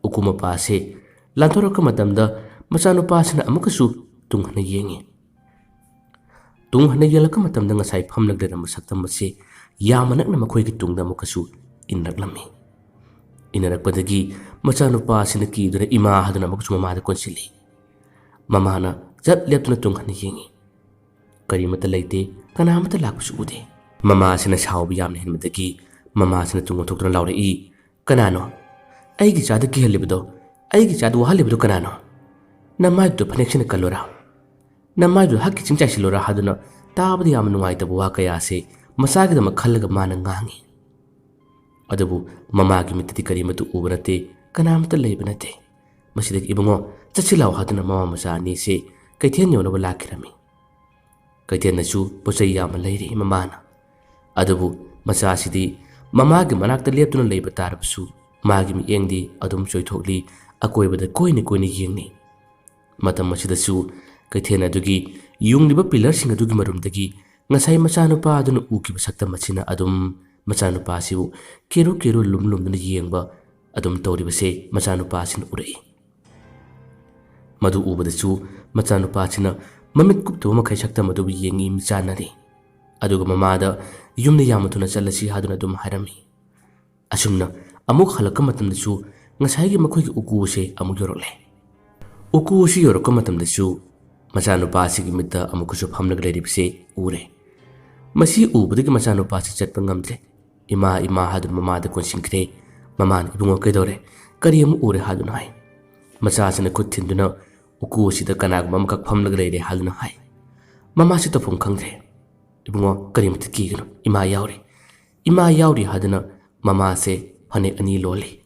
ꯎꯀꯨ ꯃꯄꯥ ꯑꯁꯦ ꯂꯥꯟꯊꯣꯔꯛꯄ ꯃꯇꯝꯗ ꯃꯆꯥꯅꯨꯄꯥꯁꯤꯅ ꯑꯃꯨꯛꯀꯁꯨ ꯇꯨꯡ ꯍꯟꯅ ꯌꯦꯡꯉꯤ꯫ ꯇꯨꯡ ꯍꯟꯅ ꯌꯦꯡꯂꯛꯄ ꯃꯇꯝꯗ ꯉꯁꯥꯏ ꯐꯝꯂꯒ ꯂꯩꯔꯝꯕ ꯁꯛꯇꯝ ꯑꯁꯤ ꯌꯥꯝꯅ ꯅꯛꯅ ꯃꯈꯣꯏꯒꯤ ꯇꯨꯡꯗ ꯑꯃꯨꯛꯀꯁꯨ ꯏꯟꯅꯔꯛꯂꯝꯃꯤ꯫ ꯏꯟꯅꯔꯛꯄꯗꯒꯤ ꯃꯆꯥꯅꯨꯄꯥ ꯑꯁꯤꯅ ꯀꯤꯗꯨꯅ ꯏꯃꯥ ꯍꯥꯏꯗꯨꯅ ꯑꯃꯨꯛꯀꯁꯨ ꯃꯃꯥꯗ ꯀꯣꯟꯁꯤꯜꯂꯤ꯫ ꯃꯃꯥꯅ ꯆꯞ ꯂꯦꯞꯇꯨꯅ ꯇꯨꯡ ꯍꯟꯅ ꯌꯦꯡꯉꯤ꯫ ꯀꯔꯤꯃꯠꯇ ꯂꯩꯇꯦ, ꯀꯅꯥꯃꯠꯇ ꯂꯥꯛꯄꯁꯨ ꯎꯗꯦ꯫ ꯃꯃꯥ ꯑꯁꯤꯅ ꯁꯥꯎꯕ ꯌꯥꯝꯅ ꯍꯦꯟꯕꯗꯒꯤ ꯃꯃꯥ ꯑꯁꯤꯅ ꯇꯨꯡ ꯑꯣꯟꯊꯣꯛꯇꯨꯅ ꯂꯥꯎꯔꯛꯏ, "ꯀꯅꯥꯅꯣ? ꯑꯩꯒꯤ ꯏꯆꯥꯗ ꯀꯤꯍꯜꯂꯤꯕꯗꯣ, ꯑꯩꯒꯤ ꯏꯆꯥꯗ ꯋꯥꯍꯜꯂꯤꯕꯗꯣ ꯀꯅꯥꯅꯣ? ꯅꯃꯥꯏꯗꯨꯗ ꯐꯅꯦꯛꯁꯤꯅ ꯀꯜꯂꯨꯔꯥ? ꯅꯃꯥꯏꯗꯨꯗ ꯍꯛꯀꯤ ꯆꯤꯡ ꯆꯥꯏꯁꯤꯜꯂꯨꯔꯥ?" ꯍꯥꯏꯗꯨꯅ ꯇꯥꯕꯗ ꯌꯥꯝꯅ ꯅꯨꯡꯉꯥꯏꯇꯕ ꯋꯥ ꯀꯌꯥꯁꯦ ꯃꯆꯥꯒꯤꯗꯃꯛ ꯈꯜꯂꯒ ꯃꯥꯅ ꯉꯥꯡꯉꯤ꯫ ꯑꯗꯨꯕꯨ ꯃꯃꯥꯒꯤ ꯃꯤꯠꯇꯗꯤ ꯀꯔꯤꯃꯠꯇ ꯎꯕ ꯅꯠꯇꯦ, ꯀꯅꯥꯃꯠꯇ ꯂꯩꯕ ꯅꯠꯇꯦ꯫ ꯃꯁꯤꯗꯒꯤ, "ꯏꯕꯨꯡꯉꯣ, ꯆꯠꯁꯤ ꯂꯥꯛꯑꯣ" ꯍꯥꯏꯗꯨꯅ ꯃꯃꯥ ꯃꯆꯥ ꯑꯅꯤꯁꯦ ꯀꯩꯊꯦꯜ ꯌꯧꯅꯕ ꯂꯥꯛꯈꯤꯔꯝꯃꯤ꯫ ꯀꯩꯊꯦꯜꯗꯁꯨ ꯄꯣꯠ ꯆꯩ ꯌꯥꯝꯅ ꯂꯩꯔꯤ ꯃꯃꯥꯅ꯫ ꯑꯗꯨꯕꯨ ꯃꯆꯥꯁꯤꯗꯤ ꯃꯃꯥꯒꯤ ꯃꯅꯥꯛꯇ ꯂꯦꯞꯇꯨꯅ ꯂꯩꯕ ꯇꯥꯔꯕꯁꯨ ꯃꯥꯒꯤ ꯃꯤꯠꯌꯦꯡꯗꯤ ꯑꯗꯨꯝ ꯆꯣꯏꯊꯣꯛꯂꯤ, ꯑꯀꯣꯏꯕꯗ ꯀꯣꯏꯅ ꯀꯣꯏꯅ ꯌꯦꯡꯂꯤ꯫ ꯃꯇꯝ ꯑꯁꯤꯗꯁꯨ ꯀꯩꯊꯦꯜ ꯑꯗꯨꯒꯤ ꯌꯨꯡꯂꯤꯕ ꯄꯤꯂꯔꯁꯤꯡ ꯑꯗꯨꯒꯤ ꯃꯔꯨꯝꯗꯒꯤ ꯉꯁꯥꯏ ꯃꯆꯥꯅꯨꯄꯥ ꯑꯗꯨꯅ ꯎꯈꯤꯕ ꯁꯛꯇꯝ ꯑꯁꯤꯅ ꯑꯗꯨꯝ ꯃꯆꯥꯅꯨꯄꯥ ꯑꯁꯤꯕꯨ ꯀꯦꯔꯨ ꯀꯦꯔꯨ ꯂꯨꯝ ꯂꯨꯝꯗꯨꯅ ꯌꯦꯡꯕ ꯑꯗꯨꯝ ꯇꯧꯔꯤꯕꯁꯦ ꯃꯆꯥꯅꯨꯄꯥ ꯑꯁꯤꯅ ꯎꯔꯛꯏ꯫ ꯃꯗꯨ ꯎꯕꯗꯁꯨ ꯃꯆꯥꯅꯨꯄꯥ ꯑꯁꯤꯅ ꯃꯃꯤꯠ ꯀꯨꯞꯇꯕ ꯃꯈꯩ ꯁꯛꯇꯝ ꯑꯗꯨꯕꯨ ꯌꯦꯡꯉꯤ, ꯃꯤꯆꯥꯟꯅꯔꯤ꯫ ꯑꯗꯨꯒ ꯃꯃꯥꯗ ꯌꯨꯝꯗ ꯌꯥꯝꯅ ꯊꯨꯅ ꯆꯠꯂꯁꯤ ꯍꯥꯏꯗꯨꯅ ꯑꯗꯨꯝ ꯍꯥꯏꯔꯝꯃꯤ꯫ ꯑꯁꯨꯝꯅ ꯑꯃꯨꯛ ꯍꯜꯂꯛꯄ ꯃꯇꯝꯗꯁꯨ ꯉꯁꯥꯏꯒꯤ ꯃꯈꯣꯏꯒꯤ ꯎꯀꯨ ꯑꯁꯦ ꯑꯃꯨꯛ ꯌꯧꯔꯛꯂꯦ꯫ ꯎꯀꯨ ꯑꯁꯤ ꯌꯧꯔꯛꯄ ꯃꯇꯝꯗꯁꯨ ꯃꯆꯥꯅꯨꯄꯥ ꯑꯁꯤꯒꯤ ꯃꯤꯠꯇ ꯑꯃꯨꯛꯀꯁꯨ ꯐꯝꯂꯒ ꯂꯩꯔꯤꯕꯁꯦ ꯎꯔꯦ꯫ ꯃꯁꯤ ꯎꯕꯗꯒꯤ ꯃꯆꯥꯅꯨꯄꯥ ꯑꯁꯤ ꯆꯠꯄ ꯉꯝꯗ꯭ꯔꯦ꯫ "ꯏꯃꯥ, ꯏꯃꯥ" ꯍꯥꯏꯗꯨꯅ ꯃꯃꯥꯗ ꯀꯣꯟꯁꯤꯟꯈ꯭ꯔꯦ꯫ ꯃꯃꯥꯅ, "ꯏꯕꯨꯡꯉꯣ, ꯀꯩꯗꯧꯔꯦ? ꯀꯔꯤ ꯑꯃꯨꯛ ꯎꯔꯦ?" ꯍꯥꯏꯗꯨꯅ ꯍꯥꯏ꯫ ꯃꯆꯥꯁꯤꯅ ꯈꯨꯠ ꯊꯤꯟꯗꯨꯅ ꯎꯀꯨ ꯑꯁꯤꯗ ꯀꯅꯥꯒꯨꯝꯕ ꯑꯃꯈꯛ ꯐꯝꯂꯒ ꯂꯩꯔꯦ ꯍꯥꯏꯗꯨꯅ ꯍꯥꯏ꯫ ꯃꯃꯥꯁꯤ ꯇꯧꯐꯝ ꯈꯪꯗ꯭ꯔꯦ꯫ "ꯏꯕꯨꯡꯉꯣ, ꯀꯔꯤꯃꯇ ꯀꯤꯒꯅꯨ, ꯏꯃꯥ ꯌꯥꯎꯔꯤ꯫ ꯏꯃꯥ ꯌꯥꯎꯔꯤ" ꯍꯥꯏꯗꯨꯅ ꯃꯃꯥꯁꯦ ꯐꯅꯦꯛ ꯑꯅꯤ ꯂꯣꯜꯂꯤ꯫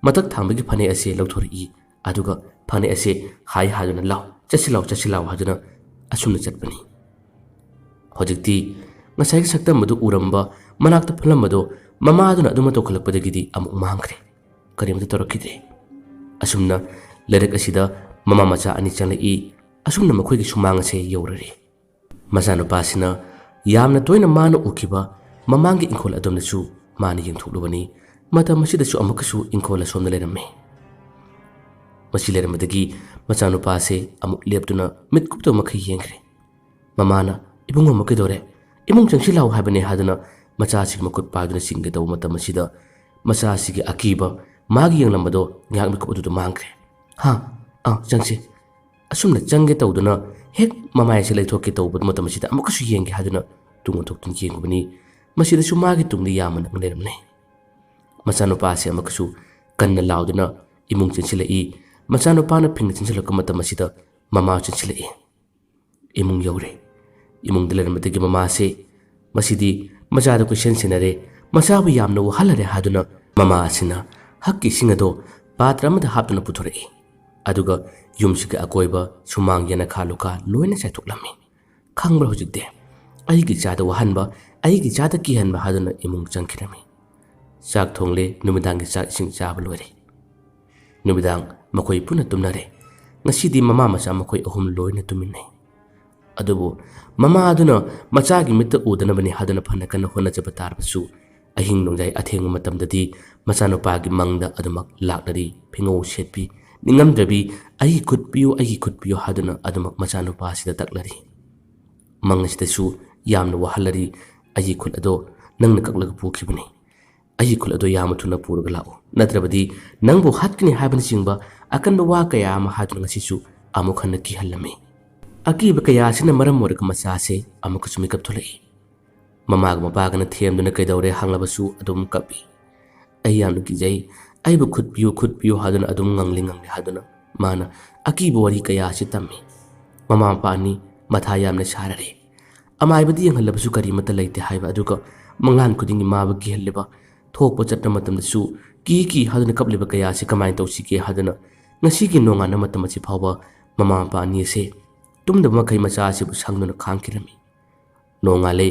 ꯃꯊꯛ ꯊꯪꯕꯒꯤ ꯐꯅꯦꯛ ꯑꯁꯦ ꯂꯧꯊꯣꯔꯛꯏ꯫ ꯑꯗꯨꯒ ꯐꯅꯦꯛ ꯑꯁꯦ ꯍꯥꯏ ꯍꯥꯏꯗꯨꯅ, "ꯂꯥꯎ, ꯆꯠꯁꯤ ꯂꯥꯎ, ꯆꯠꯁꯤ ꯂꯥꯎ" ꯍꯥꯏꯗꯨꯅ ꯑꯁꯨꯝꯅ ꯆꯠꯄꯅꯤ꯫ ꯍꯧꯖꯤꯛꯇꯤ ꯉꯁꯥꯏꯒꯤ ꯁꯛꯇꯝ ꯑꯗꯨ ꯎꯔꯝꯕ, ꯃꯅꯥꯛꯇ ꯐꯝꯂꯝꯕꯗꯣ ꯃꯃꯥꯗꯨꯅ ꯑꯗꯨꯃ ꯇꯧꯈꯠꯂꯛꯄꯗꯒꯤꯗꯤ ꯑꯃꯨꯛ ꯃꯥꯡꯈ꯭ꯔꯦ꯫ ꯀꯔꯤꯃꯇ ꯇꯧꯔꯛꯈꯤꯗ꯭ꯔꯦ꯫ ꯑꯁꯨꯝꯅ ꯂꯩꯔꯛ ꯑꯁꯤꯗ ꯃꯃꯥ ꯃꯆꯥ ꯑꯅꯤ ꯆꯪꯂꯛꯏ꯫ ꯑꯁꯨꯝꯅ ꯃꯈꯣꯏꯒꯤ ꯁꯨꯃꯥꯡ ꯑꯁꯦ ꯌꯧꯔꯔꯦ꯫ ꯃꯆꯥꯅꯨꯄꯥꯁꯤꯅ ꯌꯥꯝꯅ ꯇꯣꯏꯅ ꯃꯥꯅ ꯎꯈꯤꯕ ꯃꯃꯥꯡꯒꯤ ꯏꯪꯈꯣꯜ ꯑꯗꯣꯝꯗꯁꯨ ꯃꯥꯅ ꯌꯦꯡꯊꯣꯛꯂꯨꯕꯅꯤ꯫ ꯃꯇꯝ ꯑꯁꯤꯗꯁꯨ ꯑꯃꯨꯛꯀꯁꯨ ꯏꯪꯈꯣꯜ ꯑꯁꯣꯝꯗ ꯂꯩꯔꯝꯃꯤ꯫ ꯃꯁꯤ ꯂꯩꯔꯝꯕꯗꯒꯤ ꯃꯆꯥꯅꯨꯄꯥꯁꯦ ꯑꯃꯨꯛ ꯂꯦꯞꯇꯨꯅ ꯃꯤꯠ ꯀꯨꯞꯇꯕ ꯃꯈꯩ ꯌꯦꯡꯈ꯭ꯔꯦ꯫ ꯃꯃꯥꯅ, "ꯏꯕꯨꯡꯉꯣ, ꯑꯃꯨꯛ ꯀꯩꯗꯧꯔꯦ? ꯏꯃꯨꯡ ꯆꯪꯁꯤꯜꯂꯛꯎ ꯍꯥꯏꯕꯅꯦ" ꯍꯥꯏꯗꯨꯅ ꯃꯆꯥꯁꯤꯒꯤ ꯃꯈꯨꯠ ꯄꯥꯏꯗꯨꯅ ꯆꯤꯡꯒꯦ ꯇꯧꯕ ꯃꯇꯝ ꯑꯁꯤꯗ, ꯃꯆꯥꯁꯤꯒꯤ ꯑꯀꯤꯕ, ꯃꯥꯒꯤ ꯌꯦꯡꯂꯝꯕꯗꯣ ꯉꯥꯏꯍꯥꯛ ꯃꯤꯀꯨꯞ ꯑꯗꯨꯗ ꯃꯥꯡꯈ꯭ꯔꯦ꯫ "ꯍꯥ? ꯑꯥ, ꯆꯪꯁꯤ"꯫ ꯑꯁꯨꯝꯅ ꯆꯪꯒꯦ ꯇꯧꯗꯨꯅ ꯍꯦꯛ ꯃꯃꯥꯏꯁꯦ ꯂꯩꯊꯣꯛꯀꯦ ꯇꯧꯕ ꯃꯇꯝ ꯑꯁꯤꯗ ꯑꯃꯨꯛꯀꯁꯨ ꯌꯦꯡꯒꯦ ꯍꯥꯏꯗꯨꯅ ꯇꯨꯡ ꯑꯣꯟꯊꯣꯛꯇꯨꯅ ꯌꯦꯡꯉꯨꯕꯅꯤ꯫ ꯃꯁꯤꯗꯁꯨ ꯃꯥꯒꯤ ꯇꯨꯡꯗ ꯌꯥꯝꯅ ꯅꯛꯅ ꯂꯩꯔꯝꯂꯦ꯫ ꯃꯆꯥꯅꯨꯄꯥꯁꯦ ꯑꯃꯨꯛꯀꯁꯨ ꯀꯟꯅ ꯂꯥꯎꯗꯨꯅ ꯏꯃꯨꯡ ꯆꯦꯟꯁꯤꯜꯂꯛꯏ꯫ ꯃꯆꯥꯅꯨꯄꯥꯅ ꯐꯤꯡꯅ ꯆꯦꯟꯁꯤꯜꯂꯛꯄ ꯃꯇꯝ ꯑꯁꯤꯗ ꯃꯃꯥ ꯆꯦꯟꯁꯤꯜꯂꯛꯏ꯫ ꯏꯃꯨꯡ ꯌꯧꯔꯦ꯫ ꯏꯃꯨꯡꯗ ꯂꯩꯔꯝꯕꯗꯒꯤ ꯃꯃꯥꯁꯦ, ꯃꯁꯤꯗꯤ ꯃꯆꯥꯗ ꯀꯣꯏꯁꯦꯟ ꯁꯦꯟꯅꯔꯦ, ꯃꯆꯥꯕꯨ ꯌꯥꯝꯅ ꯋꯥꯍꯜꯂꯔꯦ ꯍꯥꯏꯗꯨꯅ ꯃꯃꯥ ꯑꯁꯤꯅ ꯍꯛꯀꯤ ꯏꯁꯤꯡ ꯑꯗꯣ ꯄꯥꯇ꯭ꯔ ꯑꯃꯗ ꯍꯥꯞꯇꯨꯅ ꯄꯨꯊꯣꯔꯛꯏ꯫ ꯑꯗꯨꯒ ꯌꯨꯝꯁꯤꯒꯤ ꯑꯀꯣꯏꯕ ꯁꯨꯃꯥꯡ, ꯌꯦꯅꯈꯥ ꯂꯨꯈꯥ ꯂꯣꯏꯅ ꯆꯥꯏꯊꯣꯛꯂꯝꯃꯤ꯫ ꯈꯪꯕ꯭ꯔꯥ ꯍꯧꯖꯤꯛꯇꯤ? ꯑꯩꯒꯤ ꯏꯆꯥꯗ ꯋꯥꯍꯟꯕ, ꯑꯩꯒꯤ ꯏꯆꯥꯗ ꯀꯤꯍꯟꯕ ꯍꯥꯏꯗꯨꯅ ꯏꯃꯨꯡ ꯆꯪꯈꯤꯔꯝꯃꯤ꯫ ꯆꯥꯛ ꯊꯣꯡꯂꯦ, ꯅꯨꯃꯤꯗꯥꯡꯒꯤ ꯆꯥꯛ ꯏꯁꯤꯡ ꯆꯥꯕ ꯂꯣꯏꯔꯦ꯫ ꯅꯨꯃꯤꯗꯥꯡ ꯃꯈꯣꯏ ꯄꯨꯟꯅ ꯇꯨꯝꯅꯔꯦ꯫ ꯉꯁꯤꯗꯤ ꯃꯃꯥ ꯃꯆꯥ ꯃꯈꯣꯏ ꯑꯍꯨꯝ ꯂꯣꯏꯅ ꯇꯨꯝꯃꯤꯟꯅꯩ꯫ ꯑꯗꯨꯕꯨ ꯃꯃꯥ ꯑꯗꯨꯅ ꯃꯆꯥꯒꯤ ꯃꯤꯠꯇ ꯎꯗꯅꯕꯅꯤ ꯍꯥꯏꯗꯨꯅ ꯐꯅ ꯀꯟꯅ ꯍꯣꯠꯅꯖꯕ ꯇꯥꯔꯕꯁꯨ, ꯑꯍꯤꯡ ꯅꯣꯡꯌꯥꯏ ꯑꯊꯦꯡꯕ ꯃꯇꯝꯗꯗꯤ ꯃꯆꯥꯅꯨꯄꯥꯒꯤ ꯃꯪꯗ ꯑꯗꯨꯃꯛ ꯂꯥꯛꯂꯔꯤ꯫ ꯐꯤꯉꯧ ꯁꯦꯠꯄꯤ, ꯅꯤꯡꯉꯝꯗ꯭ꯔꯕꯤ, "ꯑꯩꯒꯤ ꯈꯨꯠ ꯄꯤꯌꯨ, ꯑꯩꯒꯤ ꯈꯨꯠ ꯄꯤꯌꯨ" ꯍꯥꯏꯗꯨꯅ ꯑꯗꯨꯃꯛ ꯃꯆꯥꯅꯨꯄꯥꯁꯤꯗ ꯇꯛꯂꯔꯤ꯫ ꯃꯪ ꯑꯁꯤꯗꯁꯨ ꯌꯥꯝꯅ ꯋꯥꯍꯜꯂꯔꯤ꯫ "ꯑꯩꯒꯤ ꯈꯨꯠ ꯑꯗꯣ ꯅꯪꯅ ꯀꯛꯂꯒ ꯄꯨꯈꯤꯕꯅꯤ꯫ ꯑꯩꯒꯤ ꯈꯨꯠ ꯑꯗꯣ ꯌꯥꯝꯅ ꯊꯨꯅ ꯄꯨꯔꯒ ꯂꯥꯛꯎ, ꯅꯠꯇ꯭ꯔꯕꯗꯤ ꯅꯪꯕꯨ ꯍꯥꯠꯀꯅꯤ" ꯍꯥꯏꯕꯅꯆꯤꯡꯕ ꯑꯀꯟꯕ ꯋꯥ ꯀꯌꯥ ꯑꯃ ꯍꯥꯏꯗꯨꯅ ꯉꯁꯤꯁꯨ ꯑꯃꯨꯛ ꯍꯟꯅ ꯀꯤꯍꯜꯂꯝꯃꯤ꯫ ꯑꯀꯤꯕ ꯀꯌꯥ ꯑꯁꯤꯅ ꯃꯔꯝ ꯑꯣꯏꯔꯒ ꯃꯆꯥꯁꯦ ꯑꯃꯨꯛꯀꯁꯨ ꯃꯤꯀꯞ ꯊꯣꯛꯂꯛꯏ꯫ ꯃꯃꯥꯒ ꯃꯄꯥꯒꯅ ꯊꯦꯝꯗꯨꯅ "ꯀꯩꯗꯧꯔꯦ?" ꯍꯪꯂꯕꯁꯨ ꯑꯗꯨꯝ ꯀꯞꯄꯤ꯫ "ꯑꯩ ꯌꯥꯝꯅ ꯀꯤꯖꯩ, ꯑꯩꯕꯨ ꯈꯨꯠ ꯄꯤꯌꯨ, ꯈꯨꯠ ꯄꯤꯌꯨ" ꯍꯥꯏꯗꯨꯅ ꯑꯗꯨꯝ ꯉꯪꯂꯤ ꯉꯪꯂꯤ ꯍꯥꯏꯗꯨꯅ ꯃꯥꯅ ꯑꯀꯤꯕ ꯋꯥꯔꯤ ꯀꯌꯥ ꯑꯁꯤ ꯇꯝꯃꯤ꯫ ꯃꯃꯥ ꯃꯄꯥ ꯑꯅꯤ ꯃꯊꯥ ꯌꯥꯝꯅ ꯁꯥꯔꯔꯦ꯫ ꯑꯃꯥꯏꯕꯗ ꯌꯦꯡꯍꯜꯂꯕꯁꯨ ꯀꯔꯤꯃꯠꯇ ꯂꯩꯇꯦ ꯍꯥꯏꯕ ꯑꯗꯨꯒ ꯃꯪꯂꯥꯟ ꯈꯨꯗꯤꯡꯒꯤ ꯃꯥꯕꯨ ꯀꯤꯍꯜꯂꯤꯕ, ꯊꯣꯛꯄ ꯆꯠꯄ ꯃꯇꯝꯗꯁꯨ ꯀꯤ ꯀꯤ ꯍꯥꯏꯗꯨꯅ ꯀꯞꯂꯤꯕ ꯀꯌꯥ ꯑꯁꯤ ꯀꯃꯥꯏꯅ ꯇꯧꯁꯤꯒꯦ ꯍꯥꯏꯗꯨꯅ ꯉꯁꯤꯒꯤ ꯅꯣꯡꯉꯥꯟꯕ ꯃꯇꯝ ꯑꯁꯤ ꯐꯥꯎꯕ ꯃꯃꯥ ꯃꯄꯥ ꯑꯅꯤ ꯑꯁꯦ ꯇꯨꯝꯗꯕ ꯃꯈꯩ ꯃꯆꯥ ꯑꯁꯤꯕꯨ ꯁꯪꯗꯨꯅ ꯈꯥꯡꯈꯤꯔꯝꯃꯤ꯫ ꯅꯣꯡꯉꯥꯜꯂꯦ꯫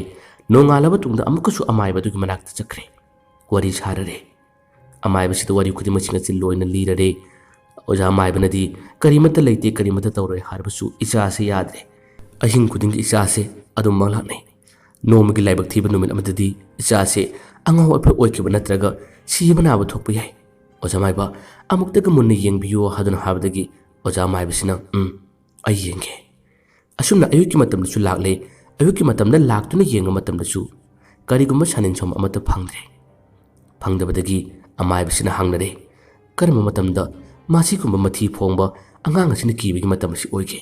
ꯅꯣꯡꯉꯥꯜꯂꯕ ꯇꯨꯡꯗ ꯑꯃꯨꯛꯀꯁꯨ ꯑꯃꯥꯏꯕꯗꯨꯒꯤ ꯃꯅꯥꯛꯇ ꯆꯠꯈ꯭ꯔꯦ꯫ ꯋꯥꯔꯤ ꯁꯥꯔꯔꯦ꯫ ꯑꯃꯥꯏꯕꯁꯤꯗ ꯋꯥꯔꯤ ꯈꯨꯗꯤꯡꯃꯛꯁꯤꯡ ꯑꯁꯤ ꯂꯣꯏꯅ ꯂꯤꯔꯔꯦ꯫ ꯑꯣꯖꯥ ꯑꯃꯥꯏꯕꯅꯗꯤ "ꯀꯔꯤꯃꯠꯇ ꯂꯩꯇꯦ, ꯀꯔꯤꯃꯠꯇ ꯇꯧꯔꯣꯏ" ꯍꯥꯏꯔꯕꯁꯨ ꯏꯆꯥꯁꯦ ꯌꯥꯗ꯭ꯔꯦ꯫ ꯑꯍꯤꯡ ꯈꯨꯗꯤꯡꯒꯤ ꯏꯆꯥꯁꯦ ꯑꯗꯨꯝ ꯃꯪꯂꯥꯛꯅꯩ꯫ ꯅꯣꯡꯃꯒꯤ ꯂꯥꯏꯕꯛ ꯊꯤꯕ ꯅꯨꯃꯤꯠ ꯑꯃꯗꯗꯤ ꯏꯆꯥꯁꯦ ꯑꯉꯥꯎ ꯑꯐꯩ ꯑꯣꯏꯈꯤꯕ ꯅꯠꯇ꯭ꯔꯒ ꯁꯤꯕ ꯅꯥꯕ ꯊꯣꯛꯄ ꯌꯥꯏ꯫ "ꯑꯣꯖꯥ ꯃꯥꯏꯕ, ꯑꯃꯨꯛꯇꯒ ꯃꯨꯟꯅ ꯌꯦꯡꯕꯤꯌꯨ" ꯍꯥꯏꯗꯨꯅ ꯍꯥꯏꯕꯗꯒꯤ ꯑꯣꯖꯥ ꯃꯥꯏꯕꯁꯤꯅ "ꯎꯝ, ꯑꯩ ꯌꯦꯡꯒꯦ"꯫ ꯑꯁꯨꯝꯅ ꯑꯌꯨꯛꯀꯤ ꯃꯇꯝꯗꯁꯨ ꯂꯥꯛꯂꯦ꯫ ꯑꯌꯨꯛꯀꯤ ꯃꯇꯝꯗ ꯂꯥꯛꯇꯨꯅ ꯌꯦꯡꯕ ꯃꯇꯝꯗꯁꯨ ꯀꯔꯤꯒꯨꯝꯕ ꯁꯥꯅꯤꯟ ꯁꯣꯝ ꯑꯃꯠꯇ ꯐꯪꯗ꯭ꯔꯦ꯫ ꯐꯪꯗꯕꯗꯒꯤ ꯑꯃꯥꯏꯕꯁꯤꯅ ꯍꯪꯅꯔꯦ, "ꯀꯔꯝꯕ ꯃꯇꯝꯗ ꯃꯁꯤꯒꯨꯝꯕ ꯃꯊꯤ ꯐꯣꯡꯕ ꯑꯉꯥꯡ ꯑꯁꯤꯅ ꯀꯤꯕꯒꯤ ꯃꯇꯝ ꯑꯁꯤ ꯑꯣꯏꯒꯦ?"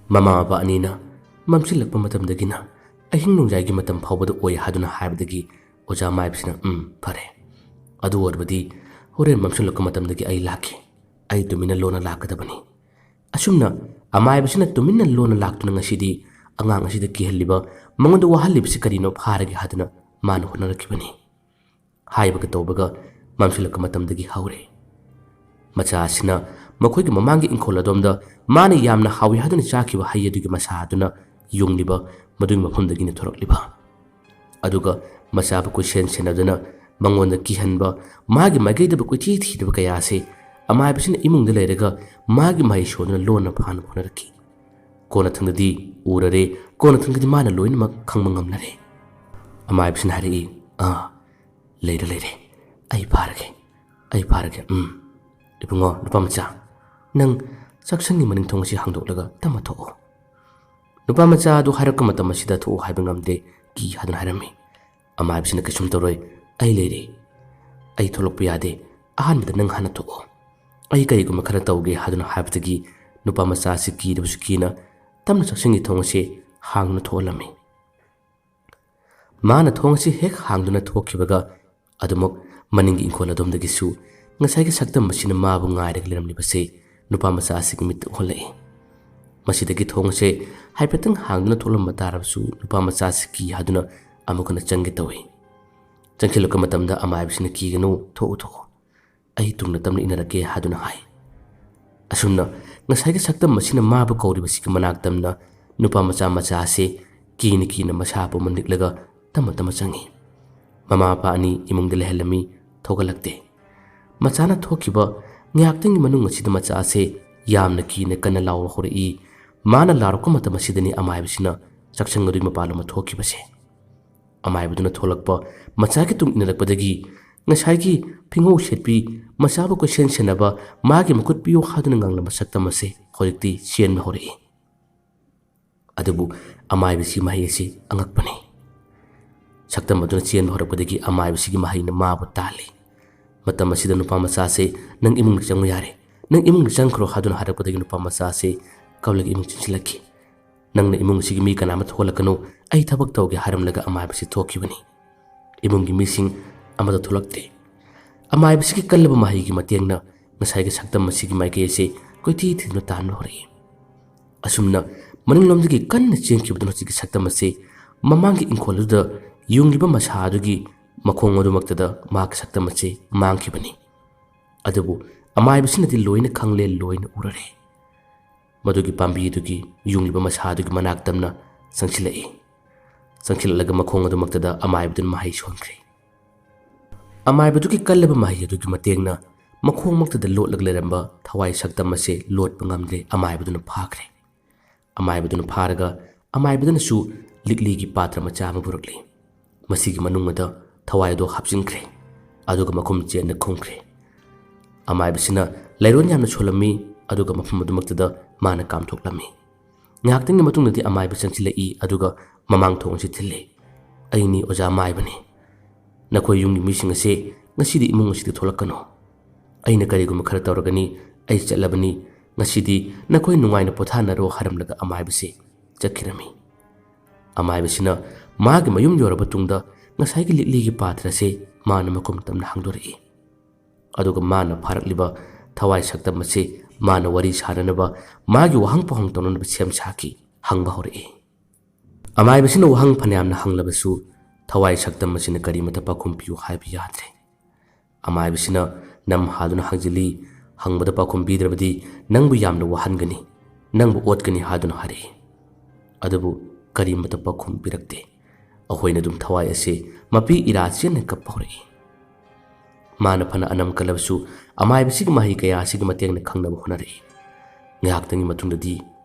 ꯃꯃꯥ ꯃꯄꯥ ꯑꯅꯤꯅ "ꯃꯝꯁꯤꯜꯂꯛꯄ ꯃꯇꯝꯗꯒꯤꯅ ꯑꯍꯤꯡ ꯅꯣꯡꯌꯥꯏꯒꯤ ꯃꯇꯝ ꯐꯥꯎꯕꯗ ꯑꯣꯏ" ꯍꯥꯏꯗꯨꯅ ꯍꯥꯏꯕꯗꯒꯤ ꯑꯣꯖꯥ ꯃꯥꯏꯕꯁꯤꯅ "ꯎꯝ, ꯐꯔꯦ꯫ ꯑꯗꯨ ꯑꯣꯏꯔꯕꯗꯤ ꯍꯣꯔꯦꯟ ꯃꯝꯁꯤꯜꯂꯛꯄ ꯃꯇꯝꯗꯒꯤ ꯑꯩ ꯂꯥꯛꯀꯦ꯫ ꯑꯩ ꯇꯨꯃꯤꯟꯅ ꯂꯣꯟꯅ ꯂꯥꯛꯀꯗꯕꯅꯤ"꯫ ꯑꯁꯨꯝꯅ ꯑꯃꯥꯏꯕꯁꯤꯅ ꯇꯨꯃꯤꯟꯅ ꯂꯣꯟꯅ ꯂꯥꯛꯇꯨꯅ ꯉꯁꯤꯗꯤ ꯑꯉꯥꯡ ꯑꯁꯤꯗ ꯀꯤꯍꯜꯂꯤꯕ, ꯃꯉꯣꯟꯗ ꯋꯥꯍꯜꯂꯤꯕꯁꯤ ꯀꯔꯤꯅꯣ ꯐꯥꯔꯒꯦ ꯍꯥꯏꯗꯨꯅ ꯃꯥꯅ ꯍꯣꯠꯅꯔꯛꯈꯤꯕꯅꯤ꯫ ꯍꯥꯏꯕꯒ ꯇꯧꯕꯒ ꯃꯝꯁꯤꯜꯂꯛꯄ ꯃꯇꯝꯗꯒꯤ ꯍꯧꯔꯦ꯫ ꯃꯆꯥ ꯑꯁꯤꯅ ꯃꯈꯣꯏꯒꯤ ꯃꯃꯥꯡꯒꯤ ꯏꯪꯈꯣꯜ ꯑꯗꯣꯝꯗ ꯃꯥꯅ ꯌꯥꯝꯅ ꯍꯥꯎꯏ ꯍꯥꯏꯗꯨꯅ ꯆꯥꯈꯤꯕ ꯍꯩ ꯑꯗꯨꯒꯤ ꯃꯁꯥ ꯑꯗꯨꯅ ꯌꯨꯡꯂꯤꯕ, ꯃꯗꯨꯒꯤ ꯃꯐꯝꯗꯒꯤꯅ ꯊꯣꯔꯛꯂꯤꯕ꯫ ꯑꯗꯨꯒ ꯃꯆꯥꯕꯨ ꯀꯣꯏꯁꯦꯟ ꯁꯦꯟꯅꯗꯨꯅ ꯃꯉꯣꯟꯗ ꯀꯤꯍꯟꯕ, ꯃꯥꯒꯤ ꯃꯥꯏꯀꯩꯗꯕꯨ ꯀꯣꯏꯊꯤ ꯊꯤꯗꯕ ꯀꯌꯥ ꯑꯁꯤ ꯑꯃꯥꯏꯕꯁꯤꯅ ꯏꯃꯨꯡꯗ ꯂꯩꯔꯒ ꯃꯥꯒꯤ ꯃꯍꯩ ꯁꯣꯟꯗꯨꯅ ꯂꯣꯟꯅ ꯐꯥꯅꯕ ꯍꯣꯠꯅꯔꯛꯈꯤ꯫ ꯀꯣꯟꯅꯊꯪꯗꯗꯤ ꯎꯔꯔꯦ, ꯀꯣꯟꯅꯊꯪꯗꯗꯤ ꯃꯥꯅ ꯂꯣꯏꯅꯃꯛ ꯈꯪꯕ ꯉꯝꯂꯔꯦ꯫ ꯑꯃꯥꯏꯕꯁꯤꯅ ꯍꯥꯏꯔꯛꯏ, "ꯑꯥ, ꯂꯩꯔꯦ, ꯂꯩꯔꯦ, ꯑꯩ ꯐꯥꯔꯒꯦ, ꯑꯩ ꯐꯥꯔꯒꯦ, ꯎꯝ꯫ ꯏꯕꯨꯡꯉꯣ, ꯅꯨꯄꯥ ꯃꯆꯥ, ꯅꯪ ꯆꯥꯛꯁꯪꯒꯤ ꯃꯅꯤꯡ ꯊꯣꯡ ꯑꯁꯤ ꯍꯥꯡꯗꯣꯛꯂꯒ ꯇꯞꯅ ꯊꯣꯛꯑꯣ꯫" ꯅꯨꯄꯥ ꯃꯆꯥ ꯑꯗꯨ ꯍꯥꯏꯔꯛꯄ ꯃꯇꯝ ꯑꯁꯤꯗ ꯊꯣꯛꯑꯣ ꯍꯥꯏꯕ ꯉꯝꯗꯦ, ꯀꯤ ꯍꯥꯏꯗꯨꯅ ꯍꯥꯏꯔꯝꯃꯤ꯫ ꯑꯃꯥꯏꯕꯁꯤꯅ, "ꯀꯩꯁꯨꯝ ꯇꯧꯔꯣꯏ, ꯑꯩ ꯂꯩꯔꯤ, ꯑꯩ ꯊꯣꯛꯂꯛꯄ ꯌꯥꯗꯦ, ꯑꯍꯥꯟꯕꯗ ꯅꯪ ꯍꯥꯟꯅ ꯊꯣꯛꯑꯣ, ꯑꯩ ꯀꯔꯤꯒꯨꯝꯕ ꯈꯔ ꯇꯧꯒꯦ" ꯍꯥꯏꯗꯨꯅ ꯍꯥꯏꯕꯗꯒꯤ ꯅꯨꯄꯥ ꯃꯆꯥ ꯑꯁꯤ ꯀꯤꯗꯕꯁꯨ ꯀꯤꯅ ꯇꯞꯅ ꯆꯥꯛꯁꯪꯒꯤ ꯊꯣꯡ ꯑꯁꯤ ꯍꯥꯡꯗꯨꯅ ꯊꯣꯛꯍꯜꯂꯝꯃꯤ꯫ ꯃꯥꯅ ꯊꯣꯡ ꯑꯁꯤ ꯍꯦꯛ ꯍꯥꯡꯗꯨꯅ ꯊꯣꯛꯈꯤꯕꯒ ꯑꯗꯨꯃꯛ ꯃꯅꯤꯡꯒꯤ ꯏꯪꯈꯣꯜ ꯑꯗꯣꯝꯗꯒꯤꯁꯨ ꯉꯁꯥꯏꯒꯤ ꯁꯛꯇꯝ ꯑꯁꯤꯅ ꯃꯥꯕꯨ ꯉꯥꯏꯔꯒ ꯂꯩꯔꯝꯂꯤꯕꯁꯦ ꯅꯨꯄꯥ ꯃꯆꯥ ꯑꯁꯤꯒꯤ ꯃꯤꯠꯇ ꯎꯍꯜꯂꯛꯏ꯫ ꯃꯁꯤꯗꯒꯤ ꯊꯣꯡ ꯑꯁꯦ ꯍꯥꯏꯐꯦꯠꯇꯪ ꯍꯥꯡꯗꯨꯅ ꯊꯣꯛꯂꯝꯕ ꯇꯥꯔꯕꯁꯨ ꯅꯨꯄꯥ ꯃꯆꯥ ꯑꯁꯤ ꯀꯤ ꯍꯥꯏꯗꯨꯅ ꯑꯃꯨꯛ ꯍꯟꯅ ꯆꯪꯒꯦ ꯇꯧꯏ꯫ ꯆꯪꯁꯤꯜꯂꯛꯄ ꯃꯇꯝꯗ ꯑꯃꯥꯏꯕꯁꯤꯅ, "ꯀꯤꯒꯅꯨ, ꯊꯣꯛꯎ, ꯊꯣꯛꯎ, ꯑꯩ ꯇꯨꯡꯗ ꯇꯞꯅ ꯏꯟꯅꯔꯛꯀꯦ" ꯍꯥꯏꯗꯨꯅ ꯍꯥꯏ꯫ ꯑꯁꯨꯝꯅ ꯉꯁꯥꯏꯒꯤ ꯁꯛꯇꯝ ꯑꯁꯤꯅ ꯃꯥꯕꯨ ꯀꯧꯔꯤꯕꯁꯤꯒꯤ ꯃꯅꯥꯛ ꯇꯝꯅ ꯅꯨꯄꯥ ꯃꯆꯥ ꯃꯆꯥ ꯑꯁꯤ ꯀꯤꯅ ꯀꯤꯅ ꯃꯁꯥ ꯄꯨꯝꯅ ꯅꯤꯛꯂꯒ ꯇꯞꯅ ꯇꯞꯅ ꯆꯪꯏ꯫ ꯃꯃꯥ ꯃꯄꯥ ꯑꯅꯤ ꯏꯃꯨꯡꯗ ꯂꯩꯍꯜꯂꯝꯃꯤ, ꯊꯣꯛꯍꯜꯂꯛꯇꯦ꯫ ꯃꯆꯥꯅ ꯊꯣꯛꯈꯤꯕ ꯉꯥꯏꯍꯥꯛꯇꯪꯒꯤ ꯃꯅꯨꯡ ꯑꯁꯤꯗ ꯃꯆꯥ ꯑꯁꯦ ꯌꯥꯝꯅ ꯀꯤꯅ ꯀꯟꯅ ꯂꯥꯎꯕ ꯍꯧꯔꯛꯏ꯫ ꯃꯥꯅ ꯂꯥꯎꯔꯛꯄ ꯃꯇꯝ ꯑꯁꯤꯗꯅꯤ ꯑꯃꯥꯏꯕꯁꯤꯅ ꯆꯥꯛꯁꯪ ꯑꯗꯨꯒꯤ ꯃꯄꯥꯟꯂꯣꯝꯗ ꯊꯣꯛꯈꯤꯕꯁꯦ꯫ ꯑꯃꯥꯏꯕꯗꯨꯅ ꯊꯣꯛꯂꯛꯄ ꯃꯆꯥꯒꯤ ꯇꯨꯡ ꯏꯟꯅꯔꯛꯄꯗꯒꯤ ꯉꯁꯥꯏꯒꯤ ꯐꯤꯉꯧ ꯁꯦꯠꯄꯤ, ꯃꯆꯥꯕꯨ ꯀꯣꯏꯁꯦꯟ ꯁꯦꯟꯅꯕ, ꯃꯥꯒꯤ ꯃꯈꯨꯠ ꯄꯤꯌꯨ ꯍꯥꯏꯗꯨꯅ ꯉꯥꯡꯂꯝꯕ ꯁꯛꯇꯝ ꯑꯁꯦ ꯍꯧꯖꯤꯛꯇꯤ ꯆꯦꯟꯕ ꯍꯧꯔꯛꯏ꯫ ꯑꯗꯨꯕꯨ ꯑꯃꯥꯏꯕꯁꯤ ꯃꯍꯩ ꯑꯁꯤ ꯑꯉꯛꯄꯅꯤ꯫ ꯁꯛꯇꯝ ꯑꯗꯨꯅ ꯆꯦꯟꯕ ꯍꯧꯔꯛꯄꯗꯒꯤ ꯑꯃꯥꯏꯕꯁꯤꯒꯤ ꯃꯍꯩꯅ ꯃꯥꯕꯨ ꯇꯥꯜꯂꯤ꯫ ꯃꯇꯝ ꯑꯁꯤꯗ ꯅꯨꯄꯥ ꯃꯆꯥꯁꯦ, "ꯅꯪ ꯏꯃꯨꯡꯗ ꯆꯪꯉꯨ ꯌꯥꯔꯦ, ꯅꯪ ꯏꯃꯨꯡꯗ ꯆꯪꯈ꯭ꯔꯣ" ꯍꯥꯏꯗꯨꯅ ꯍꯥꯏꯔꯛꯄꯗꯒꯤ ꯅꯨꯄꯥ ꯃꯆꯥꯁꯦ ꯀꯞꯂꯒ ꯏꯃꯨꯡ ꯆꯪꯁꯤꯜꯂꯛꯈꯤ꯫ "ꯅꯪꯅ ꯏꯃꯨꯡ ꯑꯁꯤꯒꯤ ꯃꯤ ꯀꯅꯥ ꯑꯃ ꯊꯣꯛꯍꯜꯂꯛꯀꯅꯨ, ꯑꯩ ꯊꯕꯛ ꯇꯧꯒꯦ" ꯍꯥꯏꯔꯝꯂꯒ ꯑꯃꯥꯏꯕꯁꯤ ꯊꯣꯛꯈꯤꯕꯅꯤ꯫ ꯏꯃꯨꯡꯒꯤ ꯃꯤꯁꯤꯡ ꯑꯃꯠꯇ ꯊꯣꯛꯂꯛꯇꯦ꯫ ꯑꯃꯥꯏꯕꯁꯤꯒꯤ ꯀꯜꯂꯕ ꯃꯍꯩꯒꯤ ꯃꯇꯦꯡꯅ ꯉꯁꯥꯏꯒꯤ ꯁꯛꯇꯝ ꯑꯁꯤꯒꯤ ꯃꯥꯏꯀꯩ ꯑꯁꯤ ꯀꯣꯏꯊꯤ ꯊꯤꯗꯨꯅ ꯇꯥꯟꯕ ꯍꯧꯔꯛꯏ꯫ ꯑꯁꯨꯝꯅ ꯃꯅꯤꯡꯂꯣꯝꯗꯒꯤ ꯀꯟꯅ ꯆꯦꯟꯈꯤꯕꯗꯨꯅ ꯍꯧꯖꯤꯛꯀꯤ ꯁꯛꯇꯝ ꯑꯁꯤ ꯃꯃꯥꯡꯒꯤ ꯏꯪꯈꯣꯜ ꯑꯗꯨꯗ ꯌꯨꯡꯂꯤꯕ ꯃꯁꯥ ꯑꯗꯨꯒꯤ ꯃꯈꯣꯡ ꯑꯗꯨꯃꯛꯇꯗ ꯃꯍꯥꯛꯀꯤ ꯁꯛꯇꯝ ꯑꯁꯤ ꯃꯥꯡꯈꯤꯕꯅꯤ꯫ ꯑꯗꯨꯕꯨ ꯑꯃꯥꯏꯕꯁꯤꯅꯗꯤ ꯂꯣꯏꯅ ꯈꯪꯂꯦ, ꯂꯣꯏꯅ ꯎꯔꯔꯦ꯫ ꯃꯗꯨꯒꯤ ꯄꯥꯝꯕꯤ ꯑꯗꯨꯒꯤ ꯌꯨꯡꯂꯤꯕ ꯃꯁꯥ ꯑꯗꯨꯒꯤ ꯃꯅꯥꯛ ꯇꯝꯅ ꯆꯪꯁꯤꯜꯂꯛꯏ꯫ ꯆꯪꯁꯤꯜꯂꯛꯂꯒ ꯃꯈꯣꯡ ꯑꯗꯨꯃꯛꯇꯗ ꯑꯃꯥꯏꯕꯗꯨꯅ ꯃꯍꯩ ꯁꯣꯟꯈ꯭ꯔꯦ꯫ ꯑꯃꯥꯏꯕꯗꯨꯒꯤ ꯀꯜꯂꯕ ꯃꯍꯩ ꯑꯗꯨꯒꯤ ꯃꯇꯦꯡꯅ ꯃꯈꯣꯡꯃꯛꯇꯗ ꯂꯣꯠꯂꯒ ꯂꯩꯔꯝꯕ ꯊꯋꯥꯏ ꯁꯛꯇꯝ ꯑꯁꯦ ꯂꯣꯠꯄ ꯉꯝꯗ꯭ꯔꯦ, ꯑꯃꯥꯏꯕꯗꯨꯅ ꯐꯥꯈ꯭ꯔꯦ꯫ ꯑꯃꯥꯏꯕꯗꯨꯅ ꯐꯥꯔꯒ ꯑꯃꯥꯏꯕꯗꯨꯅꯁꯨ ꯂꯤꯛꯂꯤꯒꯤ ꯄꯥꯇ꯭ꯔ ꯃꯆꯥ ꯑꯃ ꯄꯨꯔꯛꯂꯤ꯫ ꯃꯁꯤꯒꯤ ꯃꯅꯨꯡ ꯑꯗ ꯊꯋꯥꯏ ꯑꯗꯨ ꯍꯥꯞꯆꯤꯟꯈ꯭ꯔꯦ, ꯑꯗꯨꯒ ꯃꯈꯨꯝ ꯆꯦꯠꯅ ꯈꯨꯝꯈ꯭ꯔꯦ꯫ ꯑꯃꯥꯏꯕꯁꯤꯅ ꯂꯩꯔꯣꯟ ꯌꯥꯝꯅ ꯁꯣꯜꯂꯝꯃꯤ, ꯑꯗꯨꯒ ꯃꯐꯝ ꯑꯗꯨꯃꯛꯇꯗ ꯃꯥꯅ ꯀꯥꯝꯊꯣꯛꯂꯝꯃꯤ꯫ ꯉꯥꯏꯍꯥꯛꯇꯪꯒꯤ ꯃꯇꯨꯡꯗꯗꯤ ꯑꯃꯥꯏꯕ ꯆꯪꯁꯤꯜꯂꯛꯏ, ꯑꯗꯨꯒ ꯃꯃꯥꯡ ꯊꯣꯡ ꯑꯁꯤ ꯊꯤꯜꯂꯤ꯫ "ꯑꯩꯅꯤ ꯑꯣꯖꯥ ꯑꯃꯥꯏꯕꯅꯤ꯫ ꯅꯈꯣꯏ ꯌꯨꯝꯒꯤ ꯃꯤꯁꯤꯡ ꯑꯁꯦ ꯉꯁꯤꯗꯤ ꯏꯃꯨꯡ ꯑꯁꯤꯗ ꯊꯣꯛꯂꯛꯀꯅꯨ꯫ ꯑꯩꯅ ꯀꯔꯤꯒꯨꯝꯕ ꯈꯔ ꯇꯧꯔꯒꯅꯤ, ꯑꯩ ꯆꯠꯂꯕꯅꯤ꯫ ꯉꯁꯤꯗꯤ ꯅꯈꯣꯏ ꯅꯨꯡꯉꯥꯏꯅ ꯄꯣꯊꯥꯅꯔꯣ" ꯍꯥꯏꯔꯝꯂꯒ ꯑꯃꯥꯏꯕꯁꯤ ꯆꯠꯈꯤꯔꯝꯃꯤ꯫ ꯑꯃꯥꯏꯕꯁꯤꯅ ꯃꯥꯒꯤ ꯃꯌꯨꯝ ꯌꯧꯔꯕ ꯇꯨꯡꯗ ꯉꯁꯥꯏꯒꯤ ꯂꯤꯛꯂꯤꯒꯤ ꯄꯥꯇ꯭ꯔꯁꯦ ꯃꯥꯅ ꯃꯈꯨꯝ ꯇꯝꯅ ꯍꯥꯡꯗꯣꯔꯛꯏ꯫ ꯑꯗꯨꯒ ꯃꯥꯅ ꯐꯥꯔꯛꯂꯤꯕ ꯊꯋꯥꯏ ꯁꯛꯇꯝ ꯑꯁꯤ ꯃꯥꯅ ꯋꯥꯔꯤ ꯁꯥꯅꯅꯕ, ꯃꯥꯒꯤ ꯋꯥꯍꯪ ꯄꯥꯎꯍꯪ ꯇꯧꯅꯅꯕ ꯁꯦꯝ ꯁꯥꯈꯤ, ꯍꯪꯕ ꯍꯧꯔꯛꯏ꯫ ꯑꯃꯥꯏꯕꯁꯤꯅ ꯋꯥꯍꯪ ꯐꯅꯌꯥꯝꯅ ꯍꯪꯂꯕꯁꯨ ꯊꯋꯥꯏ ꯁꯛꯇꯝ ꯑꯁꯤꯅ ꯀꯔꯤꯃꯇ ꯄꯥꯎꯈꯨꯝ ꯄꯤꯌꯨ ꯍꯥꯏꯕ ꯌꯥꯗ꯭ꯔꯦ꯫ ꯑꯃꯥꯏꯕꯁꯤꯅ ꯅꯝ ꯍꯥꯗꯨꯅ ꯍꯪꯖꯤꯜꯂꯤ, "ꯍꯪꯕꯗ ꯄꯥꯎꯈꯨꯝ ꯄꯤꯗ꯭ꯔꯕꯗꯤ ꯅꯪꯕꯨ ꯌꯥꯝꯅ ꯋꯥꯍꯟꯒꯅꯤ, ꯅꯪꯕꯨ ꯑꯣꯠꯀꯅꯤ" ꯍꯥꯗꯨꯅ ꯍꯥꯏꯔꯛꯏ꯫ ꯑꯗꯨꯕꯨ ꯀꯔꯤꯃꯇ ꯄꯥꯎꯈꯨꯝ ꯄꯤꯔꯛꯇꯦ꯫ ꯑꯩꯈꯣꯏꯅ ꯑꯗꯨꯝ ꯊꯋꯥꯏ ꯑꯁꯤ ꯃꯄꯤ ꯏꯔꯥ ꯆꯦꯟꯅ ꯀꯞꯄ ꯍꯧꯔꯛꯏ꯫ ꯃꯥꯅ ꯐꯅ ꯑꯅꯝ ꯀꯜꯂꯕꯁꯨ ꯑꯃꯥꯏꯕꯁꯤꯒꯤ ꯃꯍꯩ ꯀꯌꯥ ꯑꯁꯤꯒꯤ ꯃꯇꯦꯡꯅ ꯈꯪꯅꯕ ꯍꯣꯠꯅꯔꯛꯏ꯫ ꯉꯥꯏꯍꯥꯛꯇꯪꯒꯤ ꯃꯇꯨꯡꯗꯗꯤ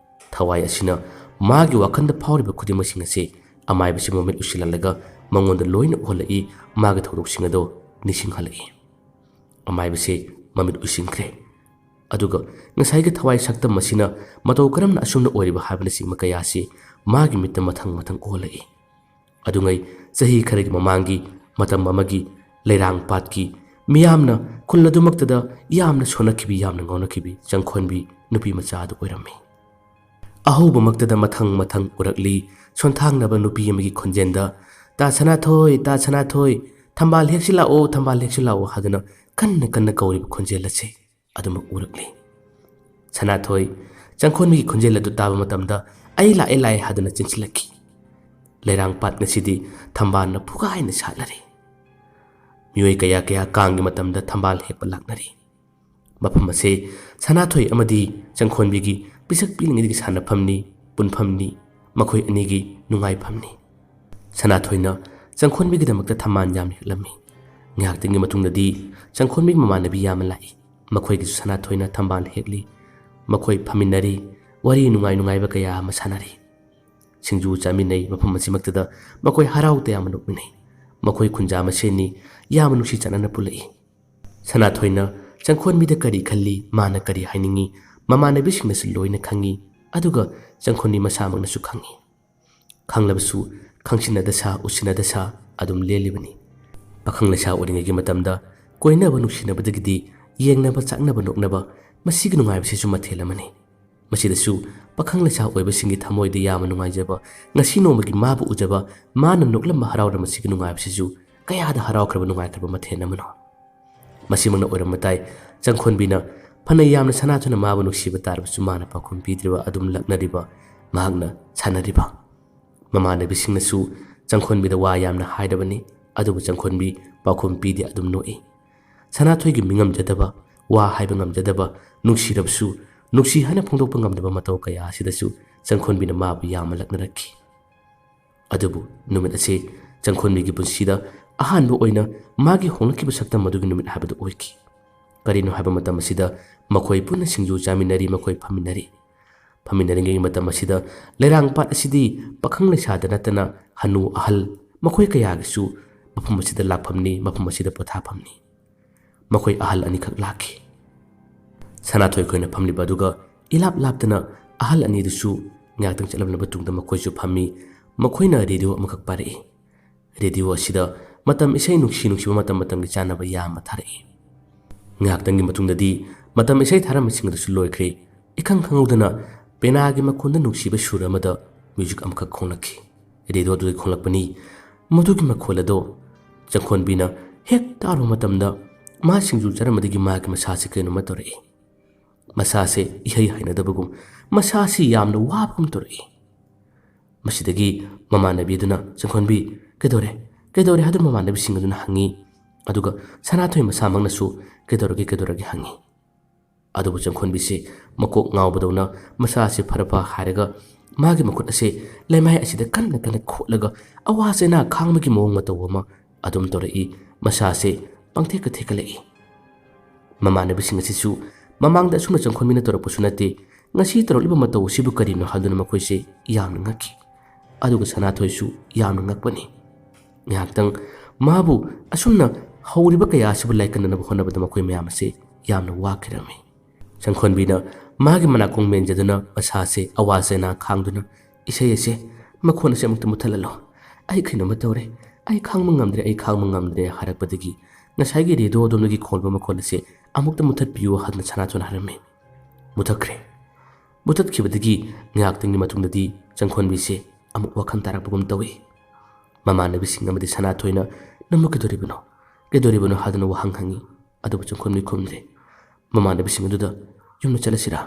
ꯊꯋꯥꯏ ꯑꯁꯤꯅ ꯃꯥꯒꯤ ꯋꯥꯈꯜꯗ ꯐꯥꯎꯔꯤꯕ ꯈꯨꯗꯤꯡꯃꯛꯁꯤꯡ ꯑꯁꯤ ꯑꯃꯥꯏꯕꯁꯤ ꯃꯃꯤꯠ ꯎꯏꯁꯤꯜꯍꯜꯂꯒ ꯃꯉꯣꯟꯗ ꯂꯣꯏꯅ ꯎꯍꯜꯂꯛꯏ, ꯃꯥꯒꯤ ꯊꯧꯗꯣꯛꯁꯤꯡ ꯑꯗꯣ ꯅꯤꯡꯁꯤꯡꯍꯜꯂꯛꯏ꯫ ꯑꯃꯥꯏꯕꯁꯤ ꯃꯃꯤꯠ ꯎꯏꯁꯤꯟꯈ꯭ꯔꯦ꯫ ꯑꯗꯨꯒ ꯉꯁꯥꯏꯒꯤ ꯊꯋꯥꯏ ꯁꯛꯇꯝ ꯑꯁꯤꯅ ꯃꯇꯧ ꯀꯔꯝꯅ ꯑꯁꯨꯝꯅ ꯑꯣꯏꯔꯤꯕ ꯍꯥꯏꯕꯅꯆꯤꯡꯕ ꯀꯌꯥ ꯑꯁꯤ ꯃꯥꯒꯤ ꯃꯤꯠꯇ ꯃꯊꯪ ꯃꯊꯪ ꯎꯍꯜꯂꯛꯏ꯫ ꯑꯗꯨꯉꯩ ꯆꯍꯤ ꯈꯔꯒꯤ ꯃꯃꯥꯡꯒꯤ ꯃꯇꯝ ꯑꯃꯒꯤ ꯂꯩꯔꯥꯡ ꯄꯥꯠꯀꯤ ꯃꯤꯌꯥꯝꯅ ꯈꯨꯜ ꯑꯗꯨꯃꯛꯇꯗ ꯌꯥꯝꯅ ꯁꯣꯟꯅꯈꯤꯕꯤ, ꯌꯥꯝꯅ ꯉꯥꯎꯅꯈꯤꯕꯤ ꯆꯪꯈꯣꯟꯕꯤ ꯅꯨꯄꯤ ꯃꯆꯥ ꯑꯗꯨ ꯑꯣꯏꯔꯝꯃꯤ꯫ ꯑꯍꯧꯕꯃꯛꯇꯗ ꯃꯊꯪ ꯃꯊꯪ ꯎꯔꯛꯂꯤ ꯁꯣꯟꯊꯥꯡꯅꯕ ꯅꯨꯄꯤ ꯑꯃꯒꯤ ꯈꯣꯟꯖꯦꯜꯗ, "ꯇꯥ ꯁꯅꯥꯊꯣꯏ, ꯇꯥ ꯁꯅꯥꯊꯣꯏ, ꯊꯝꯕꯥꯜ ꯍꯦꯛꯁꯤ ꯂꯥꯛꯑꯣ, ꯊꯝꯕꯥꯜ ꯍꯦꯛꯁꯤ ꯂꯥꯛꯑꯣ" ꯍꯥꯏꯗꯨꯅ ꯀꯟꯅ ꯀꯟꯅ ꯀꯧꯔꯤꯕ ꯈꯣꯟꯖꯦꯜ ꯑꯁꯤ ꯑꯗꯨꯃꯛ ꯎꯔꯛꯂꯤ꯫ ꯁꯅꯥꯊꯣꯏ ꯆꯪꯈꯣꯟꯕꯤꯒꯤ ꯈꯣꯟꯖꯦꯜ ꯑꯗꯨ ꯇꯥꯕ ꯃꯇꯝꯗ, "ꯑꯩ ꯂꯥꯛꯑꯦ, ꯂꯥꯛꯑꯦ" ꯍꯥꯏꯗꯨꯅ ꯆꯦꯟꯁꯤꯜꯂꯛꯈꯤ꯫ ꯂꯩꯔꯥꯡ ꯄꯥꯠ ꯉꯁꯤꯗꯤ ꯊꯝꯕꯥꯜꯅ ꯄꯨꯒꯥꯏꯅ ꯁꯥꯠꯂꯔꯦ꯫ ꯃꯤꯑꯣꯏ ꯀꯌꯥ ꯀꯌꯥ ꯀꯥꯡꯒꯤ ꯃꯇꯝꯗ ꯊꯝꯕꯥꯜ ꯍꯦꯛꯄ ꯂꯥꯛꯅꯔꯤ꯫ ꯃꯐꯝ ꯑꯁꯤ ꯁꯅꯥꯊꯣꯏ ꯑꯃꯗꯤ ꯆꯪꯈꯣꯟꯕꯤꯒꯤ ꯄꯤꯁꯛ ꯄꯤꯛꯂꯤꯉꯩꯗꯒꯤ ꯁꯥꯟꯅꯐꯝꯅꯤ, ꯄꯨꯟꯐꯝꯅꯤ, ꯃꯈꯣꯏ ꯑꯅꯤꯒꯤ ꯅꯨꯡꯉꯥꯏꯐꯝꯅꯤ꯫ ꯁꯅꯥꯊꯣꯏꯅ ꯆꯪꯈꯣꯟꯕꯤꯒꯤꯗꯃꯛꯇ ꯊꯝꯕꯥꯜ ꯌꯥꯝꯅ ꯍꯦꯛꯂꯝꯃꯤ꯫ ꯉꯥꯏꯍꯥꯛꯇꯪꯒꯤ ꯃꯇꯨꯡꯗꯗꯤ ꯆꯪꯈꯣꯟꯕꯤꯒꯤ ꯃꯃꯥꯟꯅꯕꯤ ꯌꯥꯝꯅ ꯂꯥꯛꯏ꯫ ꯃꯈꯣꯏꯒꯤꯁꯨ ꯁꯅꯥꯊꯣꯏꯅ ꯊꯝꯕꯥꯜ ꯍꯦꯛꯂꯤ꯫ ꯃꯈꯣꯏ ꯐꯝꯃꯤꯟꯅꯔꯤ꯫ ꯋꯥꯔꯤ ꯅꯨꯡꯉꯥꯏ ꯅꯨꯡꯉꯥꯏꯕ ꯀꯌꯥ ꯑꯃ ꯁꯥꯟꯅꯔꯤ꯫ ꯁꯤꯡꯖꯨ ꯆꯥꯃꯤꯟꯅꯩ꯫ ꯃꯐꯝ ꯑꯁꯤꯃꯛꯇꯗ ꯃꯈꯣꯏ ꯍꯔꯥꯎ ꯇꯌꯥꯝꯅ ꯅꯣꯛꯃꯤꯟꯅꯩ꯫ ꯃꯈꯣꯏ ꯈꯨꯟꯖꯥ ꯃꯁꯦꯟꯅꯤ, ꯌꯥꯝꯅ ꯅꯨꯡꯁꯤ ꯆꯥꯟꯅꯅ ꯄꯨꯜꯂꯛꯏ꯫ ꯁꯅꯥꯊꯣꯏꯅ ꯆꯪꯈꯣꯟꯕꯤꯗ ꯀꯔꯤ ꯈꯜꯂꯤ, ꯃꯥꯅ ꯀꯔꯤ ꯍꯥꯏꯅꯤꯡꯉꯤ, ꯃꯃꯥꯟꯅꯕꯤꯁꯤꯡꯅꯁꯨ ꯂꯣꯏꯅ ꯈꯪꯉꯤ, ꯑꯗꯨꯒ ꯆꯪꯈꯣꯟꯕꯤ ꯃꯁꯥꯃꯛꯅꯁꯨ ꯈꯪꯉꯤ꯫ ꯈꯪꯂꯕꯁꯨ ꯈꯪꯁꯤꯟꯅꯗ ꯁꯥ, ꯎꯁꯤꯟꯅꯗ ꯁꯥ ꯑꯗꯨꯝ ꯂꯦꯜꯂꯤꯕꯅꯤ꯫ ꯄꯥꯈꯪ ꯂꯩꯁꯥ ꯑꯣꯏꯔꯤꯉꯩꯒꯤ ꯃꯇꯝꯗ ꯀꯣꯏꯅꯕ ꯅꯨꯡꯁꯤꯅꯕꯗꯒꯤꯗꯤ ꯌꯦꯡꯅꯕ ꯆꯥꯛꯅꯕ ꯅꯣꯛꯅꯕ, ꯃꯁꯤꯒꯤ ꯅꯨꯡꯉꯥꯏꯕꯁꯤꯁꯨ ꯃꯊꯦꯜ ꯑꯃꯅꯤ꯫ ꯃꯁꯤꯗꯁꯨ ꯄꯥꯈꯪ ꯂꯩꯁꯥ ꯑꯣꯏꯕꯁꯤꯡꯒꯤ ꯊꯃꯣꯏꯗ ꯌꯥꯝꯅ ꯅꯨꯡꯉꯥꯏꯖꯕ, ꯉꯁꯤ ꯅꯣꯡꯃꯒꯤ ꯃꯥꯕꯨ ꯎꯖꯕ, ꯃꯥꯅ ꯅꯣꯛꯂꯝꯕ ꯍꯔꯥꯎꯔꯝꯕꯁꯤꯒꯤ ꯅꯨꯡꯉꯥꯏꯕꯁꯤꯁꯨ ꯀꯌꯥꯗ ꯍꯔꯥꯎꯈ꯭ꯔꯕ ꯅꯨꯡꯉꯥꯏꯈ꯭ꯔꯕ ꯃꯊꯦꯜ ꯑꯃꯅꯣ꯫ ꯃꯁꯤꯃꯛꯅ ꯑꯣꯏꯔꯝꯕ ꯇꯥꯏ꯫ ꯆꯪꯈꯣꯟꯕꯤꯅ ꯐꯅ ꯌꯥꯝꯅ ꯁꯅꯥꯊꯣꯏꯅ ꯃꯥꯕꯨ ꯅꯨꯡꯁꯤꯕ ꯇꯥꯔꯕꯁꯨ ꯃꯥꯅ ꯄꯥꯎꯈꯨꯝ ꯄꯤꯗ꯭ꯔꯤꯕ, ꯑꯗꯨꯝ ꯂꯛꯅꯔꯤꯕ, ꯃꯍꯥꯛꯅ ꯁꯥꯟꯅꯔꯤꯕ꯫ ꯃꯃꯥꯟꯅꯕꯤꯁꯤꯡꯅꯁꯨ ꯆꯪꯈꯣꯟꯕꯤꯗ ꯋꯥ ꯌꯥꯝꯅ ꯍꯥꯏꯔꯕꯅꯤ, ꯑꯗꯨꯕꯨ ꯆꯪꯈꯣꯟꯕꯤ ꯄꯥꯎꯈꯨꯝ ꯄꯤꯗꯦ, ꯑꯗꯨꯝ ꯅꯣꯛꯏ꯫ ꯁꯅꯥꯊꯣꯏꯒꯤ ꯃꯤꯉꯝꯖꯗꯕ, ꯋꯥ ꯍꯥꯏꯕ ꯉꯝꯖꯗꯕ, ꯅꯨꯡꯁꯤꯔꯕꯁꯨ ꯅꯨꯡꯁꯤ ꯍꯥꯏꯅ ꯐꯣꯡꯗꯣꯛꯄ ꯉꯝꯗꯕ ꯃꯇꯧ ꯀꯌꯥ ꯑꯁꯤꯗꯁꯨ ꯆꯪꯈꯣꯟꯕꯤꯅ ꯃꯥꯕꯨ ꯌꯥꯝꯅ ꯂꯛꯅꯔꯛꯈꯤ꯫ ꯑꯗꯨꯕꯨ ꯅꯨꯃꯤꯠ ꯑꯁꯤ ꯆꯪꯈꯣꯟꯕꯤꯒꯤ ꯄꯨꯟꯁꯤꯗ ꯑꯍꯥꯟꯕ ꯑꯣꯏꯅ ꯃꯥꯒꯤ ꯍꯣꯡꯂꯛꯈꯤꯕ ꯁꯛꯇꯝ ꯑꯗꯨꯒꯤ ꯅꯨꯃꯤꯠ ꯍꯥꯏꯕꯗꯨ ꯑꯣꯏꯈꯤ꯫ ꯀꯔꯤꯅꯣ ꯍꯥꯏꯕ ꯃꯇꯝ ꯑꯁꯤꯗ ꯃꯈꯣꯏ ꯄꯨꯟꯅ ꯁꯤꯡꯖꯨ ꯆꯥꯃꯤꯟꯅꯔꯤ, ꯃꯈꯣꯏ ꯐꯝꯃꯤꯟꯅꯔꯤ꯫ ꯐꯝꯃꯤꯟꯅꯔꯤꯉꯩꯒꯤ ꯃꯇꯝ ꯑꯁꯤꯗ ꯂꯩꯔꯥꯡ ꯄꯥꯠ ꯑꯁꯤꯗꯤ ꯄꯥꯈꯪ ꯂꯩꯁꯥꯗ ꯅꯠꯇꯅ ꯍꯅꯨ ꯑꯍꯜ ꯃꯈꯣꯏ ꯀꯌꯥꯒꯤꯁꯨ ꯃꯐꯝ ꯑꯁꯤꯗ ꯂꯥꯛꯐꯝꯅꯤ, ꯃꯐꯝ ꯑꯁꯤꯗ ꯄꯣꯊꯥꯐꯝꯅꯤ꯫ ꯃꯈꯣꯏ ꯑꯍꯜ ꯑꯅꯤꯈꯛ ꯂꯥꯛꯈꯤ꯫ ꯁꯅꯥꯊꯣꯏ ꯈꯣꯏꯅ ꯐꯝꯂꯤꯕ ꯑꯗꯨꯒ ꯏꯂꯥꯞ ꯂꯥꯞꯇꯅ ꯑꯍꯜ ꯑꯅꯤꯗꯨꯁꯨ ꯉꯥꯏꯍꯥꯛꯇꯪ ꯆꯠꯂꯝꯂꯕ ꯇꯨꯡꯗ ꯃꯈꯣꯏꯁꯨ ꯐꯝꯃꯤ꯫ ꯃꯈꯣꯏꯅ ꯔꯦꯗꯤꯑꯣ ꯑꯃꯈꯛ ꯄꯥꯏꯔꯛꯏ꯫ ꯔꯦꯗꯤꯑꯣ ꯑꯁꯤꯗ ꯃꯇꯝ ꯏꯁꯩ ꯅꯨꯡꯁꯤ ꯅꯨꯡꯁꯤꯕ ꯃꯇꯝ ꯃꯇꯝꯒꯤ ꯆꯥꯅꯕ ꯌꯥꯝꯅ ꯊꯥꯔꯛꯏ꯫ ꯉꯥꯏꯍꯥꯛꯇꯪꯒꯤ ꯃꯇꯨꯡꯗꯗꯤ ꯃꯇꯝ ꯏꯁꯩ ꯊꯥꯔꯝꯕꯁꯤꯡ ꯑꯗꯨꯁꯨ ꯂꯣꯏꯈ꯭ꯔꯦ꯫ ꯏꯈꯪ ꯈꯪꯍꯧꯗꯅ ꯄꯦꯅꯥꯒꯤ ꯃꯈꯣꯟꯗ ꯅꯨꯡꯁꯤꯕ ꯁꯨꯔ ꯑꯃꯗ ꯃ꯭ꯌꯨꯖꯤꯛ ꯑꯃꯈꯛ ꯈꯣꯡꯂꯛꯈꯤ꯫ ꯔꯦꯗꯤꯑꯣ ꯑꯗꯨꯗꯒꯤ ꯈꯣꯡꯂꯛꯄꯅꯤ꯫ ꯃꯗꯨꯒꯤ ꯃꯈꯣꯜ ꯑꯗꯣ ꯆꯪꯈꯣꯟꯕꯤꯅ ꯍꯦꯛ ꯇꯥꯔꯨꯕ ꯃꯇꯝꯗ ꯃꯥ ꯁꯤꯡꯖꯨ ꯆꯥꯔꯝꯕꯗꯒꯤ ꯃꯥꯒꯤ ꯃꯁꯥꯁꯦ ꯀꯩꯅꯣꯝꯃ ꯇꯧꯔꯛꯏ꯫ ꯃꯁꯥꯁꯦ ꯏꯍꯩ ꯍꯩꯅꯗꯕꯒꯨꯝ, ꯃꯁꯥꯁꯤ ꯌꯥꯝꯅ ꯋꯥꯕꯒꯨꯝ ꯇꯧꯔꯛꯏ꯫ ꯃꯁꯤꯗꯒꯤ ꯃꯃꯥꯟꯅꯕꯤ ꯑꯗꯨꯅ ꯆꯪꯈꯣꯟꯕꯤ, "ꯀꯩꯗꯧꯔꯦ? ꯀꯩꯗꯧꯔꯦ?" ꯍꯥꯏꯗꯨꯅ ꯃꯃꯥꯟꯅꯕꯤꯁꯤꯡ ꯑꯗꯨꯅ ꯍꯪꯉꯤ꯫ ꯑꯗꯨꯒ ꯁꯅꯥꯊꯣꯏ ꯃꯁꯥꯃꯛꯅꯁꯨ "ꯀꯩꯗꯧꯔꯒꯦ, ꯀꯩꯗꯧꯔꯒꯦ?" ꯍꯪꯉꯤ꯫ ꯑꯗꯨꯕꯨ ꯆꯪꯈꯣꯟꯕꯤꯁꯦ ꯃꯀꯣꯛ ꯉꯥꯎꯕꯗꯧꯅ ꯃꯁꯥꯁꯦ ꯐꯔꯐ ꯍꯥꯏꯔꯒ ꯃꯥꯒꯤ ꯃꯈꯨꯠ ꯑꯁꯦ ꯂꯩꯃꯥꯏ ꯑꯁꯤꯗ ꯀꯟꯅ ꯀꯟꯅ ꯈꯣꯠꯂꯒ ꯑꯋꯥ ꯆꯩꯅꯥ ꯈꯥꯡꯕꯒꯤ ꯃꯑꯣꯡ ꯃꯇꯧ ꯑꯃ ꯑꯗꯨꯝ ꯇꯧꯔꯛꯏ꯫ ꯃꯁꯥꯁꯦ ꯄꯪꯊꯦꯛꯀ ꯊꯦꯛꯀꯠꯂꯛꯏ꯫ ꯃꯃꯥꯟꯅꯕꯤꯁꯤꯡ ꯑꯁꯤꯁꯨ ꯃꯃꯥꯡꯗ ꯑꯁꯨꯝꯅ ꯆꯪꯈꯣꯟꯕꯤꯅ ꯇꯧꯔꯛꯄꯁꯨ ꯅꯠꯇꯦ, ꯉꯁꯤ ꯇꯧꯔꯛꯂꯤꯕ ꯃꯇꯧ ꯑꯁꯤꯕꯨ ꯀꯔꯤꯅꯣ ꯍꯥꯏꯗꯨꯅ ꯃꯈꯣꯏꯁꯦ ꯌꯥꯝꯅ ꯉꯛꯈꯤ꯫ ꯑꯗꯨꯒ ꯁꯅꯥꯊꯣꯏꯁꯨ ꯌꯥꯝꯅ ꯉꯛꯄꯅꯤ꯫ ꯉꯥꯏꯍꯥꯛꯇꯪ ꯃꯥꯕꯨ ꯑꯁꯨꯝꯅ ꯍꯧꯔꯤꯕ ꯀꯌꯥ ꯑꯁꯤꯕꯨ ꯂꯥꯏꯀꯠꯅꯅꯕ ꯍꯣꯠꯅꯕꯗ ꯃꯈꯣꯏ ꯃꯌꯥꯝ ꯑꯁꯦ ꯌꯥꯝꯅ ꯋꯥꯈꯤꯔꯝꯃꯤ꯫ ꯆꯪꯈꯣꯟꯕꯤꯅ ꯃꯥꯒꯤ ꯃꯅꯥꯀꯣꯡ ꯃꯦꯟꯖꯗꯨꯅ ꯃꯁꯥꯁꯦ ꯑꯋꯥ ꯆꯦꯅꯥ ꯈꯥꯡꯗꯨꯅ, "ꯏꯁꯩ ꯑꯁꯦ, ꯃꯈꯣꯟ ꯑꯁꯦ ꯑꯃꯨꯛꯇ ꯃꯨꯠꯊꯠꯍꯜꯂꯣ꯫ ꯑꯩ ꯀꯩꯅꯣꯝꯃ ꯇꯧꯔꯦ꯫ ꯑꯩ ꯈꯥꯡꯕ ꯉꯝꯗ꯭ꯔꯦ, ꯑꯩ ꯈꯥꯡꯕ ꯉꯝꯗ꯭ꯔꯦ" ꯍꯥꯏꯔꯛꯄꯗꯒꯤ ꯉꯁꯥꯏꯒꯤ ꯔꯦꯗꯤꯑꯣ ꯑꯗꯣꯝꯗꯒꯤ ꯈꯣꯡꯕ ꯃꯈꯣꯟ ꯑꯁꯦ ꯑꯃꯨꯛꯇ ꯃꯨꯠꯊꯠꯄꯤꯌꯨ ꯍꯥꯏꯗꯨꯅ ꯁꯅꯥꯊꯣꯏꯅ ꯍꯥꯏꯔꯝꯃꯤ꯫ ꯃꯨꯠꯊꯠꯈ꯭ꯔꯦ꯫ ꯃꯨꯠꯊꯠꯈꯤꯕꯗꯒꯤ ꯉꯥꯏꯍꯥꯛꯇꯪꯒꯤ ꯃꯇꯨꯡꯗꯗꯤ ꯆꯪꯈꯣꯟꯕꯤꯁꯦ ꯑꯃꯨꯛ ꯋꯥꯈꯜ ꯇꯥꯔꯛꯄꯒꯨꯝ ꯇꯧꯏ꯫ ꯃꯃꯥꯟꯅꯕꯤꯁꯤꯡ ꯑꯃꯗꯤ ꯁꯅꯥꯊꯣꯏꯅ, "ꯅꯪꯕꯨ ꯀꯩꯗꯧꯔꯤꯕꯅꯣ? ꯀꯩꯗꯧꯔꯤꯕꯅꯣ?" ꯍꯥꯏꯗꯨꯅ ꯋꯥꯍꯪ ꯍꯪꯉꯤ꯫ ꯑꯗꯨꯕꯨ ꯆꯪꯈꯣꯟꯕꯤ ꯈꯨꯝꯗ꯭ꯔꯦ꯫ ꯃꯃꯥꯟꯅꯕꯤꯁꯤꯡ ꯑꯗꯨꯗ, "ꯌꯨꯝꯗ ꯆꯠꯂꯁꯤꯔꯥ?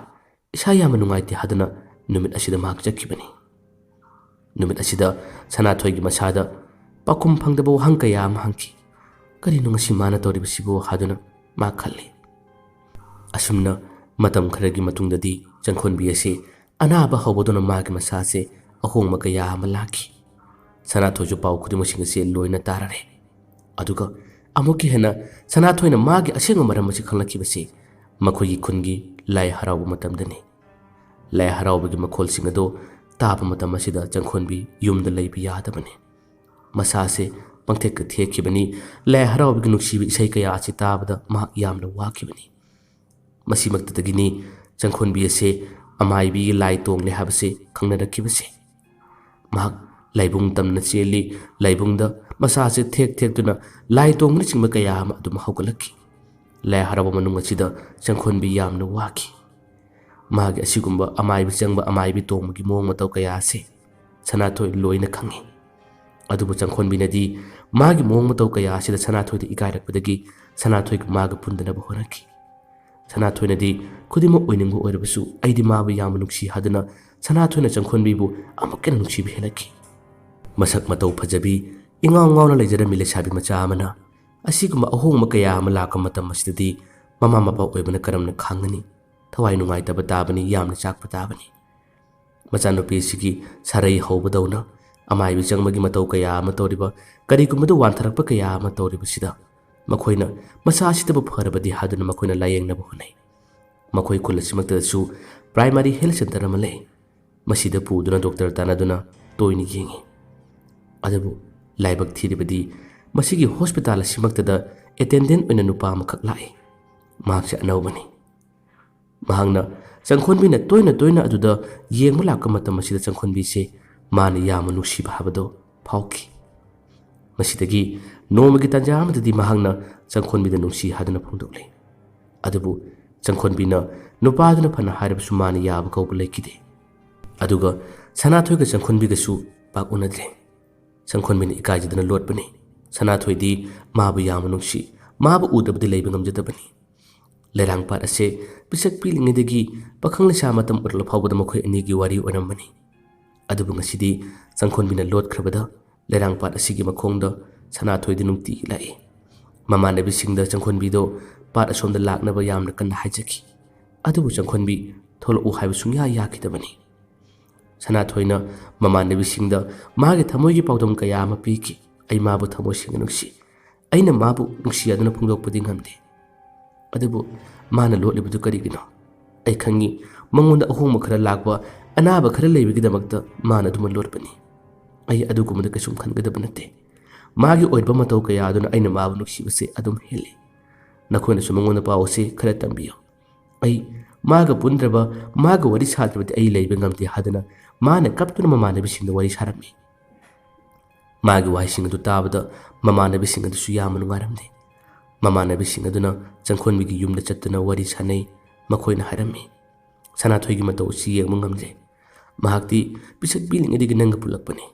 ꯏꯁꯥ ꯌꯥꯝꯅ ꯅꯨꯡꯉꯥꯏꯇꯦ" ꯍꯥꯏꯗꯨꯅ ꯅꯨꯃꯤꯠ ꯑꯁꯤꯗ ꯃꯍꯥꯛ ꯆꯠꯈꯤꯕꯅꯤ꯫ ꯅꯨꯃꯤꯠ ꯑꯁꯤꯗ ꯁꯅꯥꯊꯣꯏꯒꯤ ꯃꯁꯥꯗ ꯄꯥꯎꯈꯨꯝ ꯐꯪꯗꯕ ꯋꯥꯍꯪ ꯀꯌꯥ ꯑꯃ ꯍꯪꯈꯤ꯫ "ꯀꯔꯤꯅꯣ ꯉꯁꯤ ꯃꯥꯅ ꯇꯧꯔꯤꯕꯁꯤꯕꯨ?" ꯍꯥꯏꯗꯨꯅ ꯃꯥ ꯈꯜꯂꯤ꯫ ꯑꯁꯨꯝꯅ ꯃꯇꯝ ꯈꯔꯒꯤ ꯃꯇꯨꯡꯗꯗꯤ ꯆꯪꯈꯣꯟꯕꯤ ꯑꯁꯤ ꯑꯅꯥꯕ ꯍꯧꯕꯗꯨꯅ ꯃꯥꯒꯤ ꯃꯁꯥꯁꯦ ꯑꯍꯣꯡꯕ ꯀꯌꯥ ꯑꯃ ꯂꯥꯛꯈꯤ꯫ ꯁꯅꯥꯊꯣꯏꯁꯨ ꯄꯥꯎ ꯈꯨꯗꯤꯡꯃꯛꯁꯤꯡ ꯑꯁꯤ ꯂꯣꯏꯅ ꯇꯥꯔꯔꯦ꯫ ꯑꯗꯨꯒ ꯑꯃꯨꯛꯀ ꯍꯦꯟꯅ ꯁꯅꯥꯊꯣꯏꯅ ꯃꯥꯒꯤ ꯑꯁꯦꯡꯕ ꯃꯔꯝ ꯑꯁꯤ ꯈꯪꯂꯛꯈꯤꯕꯁꯤ ꯃꯈꯣꯏꯒꯤ ꯈꯨꯟꯒꯤ ꯂꯥꯏ ꯍꯔꯥꯎꯕ ꯃꯇꯝꯗꯅꯤ꯫ ꯂꯥꯏ ꯍꯔꯥꯎꯕꯒꯤ ꯃꯈꯣꯜꯁꯤꯡ ꯑꯗꯨ ꯇꯥꯕ ꯃꯇꯝ ꯑꯁꯤꯗ ꯆꯪꯈꯣꯟꯕꯤ ꯌꯨꯝꯗ ꯂꯩꯕ ꯌꯥꯗꯕꯅꯤ꯫ ꯃꯁꯥꯁꯦ ꯄꯪꯊꯦꯛꯇ ꯊꯦꯛꯈꯤꯕꯅꯤ꯫ ꯂꯥꯏ ꯍꯔꯥꯎꯕꯒꯤ ꯅꯨꯡꯁꯤꯕ ꯏꯁꯩ ꯀꯌꯥ ꯑꯁꯤ ꯇꯥꯕꯗ ꯃꯍꯥꯛ ꯌꯥꯝꯅ ꯋꯥꯈꯤꯕꯅꯤ꯫ ꯃꯁꯤꯃꯛꯇꯗꯒꯤꯅꯤ ꯆꯪꯈꯣꯟꯕꯤ ꯑꯁꯦ ꯑꯃꯥꯏꯕꯤꯒꯤ ꯂꯥꯏ ꯇꯣꯡꯂꯦ ꯍꯥꯏꯕꯁꯦ ꯈꯪꯅꯔꯛꯈꯤꯕꯁꯦ꯫ ꯃꯍꯥꯛ ꯂꯥꯏꯕꯨꯡ ꯇꯝꯅ ꯆꯦꯜꯂꯤ꯫ ꯂꯥꯏꯕꯨꯡꯗ ꯃꯁꯥꯁꯦ ꯊꯦꯛ ꯊꯦꯛꯇꯨꯅ ꯂꯥꯏ ꯇꯣꯡꯕꯅꯆꯤꯡꯕ ꯀꯌꯥ ꯑꯃ ꯑꯗꯨꯝ ꯍꯧꯒꯠꯂꯛꯈꯤ꯫ ꯂꯥꯏ ꯍꯔꯥꯎꯕ ꯃꯅꯨꯡ ꯑꯁꯤꯗ ꯆꯪꯈꯣꯟꯕꯤ ꯌꯥꯝꯅ ꯋꯥꯈꯤ꯫ ꯃꯥꯒꯤ ꯑꯁꯤꯒꯨꯝꯕ ꯑꯃꯥꯏꯕꯤ ꯆꯪꯕ, ꯑꯃꯥꯏꯕꯤ ꯇꯣꯡꯕꯒꯤ ꯃꯑꯣꯡ ꯃꯇꯧ ꯀꯌꯥ ꯑꯁꯦ ꯁꯅꯥꯊꯣꯏ ꯂꯣꯏꯅ ꯈꯪꯉꯤ꯫ ꯑꯗꯨꯕꯨ ꯆꯪꯈꯣꯟꯕꯤꯅꯗꯤ ꯃꯥꯒꯤ ꯃꯑꯣꯡ ꯃꯇꯧ ꯀꯌꯥ ꯑꯁꯤꯗ ꯁꯅꯥꯊꯣꯏꯗ ꯏꯀꯥꯏꯔꯛꯄꯗꯒꯤ ꯁꯅꯥꯊꯣꯏꯒ ꯃꯥꯒ ꯄꯨꯟꯗꯅꯕ ꯍꯣꯠꯅꯈꯤ꯫ ꯁꯅꯥꯊꯣꯏꯅꯗꯤ ꯈꯨꯗꯤꯡꯃꯛ ꯑꯣꯏꯅꯤꯡꯕ ꯑꯣꯏꯔꯕꯁꯨ ꯑꯩꯗꯤ ꯃꯥꯕꯨ ꯌꯥꯝꯅ ꯅꯨꯡꯁꯤ ꯍꯥꯏꯗꯨꯅ ꯁꯅꯥꯊꯣꯏꯅ ꯆꯪꯈꯣꯟꯕꯤꯕꯨ ꯑꯃꯨꯛꯀ ꯍꯦꯟꯅ ꯅꯨꯡꯁꯤꯕ ꯍꯦꯜꯂꯛꯈꯤ꯫ ꯃꯁꯛ ꯃꯇꯧ ꯐꯖꯕꯤ, ꯏꯉꯥꯎ ꯉꯥꯎꯅ ꯂꯩꯖꯔꯝꯃꯤ ꯂꯩꯁꯥꯕꯤ ꯃꯆꯥ ꯑꯃꯅ ꯑꯁꯤꯒꯨꯝꯕ ꯑꯍꯣꯡꯕ ꯀꯌꯥ ꯑꯃ ꯂꯥꯛꯄ ꯃꯇꯝ ꯑꯁꯤꯗꯗꯤ ꯃꯃꯥ ꯃꯄꯥ ꯑꯣꯏꯕꯅ ꯀꯔꯝꯅ ꯈꯥꯡꯒꯅꯤ? ꯊꯋꯥꯏ ꯅꯨꯡꯉꯥꯏꯇꯕ ꯇꯥꯕꯅꯤ, ꯌꯥꯝꯅ ꯆꯥꯛꯄ ꯇꯥꯕꯅꯤ꯫ ꯃꯆꯥꯅꯨꯄꯤꯁꯤꯒꯤ ꯁꯥꯔꯩ ꯍꯧꯕꯗꯧꯅ ꯑꯃꯥꯏꯕꯤ ꯆꯪꯕꯒꯤ ꯃꯇꯧ ꯀꯌꯥ ꯑꯃ ꯇꯧꯔꯤꯕ, ꯀꯔꯤꯒꯨꯝꯕꯗ ꯋꯥꯟꯊꯔꯛꯄ ꯀꯌꯥ ꯑꯃ ꯇꯧꯔꯤꯕꯁꯤꯗ ꯃꯈꯣꯏꯅ ꯃꯆꯥ ꯑꯁꯤꯗꯕꯨ ꯐꯔꯕꯗꯤ ꯍꯥꯏꯗꯨꯅ ꯃꯈꯣꯏꯅ ꯂꯥꯌꯦꯡꯅꯕ ꯍꯣꯠꯅꯩ꯫ ꯃꯈꯣꯏ ꯈꯨꯜ ꯑꯁꯤꯃꯛꯇꯗꯁꯨ ꯄ꯭ꯔꯥꯏꯃꯥꯔꯤ ꯍꯦꯜꯊ ꯁꯦꯟꯇꯔ ꯑꯃ ꯂꯩ꯫ ꯃꯁꯤꯗ ꯄꯨꯗꯨꯅ ꯗꯣꯛꯇꯔ ꯇꯥꯟꯅꯗꯨꯅ ꯇꯣꯏꯅ ꯌꯦꯡꯏ꯫ ꯑꯗꯨꯕꯨ ꯂꯥꯏꯕꯛ ꯊꯤꯔꯤꯕꯗꯤ ꯃꯁꯤꯒꯤ ꯍꯣꯁꯄꯤꯇꯥꯜ ꯑꯁꯤꯃꯛꯇꯗ ꯑꯦꯇꯦꯟꯗꯦꯟ ꯑꯣꯏꯅ ꯅꯨꯄꯥ ꯑꯃꯈꯛ ꯂꯥꯛꯏ꯫ ꯃꯍꯥꯛꯁꯦ ꯑꯅꯧꯕꯅꯤ꯫ ꯃꯍꯥꯛꯅ ꯆꯪꯈꯣꯟꯕꯤꯅ ꯇꯣꯏꯅ ꯇꯣꯏꯅ ꯑꯗꯨꯗ ꯌꯦꯡꯕ ꯂꯥꯛꯄ ꯃꯇꯝ ꯑꯁꯤꯗ ꯆꯪꯈꯣꯟꯕꯤꯁꯦ ꯃꯥꯅ ꯌꯥꯝꯅ ꯅꯨꯡꯁꯤꯕ ꯍꯥꯏꯕꯗꯣ ꯐꯥꯎꯈꯤ꯫ ꯃꯁꯤꯗꯒꯤ ꯅꯣꯡꯃꯒꯤ ꯇꯥꯟꯖꯥ ꯑꯃꯗꯗꯤ ꯃꯍꯥꯛꯅ ꯆꯪꯈꯣꯟꯕꯤꯗ ꯅꯨꯡꯁꯤ ꯍꯥꯏꯗꯨꯅ ꯐꯣꯡꯗꯣꯛꯂꯦ꯫ ꯑꯗꯨꯕꯨ ꯆꯪꯈꯣꯟꯕꯤꯅ ꯅꯨꯄꯥꯗꯨꯅ ꯐꯅ ꯍꯥꯏꯔꯕꯁꯨ ꯃꯥꯅ ꯌꯥꯕ ꯀꯧꯕ ꯂꯩꯈꯤꯗꯦ꯫ ꯑꯗꯨꯒ ꯁꯅꯥꯊꯣꯏꯒ ꯆꯪꯈꯣꯟꯕꯤꯒꯁꯨ ꯄꯥꯛ ꯎꯅꯗ꯭ꯔꯦ꯫ ꯆꯪꯈꯣꯟꯕꯤꯅ ꯏꯀꯥꯏꯖꯗꯅ ꯂꯣꯠꯄꯅꯤ꯫ ꯁꯅꯥꯊꯣꯏꯗꯤ ꯃꯥꯕꯨ ꯌꯥꯝꯅ ꯅꯨꯡꯁꯤ, ꯃꯥꯕꯨ ꯎꯗꯕꯗꯤ ꯂꯩꯕ ꯉꯝꯖꯗꯕꯅꯤ꯫ ꯂꯩꯔꯥꯡꯄꯥꯠ ꯑꯁꯦ ꯄꯤꯁꯛ ꯄꯤꯛꯂꯤꯉꯩꯗꯒꯤ ꯄꯥꯈꯪ ꯂꯩꯁꯥ ꯃꯇꯝ ꯑꯣꯏꯔꯛꯂ ꯐꯥꯎꯕꯗ ꯃꯈꯣꯏ ꯑꯅꯤꯒꯤ ꯋꯥꯔꯤ ꯑꯣꯏꯔꯝꯕꯅꯤ꯫ ꯑꯗꯨꯕꯨ ꯉꯁꯤꯗꯤ ꯆꯪꯈꯣꯟꯕꯤꯅ ꯂꯣꯠꯈ꯭ꯔꯕꯗ ꯂꯩꯔꯥꯡꯄꯥꯠ ꯑꯁꯤꯒꯤ ꯃꯈꯣꯡꯗ ꯁꯅꯥꯊꯣꯏꯗꯤ ꯅꯨꯡꯇꯤꯒꯤ ꯂꯥꯛꯏ꯫ ꯃꯃꯥꯟꯅꯕꯤꯁꯤꯡꯗ ꯆꯪꯈꯣꯟꯕꯤꯗꯣ ꯄꯥꯠ ꯑꯁꯣꯝꯗ ꯂꯥꯛꯅꯕ ꯌꯥꯝꯅ ꯀꯟꯅ ꯍꯥꯏꯖꯈꯤ꯫ ꯑꯗꯨꯕꯨ ꯆꯪꯈꯣꯟꯕꯤ ꯊꯣꯛꯂꯛꯎ ꯍꯥꯏꯕ ꯁꯨꯡꯌꯥ ꯌꯥꯈꯤꯗꯕꯅꯤ꯫ ꯁꯅꯥꯊꯣꯏꯅ ꯃꯃꯥꯟꯅꯕꯤꯁꯤꯡꯗ ꯃꯥꯒꯤ ꯊꯃꯣꯏꯒꯤ ꯄꯥꯎꯗꯝ ꯀꯌꯥ ꯑꯃ ꯄꯤꯈꯤ꯫ "ꯑꯩ ꯃꯥꯕꯨ ꯊꯃꯣꯏ ꯁꯦꯡꯅ ꯅꯨꯡꯁꯤ꯫ ꯑꯩꯅ ꯃꯥꯕꯨ ꯅꯨꯡꯁꯤ ꯍꯥꯏꯗꯨꯅ ꯐꯣꯡꯗꯣꯛꯄꯗꯤ ꯉꯝꯗꯦ꯫ ꯑꯗꯨꯕꯨ ꯃꯥꯅ ꯂꯣꯠꯂꯤꯕꯗꯨ ꯀꯔꯤꯒꯤꯅꯣ? ꯑꯩ ꯈꯪꯏ, ꯃꯉꯣꯟꯗ ꯑꯍꯣꯡꯕ ꯈꯔ ꯂꯥꯛꯄ, ꯑꯅꯥꯕ ꯈꯔ ꯂꯩꯕꯒꯤꯗꯃꯛꯇ ꯃꯥꯅ ꯑꯗꯨꯃꯛ ꯂꯣꯠꯄꯅꯤ꯫ ꯑꯩ ꯑꯗꯨꯒꯨꯝꯕꯗ ꯀꯩꯁꯨꯝ ꯈꯟꯒꯗꯕ ꯅꯠꯇꯦ꯫ ꯃꯥꯒꯤ ꯑꯣꯏꯕ ꯃꯇꯧ ꯀꯌꯥ ꯑꯗꯨꯅ ꯑꯩꯅ ꯃꯥꯕꯨ ꯅꯨꯡꯁꯤꯕꯁꯦ ꯑꯗꯨꯝ ꯍꯦꯜꯂꯤ꯫ ꯅꯈꯣꯏꯅꯁꯨ ꯃꯉꯣꯟꯗ ꯄꯥꯎ ꯑꯁꯤ ꯈꯔ ꯇꯝꯕꯤꯌꯨ꯫ ꯑꯩ ꯃꯥꯒ ꯄꯨꯟꯗ꯭ꯔꯕ, ꯃꯥꯒ ꯋꯥꯔꯤ ꯁꯥꯗ꯭ꯔꯕꯗꯤ ꯑꯩ ꯂꯩꯕ ꯉꯝꯗꯦ" ꯍꯥꯏꯗꯨꯅ ꯃꯥꯅ ꯀꯞꯇꯨꯅ ꯃꯃꯥꯟꯅꯕꯤꯁꯤꯡꯗ ꯋꯥꯔꯤ ꯁꯥꯔꯝꯃꯤ꯫ ꯃꯥꯒꯤ ꯋꯥꯍꯩꯁꯤꯡ ꯑꯗꯨ ꯇꯥꯕꯗ ꯃꯃꯥꯟꯅꯕꯤꯁꯤꯡ ꯑꯗꯨꯁꯨ ꯌꯥꯝꯅ ꯅꯨꯡꯉꯥꯏꯔꯝꯗꯦ꯫ ꯃꯃꯥꯟꯅꯕꯤꯁꯤꯡ ꯑꯗꯨꯅ ꯆꯪꯈꯣꯟꯕꯤꯒꯤ ꯌꯨꯝꯗ ꯆꯠꯇꯨꯅ ꯋꯥꯔꯤ ꯁꯥꯅꯩ꯫ ꯃꯈꯣꯏꯅ ꯍꯥꯏꯔꯝꯃꯤ, "ꯁꯅꯥꯊꯣꯏꯒꯤ ꯃꯇꯧ ꯑꯁꯤ ꯌꯦꯡꯕ ꯉꯝꯗꯦ꯫ ꯃꯍꯥꯛꯇꯤ ꯄꯤꯁꯛ ꯄꯤꯛꯂꯤꯉꯩꯗꯒꯤ ꯅꯪꯒ ꯄꯨꯜꯂꯛꯄꯅꯤ꯫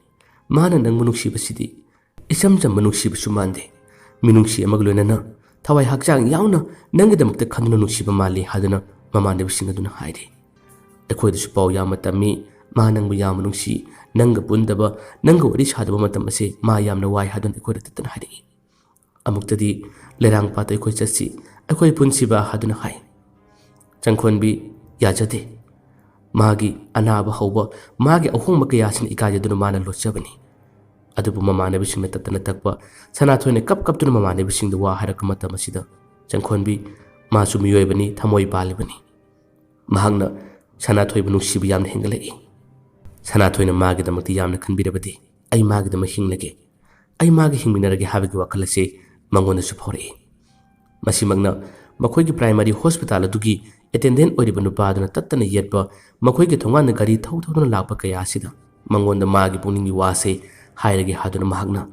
ꯃꯥꯅ ꯅꯪꯕꯨ ꯅꯨꯡꯁꯤꯕꯁꯤꯗꯤ ꯏꯆꯝ ꯆꯝꯕ ꯅꯨꯡꯁꯤꯕꯁꯨ ꯃꯥꯟꯗꯦ꯫ ꯃꯤꯅꯨꯡꯁꯤ ꯑꯃꯒ ꯂꯣꯏꯅꯅ ꯊꯋꯥꯏ ꯍꯛꯆꯥꯡ ꯌꯥꯎꯅ ꯅꯪꯒꯤꯗꯃꯛꯇ ꯈꯟꯗꯨꯅ ꯅꯨꯡꯁꯤꯕ ꯃꯥꯜꯂꯤ" ꯍꯥꯏꯗꯨꯅ ꯃꯃꯥꯟꯅꯕꯤꯁꯤꯡ ꯑꯗꯨꯅ ꯍꯥꯏꯔꯤ꯫ "ꯑꯩꯈꯣꯏꯗꯁꯨ ꯄꯥꯎ ꯌꯥꯝꯅ ꯇꯝꯃꯤ, ꯃꯥ ꯅꯪꯕꯨ ꯌꯥꯝꯅ ꯅꯨꯡꯁꯤ, ꯅꯪꯒ ꯄꯨꯟꯗꯕ, ꯅꯪꯒ ꯋꯥꯔꯤ ꯁꯥꯗꯕ ꯃꯇꯝ ꯑꯁꯦ ꯃꯥ ꯌꯥꯝꯅ ꯋꯥꯏ" ꯍꯥꯏꯗꯨꯅ ꯑꯩꯈꯣꯏꯗ ꯇꯠꯇꯅ ꯍꯥꯏꯔꯛꯏ꯫ ꯑꯃꯨꯛꯇꯗꯤ ꯂꯩꯔꯥꯡꯄꯥꯠꯇ ꯑꯩꯈꯣꯏ ꯆꯠꯁꯤ, ꯑꯩꯈꯣꯏ ꯄꯨꯟꯁꯤꯕ ꯍꯥꯏꯗꯨꯅ ꯍꯥꯏ꯫ ꯆꯪꯈꯣꯟꯕꯤ ꯌꯥꯖꯗꯦ꯫ ꯃꯥꯒꯤ ꯑꯅꯥꯕ ꯍꯧꯕ, ꯃꯥꯒꯤ ꯑꯍꯣꯡꯕ ꯀꯌꯥꯁꯤꯅ ꯏꯀꯥꯏꯖꯗꯨꯅ ꯃꯥꯅ ꯂꯣꯠꯆꯕꯅꯤ꯫ ꯑꯗꯨꯕꯨ ꯃꯃꯥꯟꯅꯕꯤꯁꯤꯡꯅ ꯇꯠꯇꯅ ꯇꯛꯄ, ꯁꯅꯥꯊꯣꯏꯅ ꯀꯞ ꯀꯞꯇꯨꯅ ꯃꯃꯥꯟꯅꯕꯤꯁꯤꯡꯗ ꯋꯥ ꯍꯥꯏꯔꯛꯄ ꯃꯇꯝ ꯑꯁꯤꯗ ꯆꯪꯈꯣꯟꯕꯤ, ꯃꯥꯁꯨ ꯃꯤꯑꯣꯏꯕꯅꯤ, ꯊꯃꯣꯏ ꯄꯥꯜꯂꯤꯕꯅꯤ꯫ ꯃꯍꯥꯛꯅ ꯁꯅꯥꯊꯣꯏꯕꯨ ꯅꯨꯡꯁꯤꯕ ꯌꯥꯝꯅ ꯍꯦꯟꯒꯠꯂꯛꯏ꯫ ꯁꯅꯥꯊꯣꯏꯅ ꯃꯥꯒꯤꯗꯃꯛꯇ ꯌꯥꯝꯅ ꯈꯟꯕꯤꯔꯕꯗꯤ ꯑꯩ ꯃꯥꯒꯤꯗꯃꯛ ꯍꯤꯡꯂꯒꯦ, ꯑꯩ ꯃꯥꯒ ꯍꯤꯡꯃꯤꯟꯅꯔꯒꯦ ꯍꯥꯏꯕꯒꯤ ꯋꯥꯈꯜ ꯑꯁꯤ ꯃꯉꯣꯟꯗꯁꯨ ꯐꯥꯎꯔꯛꯏ꯫ ꯃꯁꯤꯃꯛꯅ ꯃꯈꯣꯏꯒꯤ ꯄ꯭ꯔꯥꯏꯃꯥꯔꯤ ꯍꯣꯁꯄꯤꯇꯥꯜ ꯑꯗꯨꯒꯤ ꯑꯦꯇꯦꯟꯗꯦꯟ ꯑꯣꯏꯔꯤꯕ ꯅꯨꯄꯥ ꯑꯗꯨꯅ ꯇꯠꯇꯅ ꯌꯦꯠꯄ, ꯃꯈꯣꯏꯒꯤ ꯊꯣꯡꯒꯥꯟꯗ ꯒꯥꯔꯤ ꯊꯧ ꯊꯧꯗꯨꯅ ꯂꯥꯛꯄ ꯀꯌꯥ ꯑꯁꯤꯗ ꯃꯉꯣꯟꯗ ꯃꯥꯒꯤ ꯄꯨꯛꯅꯤꯡꯒꯤ ꯋꯥꯁꯦ ꯍꯥꯏꯔꯒꯦ ꯍꯥꯏꯗꯨꯅ ꯃꯍꯥꯛꯅ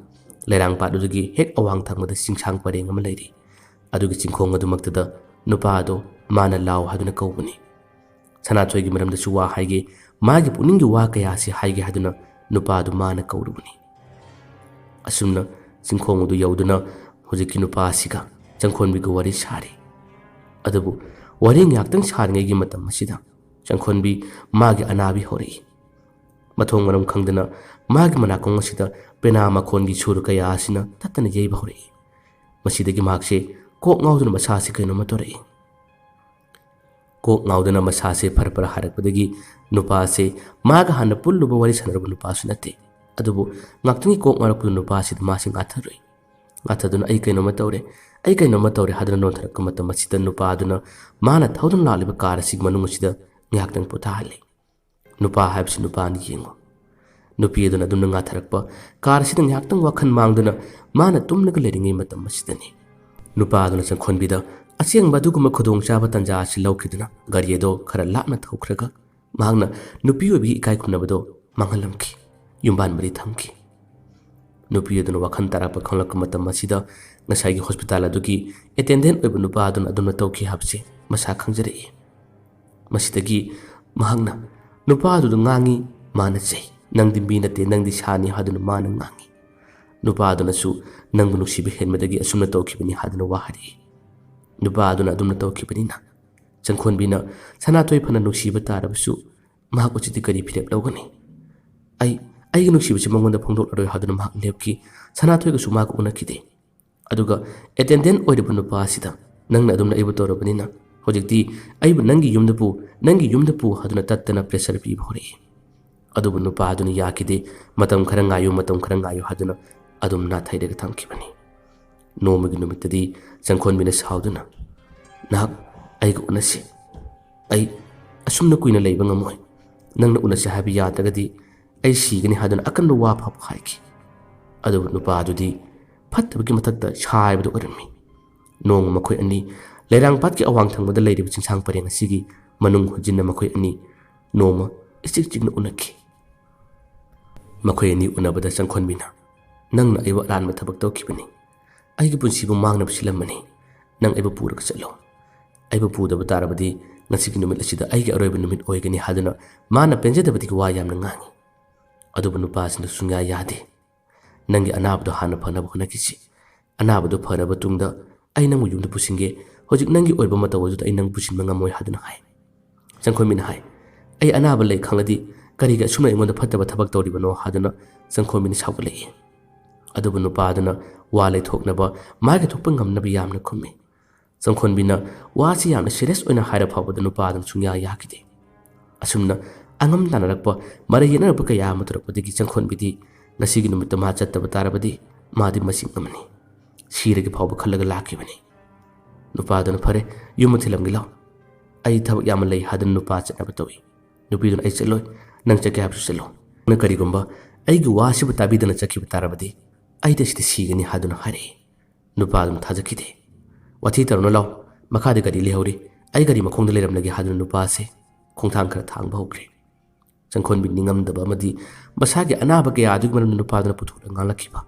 ꯂꯩꯔꯥꯡꯄꯥꯠ ꯑꯗꯨꯒꯤ ꯍꯦꯛ ꯑꯋꯥꯡ ꯊꯪꯕꯗ ꯆꯤꯡꯁꯥꯡ ꯄꯔꯦꯡ ꯑꯃ ꯂꯩꯔꯤ꯫ ꯑꯗꯨꯒꯤ ꯆꯤꯡꯈꯣꯡ ꯑꯗꯨꯃꯛꯇꯗ ꯅꯨꯄꯥ ꯑꯗꯨ ꯃꯥꯅ ꯂꯥꯎ ꯍꯥꯏꯗꯨꯅ ꯀꯧꯕꯅꯤ꯫ ꯁꯅꯥꯊꯣꯏꯒꯤ ꯃꯔꯝꯗꯁꯨ ꯋꯥ ꯍꯥꯏꯒꯦ, ꯃꯥꯒꯤ ꯄꯨꯛꯅꯤꯡꯒꯤ ꯋꯥ ꯀꯌꯥ ꯑꯁꯤ ꯍꯥꯏꯒꯦ ꯍꯥꯏꯗꯨꯅ ꯅꯨꯄꯥ ꯑꯗꯨ ꯃꯥꯅ ꯀꯧꯔꯨꯕꯅꯤ꯫ ꯑꯁꯨꯝꯅ ꯆꯤꯡꯈꯣꯡ ꯑꯗꯨ ꯌꯧꯗꯨꯅ ꯍꯧꯖꯤꯛꯀꯤ ꯅꯨꯄꯥ ꯑꯁꯤꯒ ꯆꯪꯈꯣꯟꯕꯤꯒ ꯋꯥꯔꯤ ꯁꯥꯔꯤ꯫ ꯑꯗꯨꯕꯨ ꯋꯥꯔꯤ ꯉꯥꯏꯍꯥꯛꯇꯪ ꯁꯥꯔꯤꯉꯩꯒꯤ ꯃꯇꯝ ꯑꯁꯤꯗ ꯆꯪꯈꯣꯟꯕꯤ ꯃꯥꯒꯤ ꯑꯅꯥꯕꯤ ꯍꯧꯔꯛꯏ꯫ ꯃꯊꯣꯡ ꯃꯔꯝ ꯈꯪꯗꯅ ꯃꯥꯒꯤ ꯃꯅꯥꯀꯣꯡ ꯑꯁꯤꯗ ꯄꯦꯅꯥ ꯃꯈꯣꯟꯒꯤ ꯁꯨꯔ ꯀꯌꯥ ꯑꯁꯤꯅ ꯇꯠꯇꯅ ꯌꯩꯕ ꯍꯧꯔꯛꯏ꯫ ꯃꯁꯤꯗꯒꯤ ꯃꯍꯥꯛꯁꯦ ꯀꯣꯛ ꯉꯥꯎꯗꯨꯅ ꯃꯁꯥꯁꯤ ꯀꯩꯅꯣꯝꯃ ꯇꯧꯔꯛꯏ꯫ ꯀꯣꯛ ꯉꯥꯎꯗꯅ ꯃꯁꯥꯁꯦ ꯐꯔ ꯐꯔ ꯍꯥꯏꯔꯛꯄꯗꯒꯤ ꯅꯨꯄꯥꯁꯦ ꯃꯥꯒ ꯍꯥꯟꯅ ꯄꯨꯜꯂꯨꯕ, ꯋꯥꯔꯤ ꯁꯥꯟꯅꯔꯨꯕ ꯅꯨꯄꯥꯁꯨ ꯅꯠꯇꯦ꯫ ꯑꯗꯨꯕꯨ ꯉꯥꯛꯇꯪꯒꯤ ꯀꯣꯛ ꯉꯥꯎꯔꯛꯄꯗ ꯅꯨꯄꯥꯁꯤꯗ ꯃꯥꯁꯤ ꯉꯥꯊꯔꯨꯏ꯫ ꯉꯥꯊꯗꯨꯅ "ꯑꯩ ꯀꯩꯅꯣꯝꯃ ꯇꯧꯔꯦ, ꯑꯩ ꯀꯩꯅꯣꯝꯃ ꯇꯧꯔꯦ" ꯍꯥꯏꯗꯨꯅ ꯅꯣꯟꯊꯔꯛꯄ ꯃꯇꯝ ꯑꯁꯤꯗ ꯅꯨꯄꯥ ꯑꯗꯨꯅ ꯃꯥꯅ ꯊꯧꯗꯨꯅ ꯂꯥꯛꯂꯤꯕ ꯀꯥꯔ ꯑꯁꯤꯒꯤ ꯃꯅꯨꯡ ꯑꯁꯤꯗ ꯉꯥꯏꯍꯥꯛꯇꯪ ꯄꯣꯊꯥꯍꯜꯂꯤ꯫ ꯅꯨꯄꯥ ꯍꯥꯏꯕꯁꯤ ꯅꯨꯄꯥꯅꯤ ꯌꯦꯡꯉꯨ꯫ ꯅꯨꯄꯤ ꯑꯗꯨꯅ ꯑꯗꯨꯝꯅ ꯉꯥꯊꯔꯛꯄ ꯀꯥꯔ ꯑꯁꯤꯗ ꯉꯥꯏꯍꯥꯛꯇꯪ ꯋꯥꯈꯜ ꯃꯥꯡꯗꯨꯅ ꯃꯥꯅ ꯇꯨꯝꯂꯒ ꯂꯩꯔꯤꯉꯩ ꯃꯇꯝ ꯑꯁꯤꯗꯅꯤ꯫ ꯅꯨꯄꯥ ꯑꯗꯨꯅ ꯆꯪꯈꯣꯟꯕꯤꯗ ꯑꯁꯦꯡꯕ ꯑꯗꯨꯒꯨꯝꯕ ꯈꯨꯗꯣꯡꯆꯥꯕ ꯇꯥꯟꯖꯥ ꯑꯁꯤ ꯂꯧꯈꯤꯗꯨꯅ ꯒꯥꯔꯤ ꯑꯗꯨ ꯈꯔ ꯂꯥꯞꯅ ꯊꯧꯈ꯭ꯔꯒ ꯃꯍꯥꯛꯅ ꯅꯨꯄꯤ ꯑꯣꯏꯕꯒꯤ ꯏꯀꯥꯏ ꯈꯨꯝꯅꯕꯗꯣ ꯃꯥꯡꯍꯜꯂꯝꯈꯤ, ꯌꯨꯝꯕꯥꯟ ꯃꯔꯤ ꯊꯝꯈꯤ꯫ ꯅꯨꯄꯤ ꯑꯗꯨꯅ ꯋꯥꯈꯜ ꯇꯥꯔꯛꯄ ꯈꯪꯂꯛꯄ ꯃꯇꯝ ꯑꯁꯤꯗ ꯉꯁꯥꯏꯒꯤ ꯍꯣꯁꯄꯤꯇꯥꯜ ꯑꯗꯨꯒꯤ ꯑꯦꯇꯦꯟꯗꯦꯟ ꯑꯣꯏꯕ ꯅꯨꯄꯥ ꯑꯗꯨꯅ ꯑꯗꯨꯝꯅ ꯇꯧꯈꯤ ꯍꯥꯏꯕꯁꯤ ꯃꯁꯥ ꯈꯪꯖꯔꯛꯏ꯫ ꯃꯁꯤꯗꯒꯤ ꯃꯍꯥꯛꯅ ꯅꯨꯄꯥ ꯑꯗꯨꯗ ꯉꯥꯡꯉꯤ, ꯃꯥꯅ ꯆꯩ, "ꯅꯪꯗꯤ ꯃꯤ ꯅꯠꯇꯦ, ꯅꯪꯗꯤ ꯁꯥꯅꯤ" ꯍꯥꯏꯗꯨꯅ ꯃꯥꯅ ꯉꯥꯡꯉꯤ꯫ ꯅꯨꯄꯥ ꯑꯗꯨꯅꯁꯨ "ꯅꯪꯕꯨ ꯅꯨꯡꯁꯤꯕ ꯍꯦꯟꯕꯗꯒꯤ ꯑꯁꯨꯝꯅ ꯇꯧꯈꯤꯕꯅꯤ" ꯍꯥꯏꯗꯨꯅ ꯋꯥ ꯍꯥꯏꯔꯛꯏ꯫ ꯅꯨꯄꯥ ꯑꯗꯨꯅ ꯑꯗꯨꯝꯅ ꯇꯧꯈꯤꯕꯅꯤꯅ ꯆꯪꯈꯣꯟꯕꯤꯅ ꯁꯅꯥꯊꯣꯏ ꯐꯅ ꯅꯨꯡꯁꯤꯕ ꯇꯥꯔꯕꯁꯨ ꯃꯍꯥꯛ ꯍꯧꯖꯤꯛꯇꯤ ꯀꯔꯤ ꯐꯤꯔꯦꯞ ꯂꯧꯒꯅꯤ? "ꯑꯩ, ꯑꯩꯒꯤ ꯅꯨꯡꯁꯤꯕꯁꯤ ꯃꯉꯣꯟꯗ ꯐꯣꯡꯗꯣꯛꯂꯔꯣꯏ" ꯍꯥꯏꯗꯨꯅ ꯃꯍꯥꯛ ꯂꯦꯞꯈꯤ꯫ ꯁꯅꯥꯊꯣꯏꯒꯁꯨ ꯃꯥꯒ ꯎꯅꯈꯤꯗꯦ꯫ ꯑꯗꯨꯒ ꯑꯦꯇꯦꯟꯗꯦꯟ ꯑꯣꯏꯔꯤꯕ ꯅꯨꯄꯥ ꯑꯁꯤꯗ "ꯅꯪꯅ ꯑꯗꯨꯝꯅ ꯑꯩꯕꯨ ꯇꯧꯔꯕꯅꯤꯅ ꯍꯧꯖꯤꯛꯇꯤ ꯑꯩꯕꯨ ꯅꯪꯒꯤ ꯌꯨꯝꯗ ꯄꯨ, ꯅꯪꯒꯤ ꯌꯨꯝꯗ ꯄꯨ" ꯍꯥꯏꯗꯨꯅ ꯇꯠꯇꯅ ꯄ꯭ꯔꯦꯁꯔ ꯄꯤꯕ ꯍꯧꯔꯛꯏ꯫ ꯑꯗꯨꯕꯨ ꯅꯨꯄꯥ ꯑꯗꯨꯅ ꯌꯥꯈꯤꯗꯦ꯫ "ꯃꯇꯝ ꯈꯔ ꯉꯥꯏꯌꯨ, ꯃꯇꯝ ꯈꯔ ꯉꯥꯏꯌꯨ" ꯍꯥꯏꯗꯨꯅ ꯑꯗꯨꯝ ꯅꯥꯊꯩꯔꯒ ꯊꯝꯈꯤꯕꯅꯤ꯫ ꯅꯣꯡꯃꯒꯤ ꯅꯨꯃꯤꯠꯇꯗꯤ ꯆꯪꯈꯣꯟꯕꯤꯅ ꯁꯥꯎꯗꯨꯅ, "ꯅꯍꯥꯛ ꯑꯩꯒ ꯎꯅꯁꯤ꯫ ꯑꯩ, ꯑꯁꯨꯝꯅ ꯀꯨꯏꯅ ꯂꯩꯕ ꯉꯝꯃꯣꯏ꯫ ꯅꯪꯅ ꯎꯅꯁꯦ ꯍꯥꯏꯕ ꯌꯥꯗ꯭ꯔꯒꯗꯤ ꯑꯩ ꯁꯤꯒꯅꯤ" ꯍꯥꯏꯗꯨꯅ ꯑꯀꯟꯕ ꯋꯥ ꯐꯥꯎꯕ ꯍꯥꯏꯈꯤ꯫ ꯑꯗꯨꯕꯨ ꯅꯨꯄꯥꯗꯨꯗꯤ ꯐꯠꯇꯕꯒꯤ ꯃꯊꯛꯇ ꯁꯥꯏꯕꯗꯨ ꯑꯣꯏꯔꯝꯃꯤ꯫ ꯅꯣꯡꯃ ꯃꯈꯣꯏ ꯑꯅꯤ ꯂꯩꯔꯥꯡ ꯄꯥꯠꯀꯤ ꯑꯋꯥꯡ ꯊꯪꯕꯗ ꯂꯩꯔꯤꯕ ꯆꯤꯡꯁꯥꯡ ꯄꯔꯦꯡ ꯑꯁꯤꯒꯤ ꯃꯅꯨꯡ ꯍꯨꯠꯖꯤꯟꯅ ꯃꯈꯣꯏ ꯑꯅꯤ ꯅꯣꯡꯃ ꯏꯆꯤꯛ ꯆꯤꯛꯅ ꯎꯅꯈꯤ꯫ ꯃꯈꯣꯏ ꯑꯅꯤ ꯎꯅꯕꯗ ꯆꯪꯈꯣꯟꯕꯤꯅ, "ꯅꯪꯅ ꯑꯩꯕꯨ ꯑꯔꯥꯟꯕ ꯊꯕꯛ ꯇꯧꯈꯤꯕꯅꯤ꯫ ꯑꯩꯒꯤ ꯄꯨꯟꯁꯤꯕꯨ ꯃꯥꯡꯅꯕ ꯁꯤꯜꯂꯝꯕꯅꯤ꯫ ꯅꯪ ꯑꯩꯕꯨ ꯄꯨꯔꯒ ꯆꯠꯂꯣ꯫ ꯑꯩꯕꯨ ꯄꯨꯗꯕ ꯇꯥꯔꯕꯗꯤ ꯉꯁꯤꯒꯤ ꯅꯨꯃꯤꯠ ꯑꯁꯤꯗ ꯑꯩꯒꯤ ꯑꯔꯣꯏꯕ ꯅꯨꯃꯤꯠ ꯑꯣꯏꯒꯅꯤ" ꯍꯥꯏꯗꯨꯅ ꯃꯥꯅ ꯄꯦꯟꯖꯗꯕꯗꯒꯤ ꯋꯥ ꯌꯥꯝꯅ ꯉꯥꯡꯉꯤ꯫ ꯑꯗꯨꯕꯨ ꯅꯨꯄꯥꯁꯤꯅ ꯁꯨꯡꯌꯥ ꯌꯥꯗꯦ꯫ "ꯅꯪꯒꯤ ꯑꯅꯥꯕꯗꯣ ꯍꯥꯟꯅ ꯐꯅꯕ ꯍꯣꯠꯅꯈꯤꯁꯤ꯫ ꯑꯅꯥꯕꯗꯨ ꯐꯔꯕ ꯇꯨꯡꯗ ꯑꯩ ꯅꯪꯕꯨ ꯌꯨꯝꯗ ꯄꯨꯁꯤꯟꯒꯦ꯫ ꯍꯧꯖꯤꯛ ꯅꯪꯒꯤ ꯑꯣꯏꯕ ꯃꯇꯧ ꯑꯗꯨꯗ ꯑꯩ ꯅꯪ ꯄꯨꯁꯤꯟꯕ ꯉꯝꯃꯣꯏ" ꯍꯥꯏꯗꯨꯅ ꯍꯥꯏ꯫ ꯆꯪꯈꯣꯟꯕꯤꯅ ꯍꯥꯏ, "ꯑꯩ ꯑꯅꯥꯕ ꯂꯩ ꯈꯪꯂꯗꯤ ꯀꯔꯤꯒꯤ ꯑꯁꯨꯝꯅ ꯑꯩꯉꯣꯟꯗ ꯐꯠꯇꯕ ꯊꯕꯛ ꯇꯧꯔꯤꯕꯅꯣ?" ꯍꯥꯏꯗꯨꯅ ꯆꯪꯈꯣꯟꯕꯤꯅ ꯁꯥꯎꯒꯠꯂꯛꯏ꯫ ꯑꯗꯨꯕꯨ ꯅꯨꯄꯥꯗꯨꯅ ꯋꯥ ꯂꯩꯊꯣꯛꯅꯕ, ꯃꯥꯒꯤ ꯊꯣꯛꯄ ꯉꯝꯅꯕ ꯌꯥꯝꯅ ꯈꯨꯝꯃꯤ꯫ ꯆꯪꯈꯣꯟꯕꯤꯅ ꯋꯥꯁꯤ ꯌꯥꯝꯅ ꯁꯤꯔꯤꯌꯁ ꯑꯣꯏꯅ ꯍꯥꯏꯔ ꯐꯥꯎꯕꯗ ꯅꯨꯄꯥꯗꯨꯅ ꯁꯨꯡꯌꯥ ꯌꯥꯈꯤꯗꯦ꯫ ꯑꯁꯨꯝꯅ ꯑꯉꯝ ꯇꯥꯟꯅꯔꯛꯄ, ꯃꯔꯩ ꯌꯦꯠꯅꯔꯛꯄ ꯀꯌꯥ ꯑꯃ ꯇꯧꯔꯛꯄꯗꯒꯤ ꯆꯪꯈꯣꯟꯕꯤꯗꯤ ꯉꯁꯤꯒꯤ ꯅꯨꯃꯤꯠꯇ ꯃꯥ ꯆꯠꯇꯕ ꯇꯥꯔꯕꯗꯤ ꯃꯥꯗꯤ ꯃꯁꯤꯡ ꯑꯃꯅꯤ, ꯁꯤꯔꯒꯦ ꯐꯥꯎꯕ ꯈꯜꯂꯒ ꯂꯥꯛꯈꯤꯕꯅꯤ꯫ ꯅꯨꯄꯥꯗꯨꯅ, "ꯐꯔꯦ, ꯌꯨꯝ ꯊꯤꯜꯂꯝꯒꯦ ꯂꯥꯎ꯫ ꯑꯩ ꯊꯕꯛ ꯌꯥꯝꯅ ꯂꯩ" ꯍꯥꯏꯗꯨꯅ ꯅꯨꯄꯥ ꯆꯠꯅꯕ ꯇꯧꯏ꯫ ꯅꯨꯄꯤꯗꯨꯅ, "ꯑꯩ ꯆꯠꯂꯣꯏ, ꯅꯪ ꯆꯠꯀꯦ ꯍꯥꯏꯕꯁꯨ ꯆꯠꯂꯣ꯫ ꯅꯪꯅ ꯀꯔꯤꯒꯨꯝꯕ ꯑꯩꯒꯤ ꯋꯥꯁꯤꯕꯨ ꯇꯥꯕꯤꯗꯅ ꯆꯠꯈꯤꯕ ꯇꯥꯔꯕꯗꯤ ꯑꯩꯗꯤ ꯑꯁꯤꯗ ꯁꯤꯒꯅꯤ" ꯍꯥꯏꯗꯨꯅ ꯍꯥꯏꯔꯛꯏ꯫ ꯅꯨꯄꯥꯗꯨꯅ ꯊꯥꯖꯈꯤꯗꯦ꯫ "ꯋꯥꯊꯤ ꯇꯧꯔꯅꯨ ꯂꯥꯎ, ꯃꯈꯥꯗ ꯒꯥꯔꯤ ꯂꯩꯍꯧꯔꯤ, ꯑꯩ ꯒꯥꯔꯤ ꯃꯈꯣꯡꯗ ꯂꯩꯔꯝꯂꯒꯦ" ꯍꯥꯏꯗꯨꯅ ꯅꯨꯄꯥꯁꯦ ꯈꯣꯡꯊꯥꯡ ꯈꯔ ꯊꯥꯡꯕ ꯍꯧꯈ꯭ꯔꯦ꯫ ꯆꯪꯈꯣꯟꯕꯤ ꯅꯤꯡꯉꯝꯗꯕ ꯑꯃꯗꯤ ꯃꯁꯥꯒꯤ ꯑꯅꯥꯕ ꯀꯌꯥ ꯑꯗꯨꯒꯤ ꯃꯔꯝꯗ ꯅꯨꯄꯥꯗꯨꯅ ꯄꯨꯊꯣꯛꯂꯒ ꯉꯥꯡꯂꯛꯈꯤꯕ,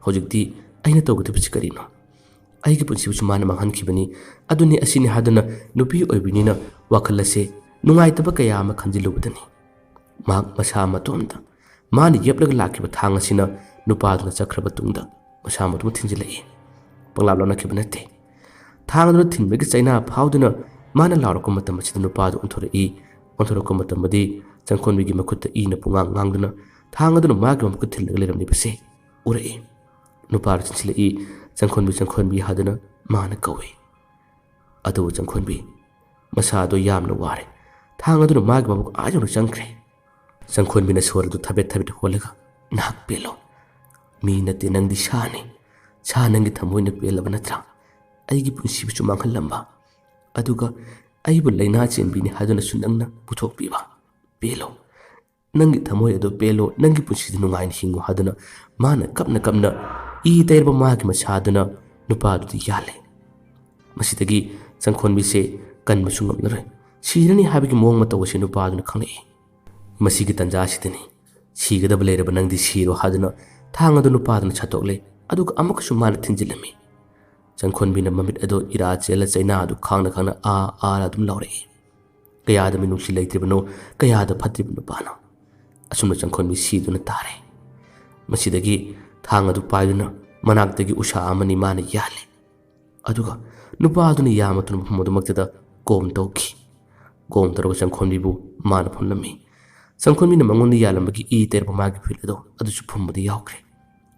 "ꯍꯧꯖꯤꯛꯇꯤ ꯑꯩꯅ ꯇꯧꯒꯗꯕꯁꯤ ꯀꯔꯤꯅꯣ? ꯑꯩꯒꯤ ꯄꯨꯟꯁꯤꯕꯨꯁꯨ ꯃꯥꯅ ꯃꯥꯡꯍꯟꯈꯤꯕꯅꯤ, ꯑꯗꯨꯅꯤ ꯑꯁꯤꯅꯤ" ꯍꯥꯏꯗꯨꯅ ꯅꯨꯄꯤ ꯑꯣꯏꯕꯅꯤꯅ ꯋꯥꯈꯜ ꯑꯁꯦ ꯅꯨꯡꯉꯥꯏꯇꯕ ꯀꯌꯥ ꯑꯃ ꯈꯟꯖꯤꯜꯂꯨꯕꯗꯅꯤ ꯃꯍꯥꯛ ꯃꯁꯥ ꯃꯇꯣꯝꯇ ꯃꯥꯅ ꯌꯦꯞꯂꯒ ꯂꯥꯛꯈꯤꯕ ꯊꯥꯡ ꯑꯁꯤꯅ ꯅꯨꯄꯥꯗꯨꯅ ꯆꯠꯈ꯭ꯔꯕ ꯇꯨꯡꯗ ꯃꯁꯥ ꯃꯇꯣꯝꯇ ꯊꯤꯟꯖꯤꯜꯂꯛꯏ꯫ ꯄꯪꯂꯥꯞ ꯂꯥꯞꯅꯈꯤꯕ ꯅꯠꯇꯦ꯫ ꯊꯥꯡ ꯑꯗꯨꯅ ꯊꯤꯟꯕꯒꯤ ꯆꯩꯅꯥ ꯐꯥꯎꯗꯨꯅ ꯃꯥꯅ ꯂꯥꯎꯔꯛꯄ ꯃꯇꯝ ꯑꯁꯤꯗ ꯅꯨꯄꯥꯗꯨ ꯑꯣꯟꯊꯣꯔꯛꯏ꯫ ꯑꯣꯟꯊꯣꯔꯛꯄ ꯃꯇꯝꯗꯗꯤ ꯆꯪꯈꯣꯟꯕꯤꯒꯤ ꯃꯈꯨꯠꯇ ꯏꯅ ꯄꯨꯡꯉꯥꯡ ꯉꯥꯡꯗꯨꯅ ꯊꯥꯡ ꯑꯗꯨꯅ ꯃꯥꯒꯤ ꯃꯈꯨꯠꯇ ꯊꯤꯜꯂꯒ ꯂꯩꯔꯝꯂꯤꯕꯁꯦ ꯎꯔꯛꯏ꯫ ꯅꯨꯄꯥꯗꯨ ꯆꯪꯁꯤꯜꯂꯛꯏ꯫ "ꯆꯪꯈꯣꯟꯕꯤ, ꯆꯪꯈꯣꯟꯕꯤ" ꯍꯥꯏꯗꯨꯅ ꯃꯥꯅ ꯀꯧꯏ꯫ ꯑꯗꯨꯕꯨ ꯆꯪꯈꯣꯟꯕꯤ ꯃꯁꯥꯗꯣ ꯌꯥꯝꯅ ꯋꯥꯔꯦ꯫ ꯊꯥꯡ ꯑꯗꯨꯅ ꯃꯥꯒꯤ ꯃꯕꯨꯛ ꯑꯥ ꯌꯧꯅ ꯆꯪꯈ꯭ꯔꯦ꯫ ꯆꯪꯈꯣꯟꯕꯤꯅ ꯁꯣꯔ ꯑꯗꯨ ꯊꯕꯦꯠ ꯊꯕꯦꯠ ꯍꯣꯜꯂꯒ, "ꯅꯍꯥꯛ ꯄꯦꯜꯂꯣ꯫ ꯃꯤ ꯅꯠꯇꯦ, ꯅꯪꯗꯤ ꯁꯥꯅꯤ꯫ ꯁꯥ ꯅꯪꯒꯤ ꯊꯃꯣꯏꯅ ꯄꯦꯜꯂꯕ ꯅꯠꯇ꯭ꯔꯥ? ꯑꯩꯒꯤ ꯄꯨꯟꯁꯤꯕꯨꯁꯨ ꯃꯥꯡꯍꯜꯂꯝꯕ, ꯑꯗꯨꯒ ꯑꯩꯕꯨ ꯂꯥꯏꯅꯥ ꯆꯦꯟꯕꯤꯅꯤ ꯍꯥꯏꯗꯨꯅꯁꯨ ꯅꯪꯅ ꯄꯨꯊꯣꯛꯄꯤꯕ꯫ ꯄꯦꯜꯂꯣ, ꯅꯪꯒꯤ ꯊꯃꯣꯏ ꯑꯗꯨ ꯄꯦꯜꯂꯣ, ꯅꯪꯒꯤ ꯄꯨꯟꯁꯤꯗ ꯅꯨꯡꯉꯥꯏꯅ ꯍꯤꯡꯉꯨ ꯍꯥꯏꯗꯨꯅ ꯃꯥꯅ ꯀꯞꯅ ꯀꯞꯅ ꯏ ꯇꯩꯔꯕ ꯃꯥꯒꯤ ꯃꯁꯥꯗꯨꯅ ꯅꯨꯄꯥꯗꯨꯗ ꯌꯥꯜꯂꯦ꯫ ꯃꯁꯤꯗꯒꯤ ꯆꯪꯈꯣꯟꯕꯤꯁꯦ ꯀꯟꯕꯁꯨ ꯉꯝꯂꯔꯣꯏ꯫ ꯁꯤꯔꯅꯤ ꯍꯥꯏꯕꯒꯤ ꯃꯑꯣꯡ ꯃꯇꯧ ꯑꯁꯤ ꯅꯨꯄꯥꯗꯨꯅ ꯈꯪꯂꯛꯏ꯫ ꯃꯁꯤꯒꯤ ꯇꯥꯟꯖꯥꯁꯤꯗꯅꯤ ꯁꯤꯒꯗꯕ ꯂꯩꯔꯕ ꯅꯪꯗꯤ ꯁꯤꯔꯣ ꯍꯥꯏꯗꯨꯅ ꯊꯥꯡ ꯑꯗꯨ ꯅꯨꯄꯥꯗꯨꯅ ꯁꯠꯇꯣꯛꯂꯦ꯫ ꯑꯗꯨꯒ ꯑꯃꯨꯛꯀꯁꯨ ꯃꯥꯅ ꯊꯤꯟꯖꯤꯜꯂꯝꯃꯤ꯫ ꯆꯪꯈꯣꯟꯕꯤꯅ ꯃꯃꯤꯠ ꯑꯗꯨ ꯏꯔꯥ ꯆꯦꯜꯂ ꯆꯩꯅꯥ ꯑꯗꯨ ꯈꯥꯡꯅ ꯈꯥꯡꯅ ꯑꯥ ꯑꯥ ꯑꯗꯨꯝ ꯂꯥꯎꯔꯛꯏ꯫ ꯀꯌꯥꯗ ꯃꯤꯅꯨꯡꯁꯤ ꯂꯩꯇ꯭ꯔꯤꯕꯅꯣ, ꯀꯌꯥꯗ ꯐꯠꯇ꯭ꯔꯤꯕ ꯅꯨꯄꯥꯅꯣ! ꯑꯁꯨꯝꯅ ꯆꯪꯈꯣꯟꯕꯤ ꯁꯤꯗꯨꯅ ꯇꯥꯔꯦ꯫ ꯃꯁꯤꯗꯒꯤ ꯊꯥꯡ ꯑꯗꯨ ꯄꯥꯏꯗꯨꯅ ꯃꯅꯥꯛꯇꯒꯤ ꯎꯁꯥ ꯑꯃꯅꯤ ꯃꯥꯅ ꯌꯥꯜꯂꯦ꯫ ꯑꯗꯨꯒ ꯅꯨꯄꯥ ꯑꯗꯨꯅ ꯌꯥꯝꯅ ꯊꯨꯅ ꯃꯐꯝ ꯑꯗꯨꯃꯛꯇꯗ ꯀꯣꯝ ꯇꯧꯈꯤ꯫ ꯀꯣꯝ ꯇꯧꯔꯒ ꯆꯪꯈꯣꯟꯕꯤꯕꯨ ꯃꯥꯅ ꯐꯝꯂꯝꯃꯤ꯫ ꯆꯪꯈꯣꯟꯕꯤꯅ ꯃꯉꯣꯟꯗ ꯌꯥꯜꯂꯝꯕꯒꯤ ꯏ ꯇꯩꯔꯕ ꯃꯥꯒꯤ ꯐꯨꯔꯤꯠ ꯑꯗꯣ ꯑꯗꯨꯁꯨ ꯐꯨꯝꯕꯗ ꯌꯥꯎꯈ꯭ꯔꯦ꯫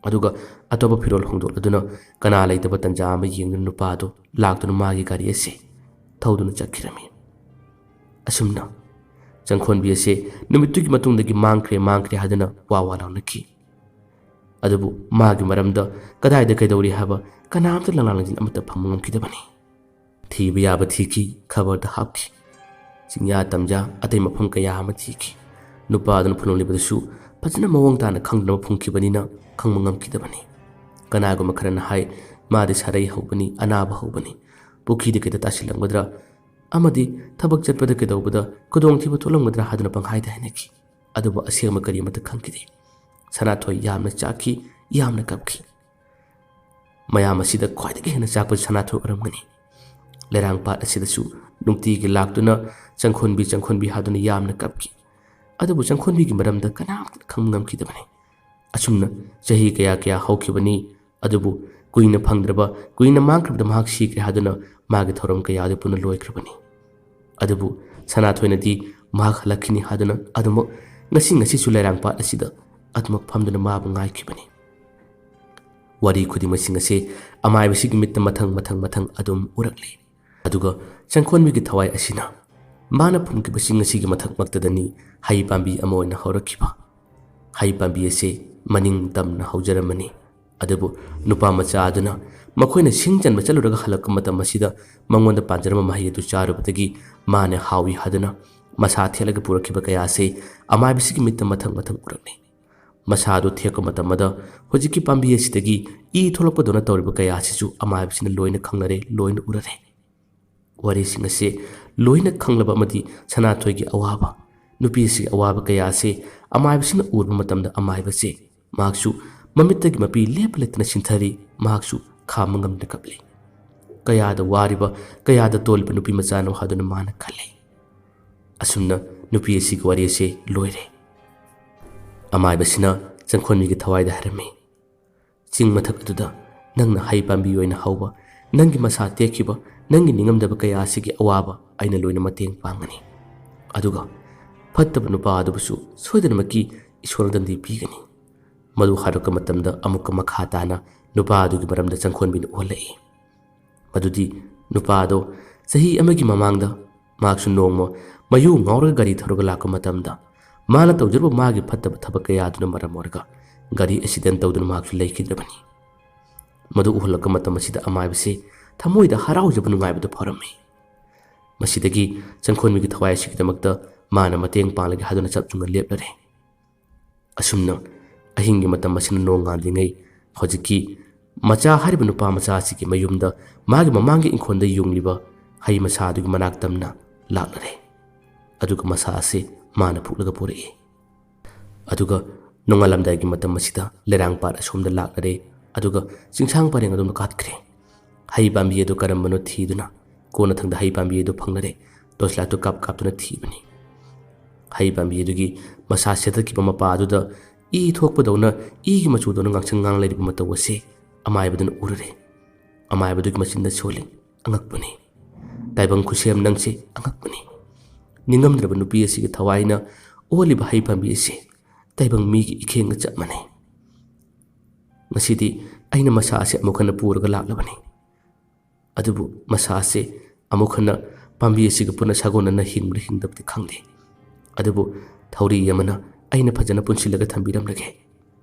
ꯑꯗꯨꯒ ꯑꯇꯣꯞꯄ ꯐꯤꯔꯣꯜ ꯍꯣꯡꯗꯣꯛꯂꯗꯨꯅ ꯀꯅꯥ ꯂꯩꯇꯕ ꯇꯟꯖꯥ ꯑꯃ ꯌꯦꯡꯗꯨꯅ ꯅꯨꯄꯥ ꯑꯗꯨ ꯂꯥꯛꯇꯨꯅ ꯃꯥꯒꯤ ꯒꯥꯔꯤ ꯑꯁꯤ ꯊꯧꯗꯨꯅ ꯆꯠꯈꯤꯔꯝꯃꯤ꯫ ꯑꯁꯨꯝꯅ ꯆꯪꯈꯣꯟꯕꯤ ꯑꯁꯤ ꯅꯨꯃꯤꯠꯇꯨꯒꯤ ꯃꯇꯨꯡꯗꯒꯤ ꯃꯥꯡꯈ꯭ꯔꯦ, ꯃꯥꯡꯈ꯭ꯔꯦ ꯍꯥꯏꯗꯨꯅ ꯋꯥ ꯋꯥ ꯂꯥꯎꯅꯈꯤ꯫ ꯑꯗꯨꯕꯨ ꯃꯥꯒꯤ ꯃꯔꯝꯗ ꯀꯗꯥꯏꯗ ꯀꯩꯗꯧꯔꯤ ꯍꯥꯏꯕ ꯀꯅꯥꯝꯇ ꯂꯪꯂꯥ ꯂꯪꯖꯤꯟ ꯑꯃꯠꯇ ꯐꯪꯕ ꯉꯝꯈꯤꯗꯕꯅꯤ꯫ ꯊꯤꯕ ꯌꯥꯕ ꯊꯤꯈꯤ, ꯈꯕꯔꯗ ꯍꯥꯞꯈꯤ꯫ ꯆꯤꯡꯌꯥ ꯇꯝꯌꯥ ꯑꯇꯩ ꯃꯐꯝ ꯀꯌꯥ ꯑꯃ ꯊꯤꯈꯤ꯫ ꯅꯨꯄꯥ ꯑꯗꯨꯅ ꯐꯨꯝꯂꯝꯂꯤꯕꯗꯨꯁꯨ ꯐꯖꯅ ꯃꯑꯣꯡ ꯇꯥꯅ ꯈꯪꯗꯅꯕ ꯐꯨꯝꯈꯤꯕꯅꯤꯅ ꯈꯪꯕ ꯉꯝꯈꯤꯗꯕꯅꯤ꯫ ꯀꯅꯥꯒꯨꯝꯕ ꯈꯔꯅ ꯍꯥꯏ, ꯃꯥꯗꯤ ꯁꯥꯔꯩ ꯍꯧꯕꯅꯤ, ꯑꯅꯥꯕ ꯍꯧꯕꯅꯤ, ꯄꯨꯈ꯭ꯔꯤꯗ ꯀꯩꯗ ꯇꯥꯁꯤꯜꯂꯝꯒꯗ꯭ꯔꯥ, ꯑꯃꯗꯤ ꯊꯕꯛ ꯆꯠꯄꯗ ꯀꯩꯗꯧꯕꯗ ꯈꯨꯗꯣꯡꯊꯤꯕ ꯊꯣꯛꯂꯝꯒꯗ꯭ꯔꯥ ꯍꯥꯏꯗꯨꯅ ꯄꯪꯍꯥꯏꯗ ꯍꯥꯏꯅꯈꯤ꯫ ꯑꯗꯨꯕꯨ ꯑꯁꯦꯡꯕ ꯀꯔꯤ ꯑꯃꯠꯇ ꯈꯪꯈꯤꯗꯦ꯫ ꯁꯅꯥꯊꯣꯏ ꯌꯥꯝꯅ ꯆꯥꯛꯈꯤ, ꯌꯥꯝꯅ ꯀꯞꯈꯤ꯫ ꯃꯌꯥꯝ ꯑꯁꯤꯗ ꯈ꯭ꯋꯥꯏꯗꯒꯤ ꯍꯦꯟꯅ ꯆꯥꯛꯄꯁꯤ ꯁꯅꯥꯊꯣꯏ ꯑꯣꯏꯔꯝꯒꯅꯤ꯫ ꯂꯩꯔꯥꯡꯄꯥꯠ ꯑꯁꯤꯗꯁꯨ ꯅꯨꯡꯇꯤꯒꯤ ꯂꯥꯛꯇꯨꯅ ꯆꯪꯈꯣꯟꯕꯤ, ꯆꯪꯈꯣꯟꯕꯤ ꯍꯥꯏꯗꯨꯅ ꯌꯥꯝꯅ ꯀꯞꯈꯤ꯫ ꯑꯗꯨꯕꯨ ꯆꯪꯈꯣꯟꯕꯤꯒꯤ ꯃꯔꯝꯗ ꯀꯅꯥꯝꯇꯅ ꯈꯪꯕ ꯉꯝꯈꯤꯗꯕꯅꯤ꯫ ꯑꯁꯨꯝꯅ ꯆꯍꯤ ꯀꯌꯥ ꯀꯌꯥ ꯍꯧꯈꯤꯕꯅꯤ꯫ ꯑꯗꯨꯕꯨ ꯀꯨꯏꯅ ꯐꯪꯗ꯭ꯔꯕ, ꯀꯨꯏꯅ ꯃꯥꯡꯈ꯭ꯔꯕꯗ ꯃꯍꯥꯛ ꯁꯤꯈ꯭ꯔꯦ ꯍꯥꯏꯗꯨꯅ ꯃꯥꯒꯤ ꯊꯧꯔꯝ ꯀꯌꯥ ꯑꯗꯨ ꯄꯨꯟꯅ ꯂꯣꯏꯈ꯭ꯔꯕꯅꯤ꯫ ꯑꯗꯨꯕꯨ ꯁꯅꯥꯊꯣꯏꯅꯗꯤ ꯃꯍꯥꯛ ꯍꯜꯂꯛꯈꯤꯅꯤ ꯍꯥꯏꯗꯨꯅ ꯑꯗꯨꯃꯛ ꯉꯁꯤ ꯉꯁꯤꯁꯨ ꯂꯩꯔꯥꯡꯄꯥꯠ ꯑꯁꯤꯗ ꯑꯗꯨꯃꯛ ꯐꯝꯗꯨꯅ ꯃꯥꯕꯨ ꯉꯥꯏꯈꯤꯕꯅꯤ꯫ ꯋꯥꯔꯤ ꯈꯨꯗꯤꯡꯃꯛꯁꯤꯡ ꯑꯁꯤ ꯑꯃꯥꯏꯕꯁꯤꯒꯤ ꯃꯤꯠꯇ ꯃꯊꯪ ꯃꯊꯪ ꯃꯊꯪ ꯑꯗꯨꯝ ꯎꯔꯛꯂꯤ꯫ ꯑꯗꯨꯒ ꯆꯪꯈꯣꯟꯕꯤꯒꯤ ꯊꯋꯥꯏ ꯑꯁꯤꯅ ꯃꯥꯅ ꯐꯨꯝꯈꯤꯕꯁꯤꯡ ꯑꯁꯤꯒꯤ ꯃꯊꯛꯃꯛꯇꯗꯅꯤ ꯍꯩ ꯄꯥꯝꯕꯤ ꯑꯃ ꯑꯣꯏꯅ ꯍꯧꯔꯛꯈꯤꯕ꯫ ꯍꯩ ꯄꯥꯝꯕꯤ ꯑꯁꯤ ꯃꯅꯤꯡ ꯇꯝꯅ ꯍꯧꯖꯔꯝꯃꯅꯤ꯫ ꯑꯗꯨꯕꯨ ꯅꯨꯄꯥ ꯃꯆꯥ ꯑꯗꯨꯅ ꯃꯈꯣꯏꯅ ꯁꯤꯡ ꯆꯟꯕ ꯆꯠꯂꯨꯔꯒ ꯍꯜꯂꯛꯄ ꯃꯇꯝ ꯑꯁꯤꯗ ꯃꯉꯣꯟꯗ ꯄꯥꯟꯖꯔꯝꯕ ꯃꯍꯩ ꯑꯗꯨ ꯆꯥꯔꯨꯕꯗꯒꯤ ꯃꯥꯅ ꯍꯥꯎꯏ ꯍꯥꯏꯗꯨꯅ ꯃꯁꯥ ꯊꯦꯠꯂꯒ ꯄꯨꯔꯛꯈꯤꯕ ꯀꯌꯥ ꯑꯁꯤ ꯑꯃꯥꯏꯕꯁꯤꯒꯤ ꯃꯤꯠꯇ ꯃꯊꯪ ꯃꯊꯪ ꯎꯔꯛꯂꯦ꯫ ꯃꯁꯥ ꯑꯗꯨ ꯊꯦꯛꯄ ꯃꯇꯝ ꯑꯗ ꯍꯧꯖꯤꯛꯀꯤ ꯄꯥꯝꯕꯤ ꯑꯁꯤꯗꯒꯤ ꯏ ꯊꯣꯛꯂꯛꯄꯗꯧꯅ ꯇꯧꯔꯤꯕ ꯀꯌꯥ ꯑꯁꯤꯁꯨ ꯑꯃꯥꯏꯕꯁꯤꯅ ꯂꯣꯏꯅ ꯈꯪꯅꯔꯦ, ꯂꯣꯏꯅ ꯎꯔꯔꯦ꯫ ꯋꯥꯔꯤꯁꯤꯡ ꯑꯁꯤ ꯂꯣꯏꯅ ꯈꯪꯂꯕ ꯑꯃꯗꯤ ꯁꯅꯥꯊꯣꯏꯒꯤ ꯑꯋꯥꯕ, ꯅꯨꯄꯤ ꯑꯁꯤꯒꯤ ꯑꯋꯥꯕ ꯀꯌꯥ ꯑꯁꯤ ꯑꯃꯥꯏꯕꯁꯤꯅ ꯎꯔꯕ ꯃꯇꯝꯗ ꯑꯃꯥꯏꯕꯁꯦ ꯃꯍꯥꯛꯁꯨ ꯃꯃꯤꯠꯇꯒꯤ ꯃꯄꯤ ꯂꯦꯞꯄ ꯂꯩꯇꯅ ꯁꯤꯟꯊꯔꯤ, ꯃꯍꯥꯛꯁꯨ ꯈꯥꯝꯕ ꯉꯝꯗꯅ ꯀꯞꯂꯤ꯫ ꯀꯌꯥꯗ ꯋꯥꯔꯤꯕ, ꯀꯌꯥꯗ ꯇꯣꯜꯂꯤꯕ ꯅꯨꯄꯤ ꯃꯆꯥꯅꯣ ꯍꯥꯏꯗꯨꯅ ꯃꯥꯅ ꯈꯜꯂꯤ꯫ ꯑꯁꯨꯝꯅ ꯅꯨꯄꯤ ꯑꯁꯤꯒꯤ ꯋꯥꯔꯤ ꯑꯁꯤ ꯂꯣꯏꯔꯦ꯫ ꯑꯃꯥꯏꯕꯁꯤꯅ ꯆꯪꯈꯣꯟꯕꯤꯒꯤ ꯊꯋꯥꯏꯗ ꯍꯥꯏꯔꯝꯃꯤ, "ꯆꯤꯡ ꯃꯊꯛ ꯑꯗꯨꯗ ꯅꯪꯅ ꯍꯩ ꯄꯥꯝꯕꯤ ꯑꯣꯏꯅ ꯍꯧꯕ, ꯅꯪꯒꯤ ꯃꯁꯥ ꯇꯦꯛꯈꯤꯕ, ꯅꯪꯒꯤ ꯅꯤꯡꯉꯝꯗꯕ ꯀꯌꯥ ꯑꯁꯤꯒꯤ ꯑꯋꯥꯕ ꯑꯩꯅ ꯂꯣꯏꯅ ꯃꯇꯦꯡ ꯄꯥꯡꯒꯅꯤ꯫ ꯑꯗꯨꯒ ꯐꯠꯇꯕ ꯅꯨꯄꯥ ꯑꯗꯨꯕꯨꯁꯨ ꯁꯣꯏꯗꯅꯃꯛꯀꯤ ꯏꯁꯣꯔꯅ ꯗꯟꯗꯤ ꯄꯤꯒꯅꯤ꯫" ꯃꯗꯨ ꯍꯥꯏꯔꯛꯄ ꯃꯇꯝꯗ ꯑꯃꯨꯛꯀ ꯃꯈꯥ ꯇꯥꯅ ꯅꯨꯄꯥ ꯑꯗꯨꯒꯤ ꯃꯔꯝꯗ ꯆꯪꯈꯣꯟꯕꯤꯅ ꯎꯍꯜꯂꯛꯏ꯫ ꯃꯗꯨꯗꯤ ꯅꯨꯄꯥ ꯑꯗꯣ ꯆꯍꯤ ꯑꯃꯒꯤ ꯃꯃꯥꯡꯗ ꯃꯍꯥꯛꯁꯨ ꯅꯣꯡꯃ ꯃꯌꯨ ꯉꯥꯎꯔꯒ ꯒꯥꯔꯤ ꯊꯧꯔꯒ ꯂꯥꯛꯄ ꯃꯇꯝꯗ ꯃꯥꯅ ꯇꯧꯖꯔꯨꯕ ꯃꯥꯒꯤ ꯐꯠꯇꯕ ꯊꯕꯛ ꯀꯌꯥ ꯑꯗꯨꯅ ꯃꯔꯝ ꯑꯣꯏꯔꯒ ꯒꯥꯔꯤ ꯑꯦꯛꯁꯤꯗꯦꯟ ꯇꯧꯗꯨꯅ ꯃꯍꯥꯛꯁꯨ ꯂꯩꯈꯤꯗ꯭ꯔꯕꯅꯤ꯫ ꯃꯗꯨ ꯎꯍꯜꯂꯛꯄ ꯃꯇꯝ ꯑꯁꯤꯗ ꯑꯃꯥꯏꯕꯁꯤ ꯊꯃꯣꯏꯗ ꯍꯔꯥꯎꯖꯕ ꯅꯨꯡꯉꯥꯏꯕꯗꯨ ꯐꯥꯎꯔꯝꯃꯤ꯫ ꯃꯁꯤꯗꯒꯤ ꯆꯪꯈꯣꯟꯕꯤꯒꯤ ꯊꯋꯥꯏ ꯑꯁꯤꯒꯤꯗꯃꯛꯇ ꯃꯥꯅ ꯃꯇꯦꯡ ꯄꯥꯡꯂꯒꯦ ꯍꯥꯏꯗꯨꯅ ꯆꯞ ꯌꯨꯡꯅ ꯂꯦꯞꯂꯔꯦ꯫ ꯑꯁꯨꯝꯅ ꯑꯍꯤꯡꯒꯤ ꯃꯇꯝ ꯑꯁꯤꯅ ꯅꯣꯡ ꯉꯥꯟꯗ꯭ꯔꯤꯉꯩ ꯍꯧꯖꯤꯛꯀꯤ ꯃꯆꯥ ꯍꯥꯏꯔꯤꯕ ꯅꯨꯄꯥ ꯃꯆꯥ ꯑꯁꯤꯒꯤ ꯃꯌꯨꯝꯗ ꯃꯥꯒꯤ ꯃꯃꯥꯡꯒꯤ ꯏꯪꯈꯣꯜꯗ ꯌꯨꯡꯂꯤꯕ ꯍꯩ ꯃꯁꯥ ꯑꯗꯨꯒꯤ ꯃꯅꯥꯛ ꯇꯝꯅ ꯂꯥꯛꯂꯔꯦ꯫ ꯑꯗꯨꯒ ꯃꯁꯥ ꯑꯁꯤ ꯃꯥꯅ ꯐꯨꯛꯂꯒ ꯄꯨꯔꯛꯏ꯫ ꯑꯗꯨꯒ ꯅꯣꯡꯉꯥꯜꯂꯝꯗꯥꯏꯒꯤ ꯃꯇꯝ ꯑꯁꯤꯗ ꯂꯩꯔꯥꯡ ꯄꯥꯠ ꯑꯁꯣꯝꯗ ꯂꯥꯛꯂꯔꯦ꯫ ꯑꯗꯨꯒ ꯆꯤꯡꯁꯥꯡ ꯄꯔꯦꯡ ꯑꯗꯣꯝꯗ ꯀꯥꯈ꯭ꯔꯦ꯫ ꯍꯩ ꯄꯥꯝꯕꯤ ꯑꯗꯨ ꯀꯔꯝꯕꯅꯣ ꯊꯤꯗꯨꯅ ꯀꯣꯟꯅꯊꯪꯗ ꯍꯩ ꯄꯥꯝꯕꯤ ꯑꯗꯨ ꯐꯪꯂꯔꯦ꯫ ꯇꯣꯔꯆ ꯂꯥꯏꯠꯇꯨ ꯀꯥꯞ ꯀꯥꯞꯇꯨꯅ ꯊꯤꯕꯅꯤ꯫ ꯍꯩ ꯄꯥꯝꯕꯤ ꯑꯗꯨꯒꯤ ꯃꯁꯥ ꯁꯦꯠꯇꯠꯈꯤꯕ ꯃꯄꯥ ꯑꯗꯨꯗ ꯏ ꯊꯣꯛꯄꯗꯧꯅ, ꯏꯒꯤ ꯃꯆꯨꯗꯧꯅ ꯉꯥꯡꯁꯪ ꯉꯥꯡ ꯂꯩꯔꯤꯕ ꯃꯇꯧ ꯑꯁꯤ ꯑꯃꯥꯏꯕꯗꯨꯅ ꯎꯔꯨꯔꯦ꯫ ꯑꯃꯥꯏꯕꯗꯨꯒꯤ ꯃꯆꯤꯟꯗ ꯁꯣꯜꯂꯤ, "ꯑꯉꯛꯄꯅꯤ꯫ ꯇꯥꯏꯕꯪ ꯈꯨꯠꯁꯦꯝ ꯅꯪꯁꯤ ꯑꯉꯛꯄꯅꯤ꯫ ꯅꯤꯡꯉꯝꯗ꯭ꯔꯕ ꯅꯨꯄꯤ ꯑꯁꯤꯒꯤ ꯊꯋꯥꯏꯅ ꯑꯣꯜꯂꯤꯕ ꯍꯩ ꯄꯥꯝꯕꯤ ꯑꯁꯤ ꯇꯥꯏꯕꯪ ꯃꯤꯒꯤ ꯏꯈꯦꯡꯒ ꯆꯞ ꯃꯥꯟꯅꯩ꯫ ꯉꯁꯤꯗꯤ ꯑꯩꯅ ꯃꯁꯥ ꯑꯁꯤ ꯑꯃꯨꯛ ꯍꯟꯅ ꯄꯨꯔꯒ ꯂꯥꯛꯂꯕꯅꯤ꯫ ꯑꯗꯨꯕꯨ ꯃꯁꯥ ꯑꯁꯤ ꯑꯃꯨꯛ ꯍꯟꯅ ꯄꯥꯝꯕꯤ ꯑꯁꯤꯒ ꯄꯨꯟꯅ ꯁꯥꯒꯣꯟꯅꯅ ꯍꯤꯡꯕ꯭ꯔꯥ ꯍꯤꯡꯗꯕꯗꯤ ꯈꯪꯗꯦ꯫ ꯑꯗꯨꯕꯨ ꯊꯧꯔꯤ ꯑꯃꯅ ꯑꯩꯅ ꯐꯖꯅ ꯄꯨꯟꯁꯤꯜꯂꯒ ꯊꯝꯕꯤꯔꯝꯂꯒꯦ꯫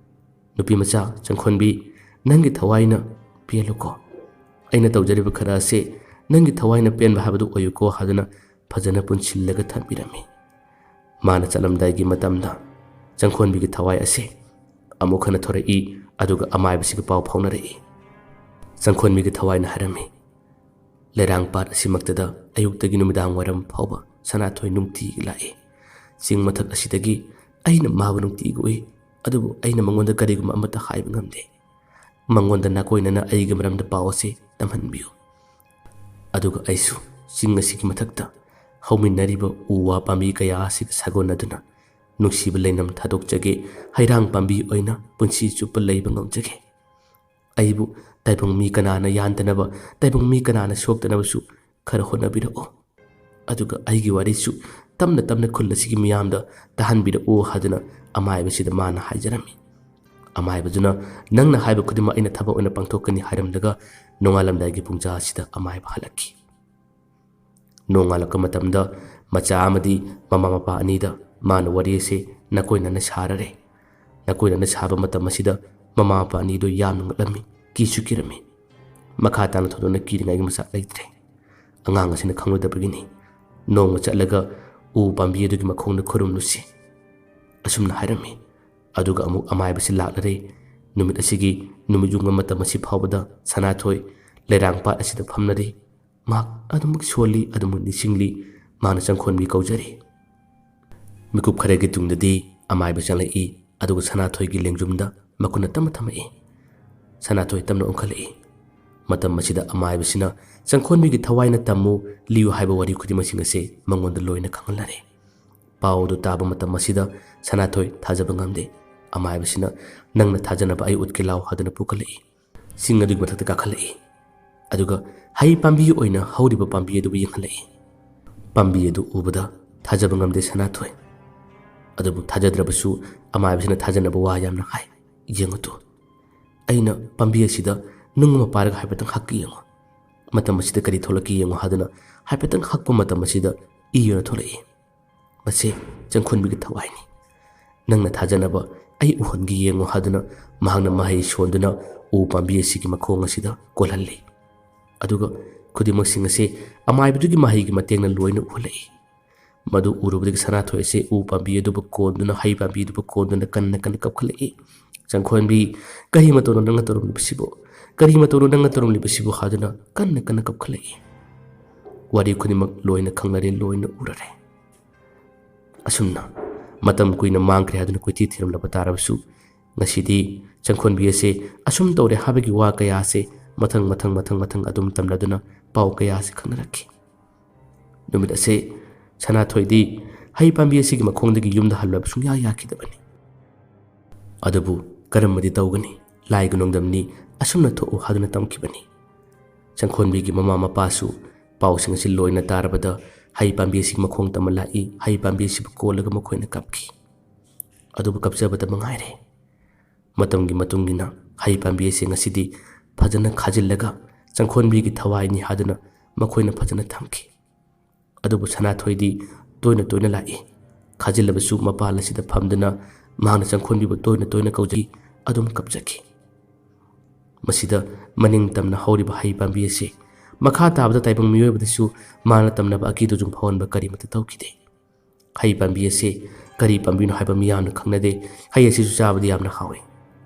ꯅꯨꯄꯤ ꯃꯆꯥ ꯆꯪꯈꯣꯟꯕꯤ, "ꯅꯪꯒꯤ ꯊꯋꯥꯏꯅ ꯄꯦꯜꯂꯨꯀꯣ, ꯑꯩꯅ ꯇꯧꯖꯔꯤꯕ ꯈꯔ ꯑꯁꯦ ꯅꯪꯒꯤ ꯊꯋꯥꯏꯅ ꯄꯦꯟꯕ ꯍꯥꯏꯕꯗꯨ ꯑꯣꯏꯌꯨꯀꯣ" ꯍꯥꯏꯗꯨꯅ ꯐꯖꯅ ꯄꯨꯟꯁꯤꯜꯂꯒ ꯊꯝꯕꯤꯔꯝꯃꯤ꯫ ꯃꯥꯅ ꯆꯠꯂꯝꯗꯥꯏꯒꯤ ꯃꯇꯝꯗ ꯆꯪꯈꯣꯟꯕꯤꯒꯤ ꯊꯋꯥꯏ ꯑꯁꯦ ꯑꯃꯨꯛ ꯍꯟꯅ ꯊꯣꯔꯛꯏ, ꯑꯗꯨꯒ ꯑꯃꯥꯏꯕꯁꯤꯒ ꯄꯥꯎ ꯐꯥꯎꯅꯔꯛꯏ꯫ ꯆꯪꯈꯣꯟꯕꯤꯒꯤ ꯊꯋꯥꯏꯅ ꯍꯥꯏꯔꯝꯃꯤ, "ꯂꯩꯔꯥꯡ ꯄꯥꯠ ꯑꯁꯤꯃꯛꯇꯗ ꯑꯌꯨꯛꯇꯒꯤ ꯅꯨꯃꯤꯗꯥꯡ ꯋꯥꯏꯔꯝ ꯐꯥꯎꯕ ꯁꯅꯥꯊꯣꯏ ꯅꯨꯡꯇꯤꯒꯤ ꯂꯥꯛꯏ꯫ ꯆꯤꯡ ꯃꯊꯛ ꯑꯁꯤꯗꯒꯤ ꯑꯩꯅ ꯃꯥꯕꯨ ꯅꯨꯡꯇꯤꯒꯤ ꯎꯏ, ꯑꯗꯨꯕꯨ ꯑꯩꯅ ꯃꯉꯣꯟꯗ ꯀꯔꯤꯒꯨꯝꯕ ꯑꯃꯠꯇ ꯍꯥꯏꯕ ꯉꯝꯗꯦ꯫ ꯃꯉꯣꯟꯗ ꯅꯥꯀꯣꯏꯅꯅ ꯑꯩꯒꯤ ꯃꯔꯝꯗ ꯄꯥꯎ ꯑꯁꯤ ꯇꯝꯍꯟꯕꯤꯌꯨ꯫ ꯑꯗꯨꯒ ꯑꯩꯁꯨ ꯆꯤꯡ ꯑꯁꯤꯒꯤ ꯃꯊꯛꯇ ꯍꯧꯃꯤꯟꯅꯔꯤꯕ ꯎ ꯋꯥ ꯄꯥꯝꯕꯤ ꯀꯌꯥ ꯑꯁꯤꯒ ꯁꯥꯒꯣꯟꯅꯗꯨꯅ ꯅꯨꯡꯁꯤꯕ ꯂꯩꯅꯝ ꯊꯥꯗꯣꯛꯆꯒꯦ, ꯍꯩꯔꯥꯡ ꯄꯥꯝꯕꯤ ꯑꯣꯏꯅ ꯄꯨꯟꯁꯤ ꯆꯨꯞꯄ ꯂꯩꯕ ꯉꯝꯖꯒꯦ꯫ ꯑꯩꯕꯨ ꯇꯥꯏꯕꯪ ꯃꯤ ꯀꯅꯥꯅ ꯌꯥꯟꯗꯅꯕ, ꯇꯥꯏꯕꯪ ꯃꯤ ꯀꯅꯥꯅ ꯁꯣꯛꯇꯅꯕꯁꯨ ꯈꯔ ꯍꯣꯠꯅꯕꯤꯔꯛꯎ꯫ ꯑꯗꯨꯒ ꯑꯩꯒꯤ ꯋꯥꯔꯤꯁꯨ ꯇꯞꯅ ꯇꯞꯅ ꯈꯨꯜ ꯑꯁꯤꯒꯤ ꯃꯤꯌꯥꯝꯗ ꯇꯥꯍꯟꯕꯤꯔꯛꯎ" ꯍꯥꯏꯗꯨꯅ ꯑꯃꯥꯏꯕꯁꯤꯗ ꯃꯥꯅ ꯍꯥꯏꯖꯔꯝꯃꯤ꯫ ꯑꯃꯥꯏꯕꯗꯨꯅ, "ꯅꯪꯅ ꯍꯥꯏꯕ ꯈꯨꯗꯤꯡꯃꯛ ꯑꯩꯅ ꯊꯕꯛ ꯑꯣꯏꯅ ꯄꯥꯡꯊꯣꯛꯀꯅꯤ" ꯍꯥꯏꯔꯝꯂꯒ ꯅꯣꯡꯉꯥꯜꯂꯝꯗꯥꯏꯒꯤ ꯄꯨꯡꯖꯥ ꯑꯁꯤꯗ ꯑꯃꯥꯏꯕ ꯍꯜꯂꯛꯈꯤ꯫ ꯅꯣꯡꯉꯥꯜꯂꯛꯄ ꯃꯇꯝꯗ ꯃꯆꯥ ꯑꯃꯗꯤ ꯃꯃꯥ ꯃꯄꯥ ꯑꯅꯤꯗ ꯃꯥꯅ ꯋꯥꯔꯤ ꯑꯁꯤ ꯅꯥꯀꯣꯏꯅꯅ ꯁꯥꯔꯔꯦ꯫ ꯅꯥꯀꯣꯏꯅꯅ ꯁꯥꯕ ꯃꯇꯝ ꯑꯁꯤꯗ ꯃꯃꯥ ꯃꯄꯥ ꯑꯅꯤꯗꯨ ꯌꯥꯝꯅ ꯉꯛꯂꯝꯃꯤ, ꯀꯤꯁꯨ ꯀꯤꯔꯝꯃꯤ꯫ ꯃꯈꯥ ꯇꯥꯅ ꯊꯣꯏꯗꯣꯛꯅ ꯀꯤꯅꯤꯡꯉꯥꯏꯒꯤ ꯃꯆꯥꯛ ꯂꯩꯇ꯭ꯔꯦ꯫ ꯑꯉꯥꯡ ꯑꯁꯤꯅ ꯈꯪꯂꯨꯗꯕꯒꯤꯅꯤ꯫ "ꯅꯣꯡꯃ ꯆꯠꯂꯒ ꯎ ꯄꯥꯝꯕꯤ ꯑꯗꯨꯒꯤ ꯃꯈꯣꯡꯗ ꯈꯨꯔꯨꯝꯂꯨꯁꯤ" ꯑꯁꯨꯝꯅ ꯍꯥꯏꯔꯝꯃꯤ꯫ ꯑꯗꯨꯒ ꯑꯃꯨꯛ ꯑꯃꯥꯏꯕꯁꯤ ꯂꯥꯛꯂꯔꯦ꯫ ꯅꯨꯃꯤꯠ ꯑꯁꯤꯒꯤ ꯅꯨꯃꯤꯠ ꯌꯨꯡꯕ ꯃꯇꯝ ꯑꯁꯤ ꯐꯥꯎꯕꯗ ꯁꯅꯥꯊꯣꯏ ꯂꯩꯔꯥꯡ ꯄꯥꯠ ꯑꯁꯤꯗ ꯐꯝꯂꯔꯦ꯫ ꯃꯍꯥꯛ ꯑꯗꯨꯃꯛ ꯁꯣꯜꯂꯤ, ꯑꯗꯨꯃꯛ ꯅꯤꯡꯁꯤꯡꯂꯤ꯫ ꯃꯥꯅ ꯆꯪꯈꯣꯟꯕꯤ ꯀꯧꯖꯔꯤ꯫ ꯃꯤꯀꯨꯞ ꯈꯔꯒꯤ ꯇꯨꯡꯗꯗꯤ ꯑꯃꯥꯏꯕ ꯆꯪꯂꯛꯏ, ꯑꯗꯨꯒ ꯁꯅꯥꯊꯣꯏꯒꯤ ꯂꯦꯡꯖꯨꯝꯗ ꯃꯈꯨꯠꯅ ꯇꯞꯅ ꯊꯝꯃꯛꯏ꯫ ꯁꯅꯥꯊꯣꯏ ꯇꯞꯅ ꯑꯣꯟꯈꯠꯂꯛꯏ꯫ ꯃꯇꯝ ꯑꯁꯤꯗ ꯑꯃꯥꯏꯕꯁꯤꯅ ꯆꯪꯈꯣꯟꯕꯤꯒꯤ ꯊꯋꯥꯏꯅ ꯇꯝꯃꯨ, ꯂꯤꯌꯨ ꯍꯥꯏꯕ ꯋꯥꯔꯤ ꯈꯨꯗꯤꯡꯃꯛꯁꯤꯡ ꯑꯁꯦ ꯃꯉꯣꯟꯗ ꯂꯣꯏꯅ ꯈꯪꯍꯜꯂꯔꯦ꯫ ꯄꯥꯎ ꯑꯗꯨ ꯇꯥꯕ ꯃꯇꯝ ꯑꯁꯤꯗ ꯁꯅꯥꯊꯣꯏ ꯊꯥꯖꯕ ꯉꯝꯗꯦ꯫ ꯑꯃꯥꯏꯕꯁꯤꯅ, "ꯅꯪꯅ ꯊꯥꯖꯅꯕ ꯑꯩ ꯎꯠꯀꯦ ꯂꯥꯎ" ꯍꯥꯏꯗꯨꯅ ꯄꯨꯈꯠꯂꯛꯏ꯫ ꯆꯤꯡ ꯑꯗꯨꯒꯤ ꯃꯊꯛꯇ ꯀꯥꯈꯠꯂꯛꯏ꯫ ꯑꯗꯨꯒ ꯍꯩ ꯄꯥꯝꯕꯤ ꯑꯣꯏꯅ ꯍꯧꯔꯤꯕ ꯄꯥꯝꯕꯤ ꯑꯗꯨꯕꯨ ꯌꯦꯡꯍꯜꯂꯛꯏ꯫ ꯄꯥꯝꯕꯤ ꯑꯗꯨ ꯎꯕꯗ ꯊꯥꯖꯕ ꯉꯝꯗꯦ ꯁꯅꯥꯊꯣꯏ꯫ ꯑꯗꯨꯕꯨ ꯊꯥꯖꯗ꯭ꯔꯕꯁꯨ ꯑꯃꯥꯏꯕꯁꯤꯅ ꯊꯥꯖꯅꯕ ꯋꯥ ꯌꯥꯝꯅ ꯍꯥꯏ꯫ "ꯌꯦꯡꯉꯨ ꯇꯨ, ꯑꯩꯅ ꯄꯥꯝꯕꯤ ꯑꯁꯤꯗ ꯅꯨꯡ ꯑꯃ ꯄꯥꯏꯔꯒ ꯍꯥꯏꯐꯦꯠꯇꯪ ꯍꯥꯞꯀꯦ ꯌꯦꯡꯉꯨ꯫ ꯃꯇꯝ ꯑꯁꯤꯗ ꯀꯔꯤ ꯊꯣꯛꯂꯛꯀꯦ ꯌꯦꯡꯉꯨ" ꯍꯥꯏꯗꯨꯅ ꯍꯥꯏꯐꯦꯠꯇꯪ ꯍꯛꯄ ꯃꯇꯝ ꯑꯁꯤꯗ ꯏ ꯑꯣꯏꯅ ꯊꯣꯛꯂꯛꯏ꯫ ꯃꯁꯤ ꯆꯪꯈꯣꯟꯕꯤꯒꯤ ꯊꯋꯥꯏꯅꯤ꯫ ꯅꯪꯅ ꯊꯥꯖꯅꯕ ꯑꯩ ꯎꯍꯟꯒꯦ ꯌꯦꯡꯉꯨ" ꯍꯥꯏꯗꯨꯅ ꯃꯍꯥꯛꯅ ꯃꯍꯩ ꯁꯣꯟꯗꯨꯅ ꯎ ꯄꯥꯝꯕꯤ ꯑꯁꯤꯒꯤ ꯃꯈꯣꯡ ꯑꯁꯤꯗ ꯀꯣꯜꯍꯜꯂꯤ꯫ ꯑꯗꯨꯒ ꯈꯨꯗꯤꯡꯃꯛꯁꯤꯡ ꯑꯁꯦ ꯑꯃꯥꯏꯕꯗꯨꯒꯤ ꯃꯍꯩꯒꯤ ꯃꯇꯦꯡꯅ ꯂꯣꯏꯅ ꯎꯍꯜꯂꯛꯏ꯫ ꯃꯗꯨ ꯎꯔꯨꯕꯗꯒꯤ ꯁꯅꯥꯊꯣꯏ ꯑꯁꯦ ꯎ ꯄꯥꯝꯕꯤ ꯑꯗꯨꯕꯨ ꯀꯣꯟꯗꯨꯅ, ꯍꯩ ꯄꯥꯝꯕꯤ ꯑꯗꯨꯕꯨ ꯀꯣꯟꯗꯨꯅ ꯀꯟꯅ ꯀꯟꯅ ꯀꯞꯈꯠꯂꯛꯏ꯫ "ꯆꯪꯈꯣꯟꯕꯤ, ꯀꯔꯤ ꯃꯇꯧꯅꯣ ꯅꯪꯅ ꯇꯧꯔꯝꯂꯤꯕꯁꯤꯕꯨ? ꯀꯔꯤ ꯃꯇꯧꯅꯣ ꯅꯪꯅ ꯇꯧꯔꯝꯂꯤꯕꯁꯤꯕꯨ?" ꯍꯥꯏꯗꯨꯅ ꯀꯟꯅ ꯀꯟꯅ ꯀꯞꯈꯠꯂꯛꯏ꯫ ꯋꯥꯔꯤ ꯈꯨꯗꯤꯡꯃꯛ ꯂꯣꯏꯅ ꯈꯪꯅꯔꯦ, ꯂꯣꯏꯅ ꯎꯔꯔꯦ꯫ ꯑꯁꯨꯝꯅ ꯃꯇꯝ ꯀꯨꯏꯅ ꯃꯥꯡꯈ꯭ꯔꯦ ꯍꯥꯏꯗꯨꯅ ꯀꯣꯏꯊꯤ ꯊꯤꯔꯝꯂꯕ ꯇꯥꯔꯕꯁꯨ, ꯉꯁꯤꯗꯤ ꯆꯪꯈꯣꯟꯕꯤ ꯑꯁꯦ ꯑꯁꯨꯝ ꯇꯧꯔꯦ ꯍꯥꯏꯕꯒꯤ ꯋꯥ ꯀꯌꯥ ꯑꯁꯦ ꯃꯊꯪ, ꯃꯊꯪ, ꯃꯊꯪ, ꯃꯊꯪ ꯑꯗꯨꯝ ꯇꯝꯂꯗꯨꯅ ꯄꯥꯎ ꯀꯌꯥ ꯑꯁꯦ ꯈꯪꯅꯔꯛꯈꯤ꯫ ꯅꯨꯃꯤꯠ ꯑꯁꯦ ꯁꯅꯥꯊꯣꯏꯗꯤ ꯍꯩ ꯄꯥꯝꯕꯤ ꯑꯁꯤꯒꯤ ꯃꯈꯣꯡꯗꯒꯤ ꯌꯨꯝꯗ ꯍꯜꯂꯕ ꯁꯨꯡꯌꯥ ꯌꯥꯈꯤꯗꯕꯅꯤ꯫ ꯑꯗꯨꯕꯨ ꯀꯔꯝꯕꯗꯤ ꯇꯧꯒꯅꯤ? ꯂꯥꯏꯒꯤ ꯅꯣꯡꯗꯝꯅꯤ, ꯑꯁꯨꯝꯅ ꯊꯣꯛꯎ ꯍꯥꯏꯗꯨꯅ ꯇꯝꯈꯤꯕꯅꯤ꯫ ꯆꯪꯈꯣꯟꯕꯤꯒꯤ ꯃꯃꯥ ꯃꯄꯥꯁꯨ ꯄꯥꯎꯁꯤꯡ ꯑꯁꯤ ꯂꯣꯏꯅ ꯇꯥꯔꯕꯗ ꯍꯩ ꯄꯥꯝꯕꯤ ꯑꯁꯤꯒꯤ ꯃꯈꯣꯡ ꯇꯝꯕ ꯂꯥꯛꯏ, ꯍꯩ ꯄꯥꯝꯕꯤ ꯑꯁꯤꯕꯨ ꯀꯣꯜꯂꯒ ꯃꯈꯣꯏꯅ ꯀꯞꯈꯤ꯫ ꯑꯗꯨꯕꯨ ꯀꯞꯆꯕꯗ ꯃꯉꯥꯏꯔꯦ꯫ ꯃꯇꯝꯒꯤ ꯃꯇꯨꯡ ꯏꯟꯅ ꯍꯩ ꯄꯥꯝꯕꯤ ꯑꯁꯤ ꯉꯁꯤꯗꯤ ꯐꯖꯅ ꯈꯥꯖꯤꯜꯂꯒ ꯆꯪꯈꯣꯟꯕꯤꯒꯤ ꯊꯋꯥꯏꯅꯤ ꯍꯥꯏꯗꯨꯅ ꯃꯈꯣꯏꯅ ꯐꯖꯅ ꯊꯝꯈꯤ꯫ ꯑꯗꯨꯕꯨ ꯁꯅꯥꯊꯣꯏꯗꯤ ꯇꯣꯏꯅ ꯇꯣꯏꯅ ꯂꯥꯛꯏ꯫ ꯈꯥꯖꯤꯜꯂꯕꯁꯨ ꯃꯄꯥꯜ ꯑꯁꯤꯗ ꯐꯝꯗꯨꯅ ꯃꯍꯥꯛꯅ ꯆꯪꯈꯣꯟꯕꯤꯕꯨ ꯇꯣꯏꯅ ꯇꯣꯏꯅ ꯀꯧꯖꯈꯤ, ꯑꯗꯨꯝ ꯀꯞꯆꯈꯤ꯫ ꯃꯁꯤꯗ ꯃꯅꯤꯡ ꯇꯝꯅ ꯍꯧꯔꯤꯕ ꯍꯩ ꯄꯥꯝꯕꯤ ꯑꯁꯤ ꯃꯈꯥ ꯇꯥꯕꯗ ꯇꯥꯏꯕꯪ ꯃꯤꯑꯣꯏꯕꯗꯁꯨ ꯃꯥꯅ ꯇꯝꯅꯕ ꯑꯀꯤꯗꯨ ꯁꯨꯝ ꯐꯥꯎꯍꯟꯕ ꯀꯔꯤꯃꯠꯇ ꯇꯧꯈꯤꯗꯦ꯫ ꯍꯩ ꯄꯥꯝꯕꯤ ꯑꯁꯤ ꯀꯔꯤ ꯄꯥꯝꯕꯤꯅꯣ ꯍꯥꯏꯕ ꯃꯤꯌꯥꯝꯅ ꯈꯪꯅꯗꯦ꯫ ꯍꯩ ꯑꯁꯤꯁꯨ ꯆꯥꯕꯗꯤ ꯌꯥꯝꯅ ꯍꯥꯎꯏ꯫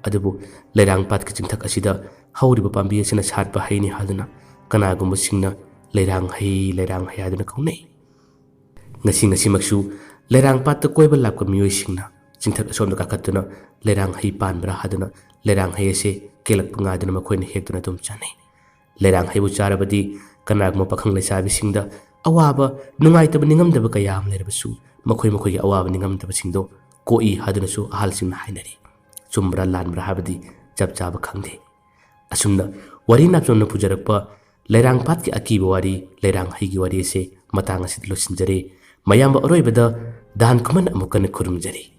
ꯑꯗꯨꯕꯨ ꯂꯩꯔꯥꯡ ꯄꯥꯠꯀꯤ ꯆꯤꯡꯊꯛ ꯑꯁꯤꯗ ꯍꯧꯔꯤꯕ ꯄꯥꯝꯕꯤ ꯑꯁꯤꯅ ꯁꯥꯠꯄ ꯍꯩꯅꯤ ꯍꯥꯏꯗꯨꯅ ꯀꯅꯥꯒꯨꯝꯕꯁꯤꯡꯅ ꯂꯩꯔꯥꯡ ꯍꯩ, ꯂꯩꯔꯥꯡ ꯍꯩ ꯍꯥꯏꯗꯨꯅ ꯀꯧꯅꯩ꯫ ꯉꯁꯤ ꯉꯁꯤꯃꯛꯁꯨ ꯂꯩꯔꯥꯡ ꯄꯥꯠꯇ ꯀꯣꯏꯕ ꯂꯥꯛꯄ ꯃꯤꯑꯣꯏꯁꯤꯡꯅ ꯆꯤꯡꯊꯛ ꯑꯁꯣꯝꯗ ꯀꯥꯈꯠꯇꯨꯅ ꯂꯩꯔꯥꯡ ꯍꯩ ꯄꯥꯟꯕ꯭ꯔꯥ ꯍꯥꯏꯗꯨꯅ ꯂꯩꯔꯥꯡ ꯍꯩ ꯑꯁꯦ ꯀꯦꯜꯂꯛꯄ ꯉꯥꯏꯗꯨꯅ ꯃꯈꯣꯏꯅ ꯍꯦꯛꯇꯨꯅ ꯑꯗꯨꯝ ꯆꯥꯅꯩ꯫ ꯂꯩꯔꯥꯡ ꯍꯩꯕꯨ ꯆꯥꯔꯕꯗꯤ ꯀꯅꯥꯒꯨꯝꯕ ꯄꯥꯈꯪ ꯂꯩꯁꯥꯕꯤꯁꯤꯡꯗ ꯑꯋꯥꯕ, ꯅꯨꯡꯉꯥꯏꯇꯕ, ꯅꯤꯡꯉꯝꯗꯕ ꯀꯌꯥ ꯑꯃ ꯂꯩꯔꯕꯁꯨ ꯃꯈꯣꯏ ꯃꯈꯣꯏꯒꯤ ꯑꯋꯥꯕ ꯅꯤꯡꯉꯝꯗꯕꯁꯤꯡꯗꯣ ꯀꯣꯛꯏ ꯍꯥꯏꯗꯨꯅꯁꯨ ꯑꯍꯜꯁꯤꯡꯅ ꯍꯥꯏꯅꯔꯤ꯫ ꯆꯨꯝꯕ꯭ꯔꯥ ꯂꯥꯟꯕ꯭ꯔꯥ ꯍꯥꯏꯕꯗꯤ ꯆꯞ ꯆꯥꯕ ꯈꯪꯗꯦ꯫ ꯑꯁꯨꯝꯅ ꯋꯥꯔꯤ ꯅꯥꯆꯣꯝꯅ ꯄꯨꯖꯔꯛꯄ ꯂꯩꯔꯥꯡ ꯄꯥꯠꯀꯤ ꯑꯀꯤꯕ ꯋꯥꯔꯤ, ꯂꯩꯔꯥꯡ ꯍꯩꯒꯤ ꯋꯥꯔꯤ ꯑꯁꯦ ꯃꯇꯥꯡ ꯑꯁꯤꯗ ꯂꯣꯏꯁꯤꯟꯖꯔꯦ꯫ ꯃꯌꯥꯝꯕ ꯑꯔꯣꯏꯕꯗ ꯗꯥꯟ ꯈꯨꯃꯟ ꯑꯃꯨꯛ ꯀꯟꯅ ꯈꯨꯔꯨꯝꯖꯔꯤ꯫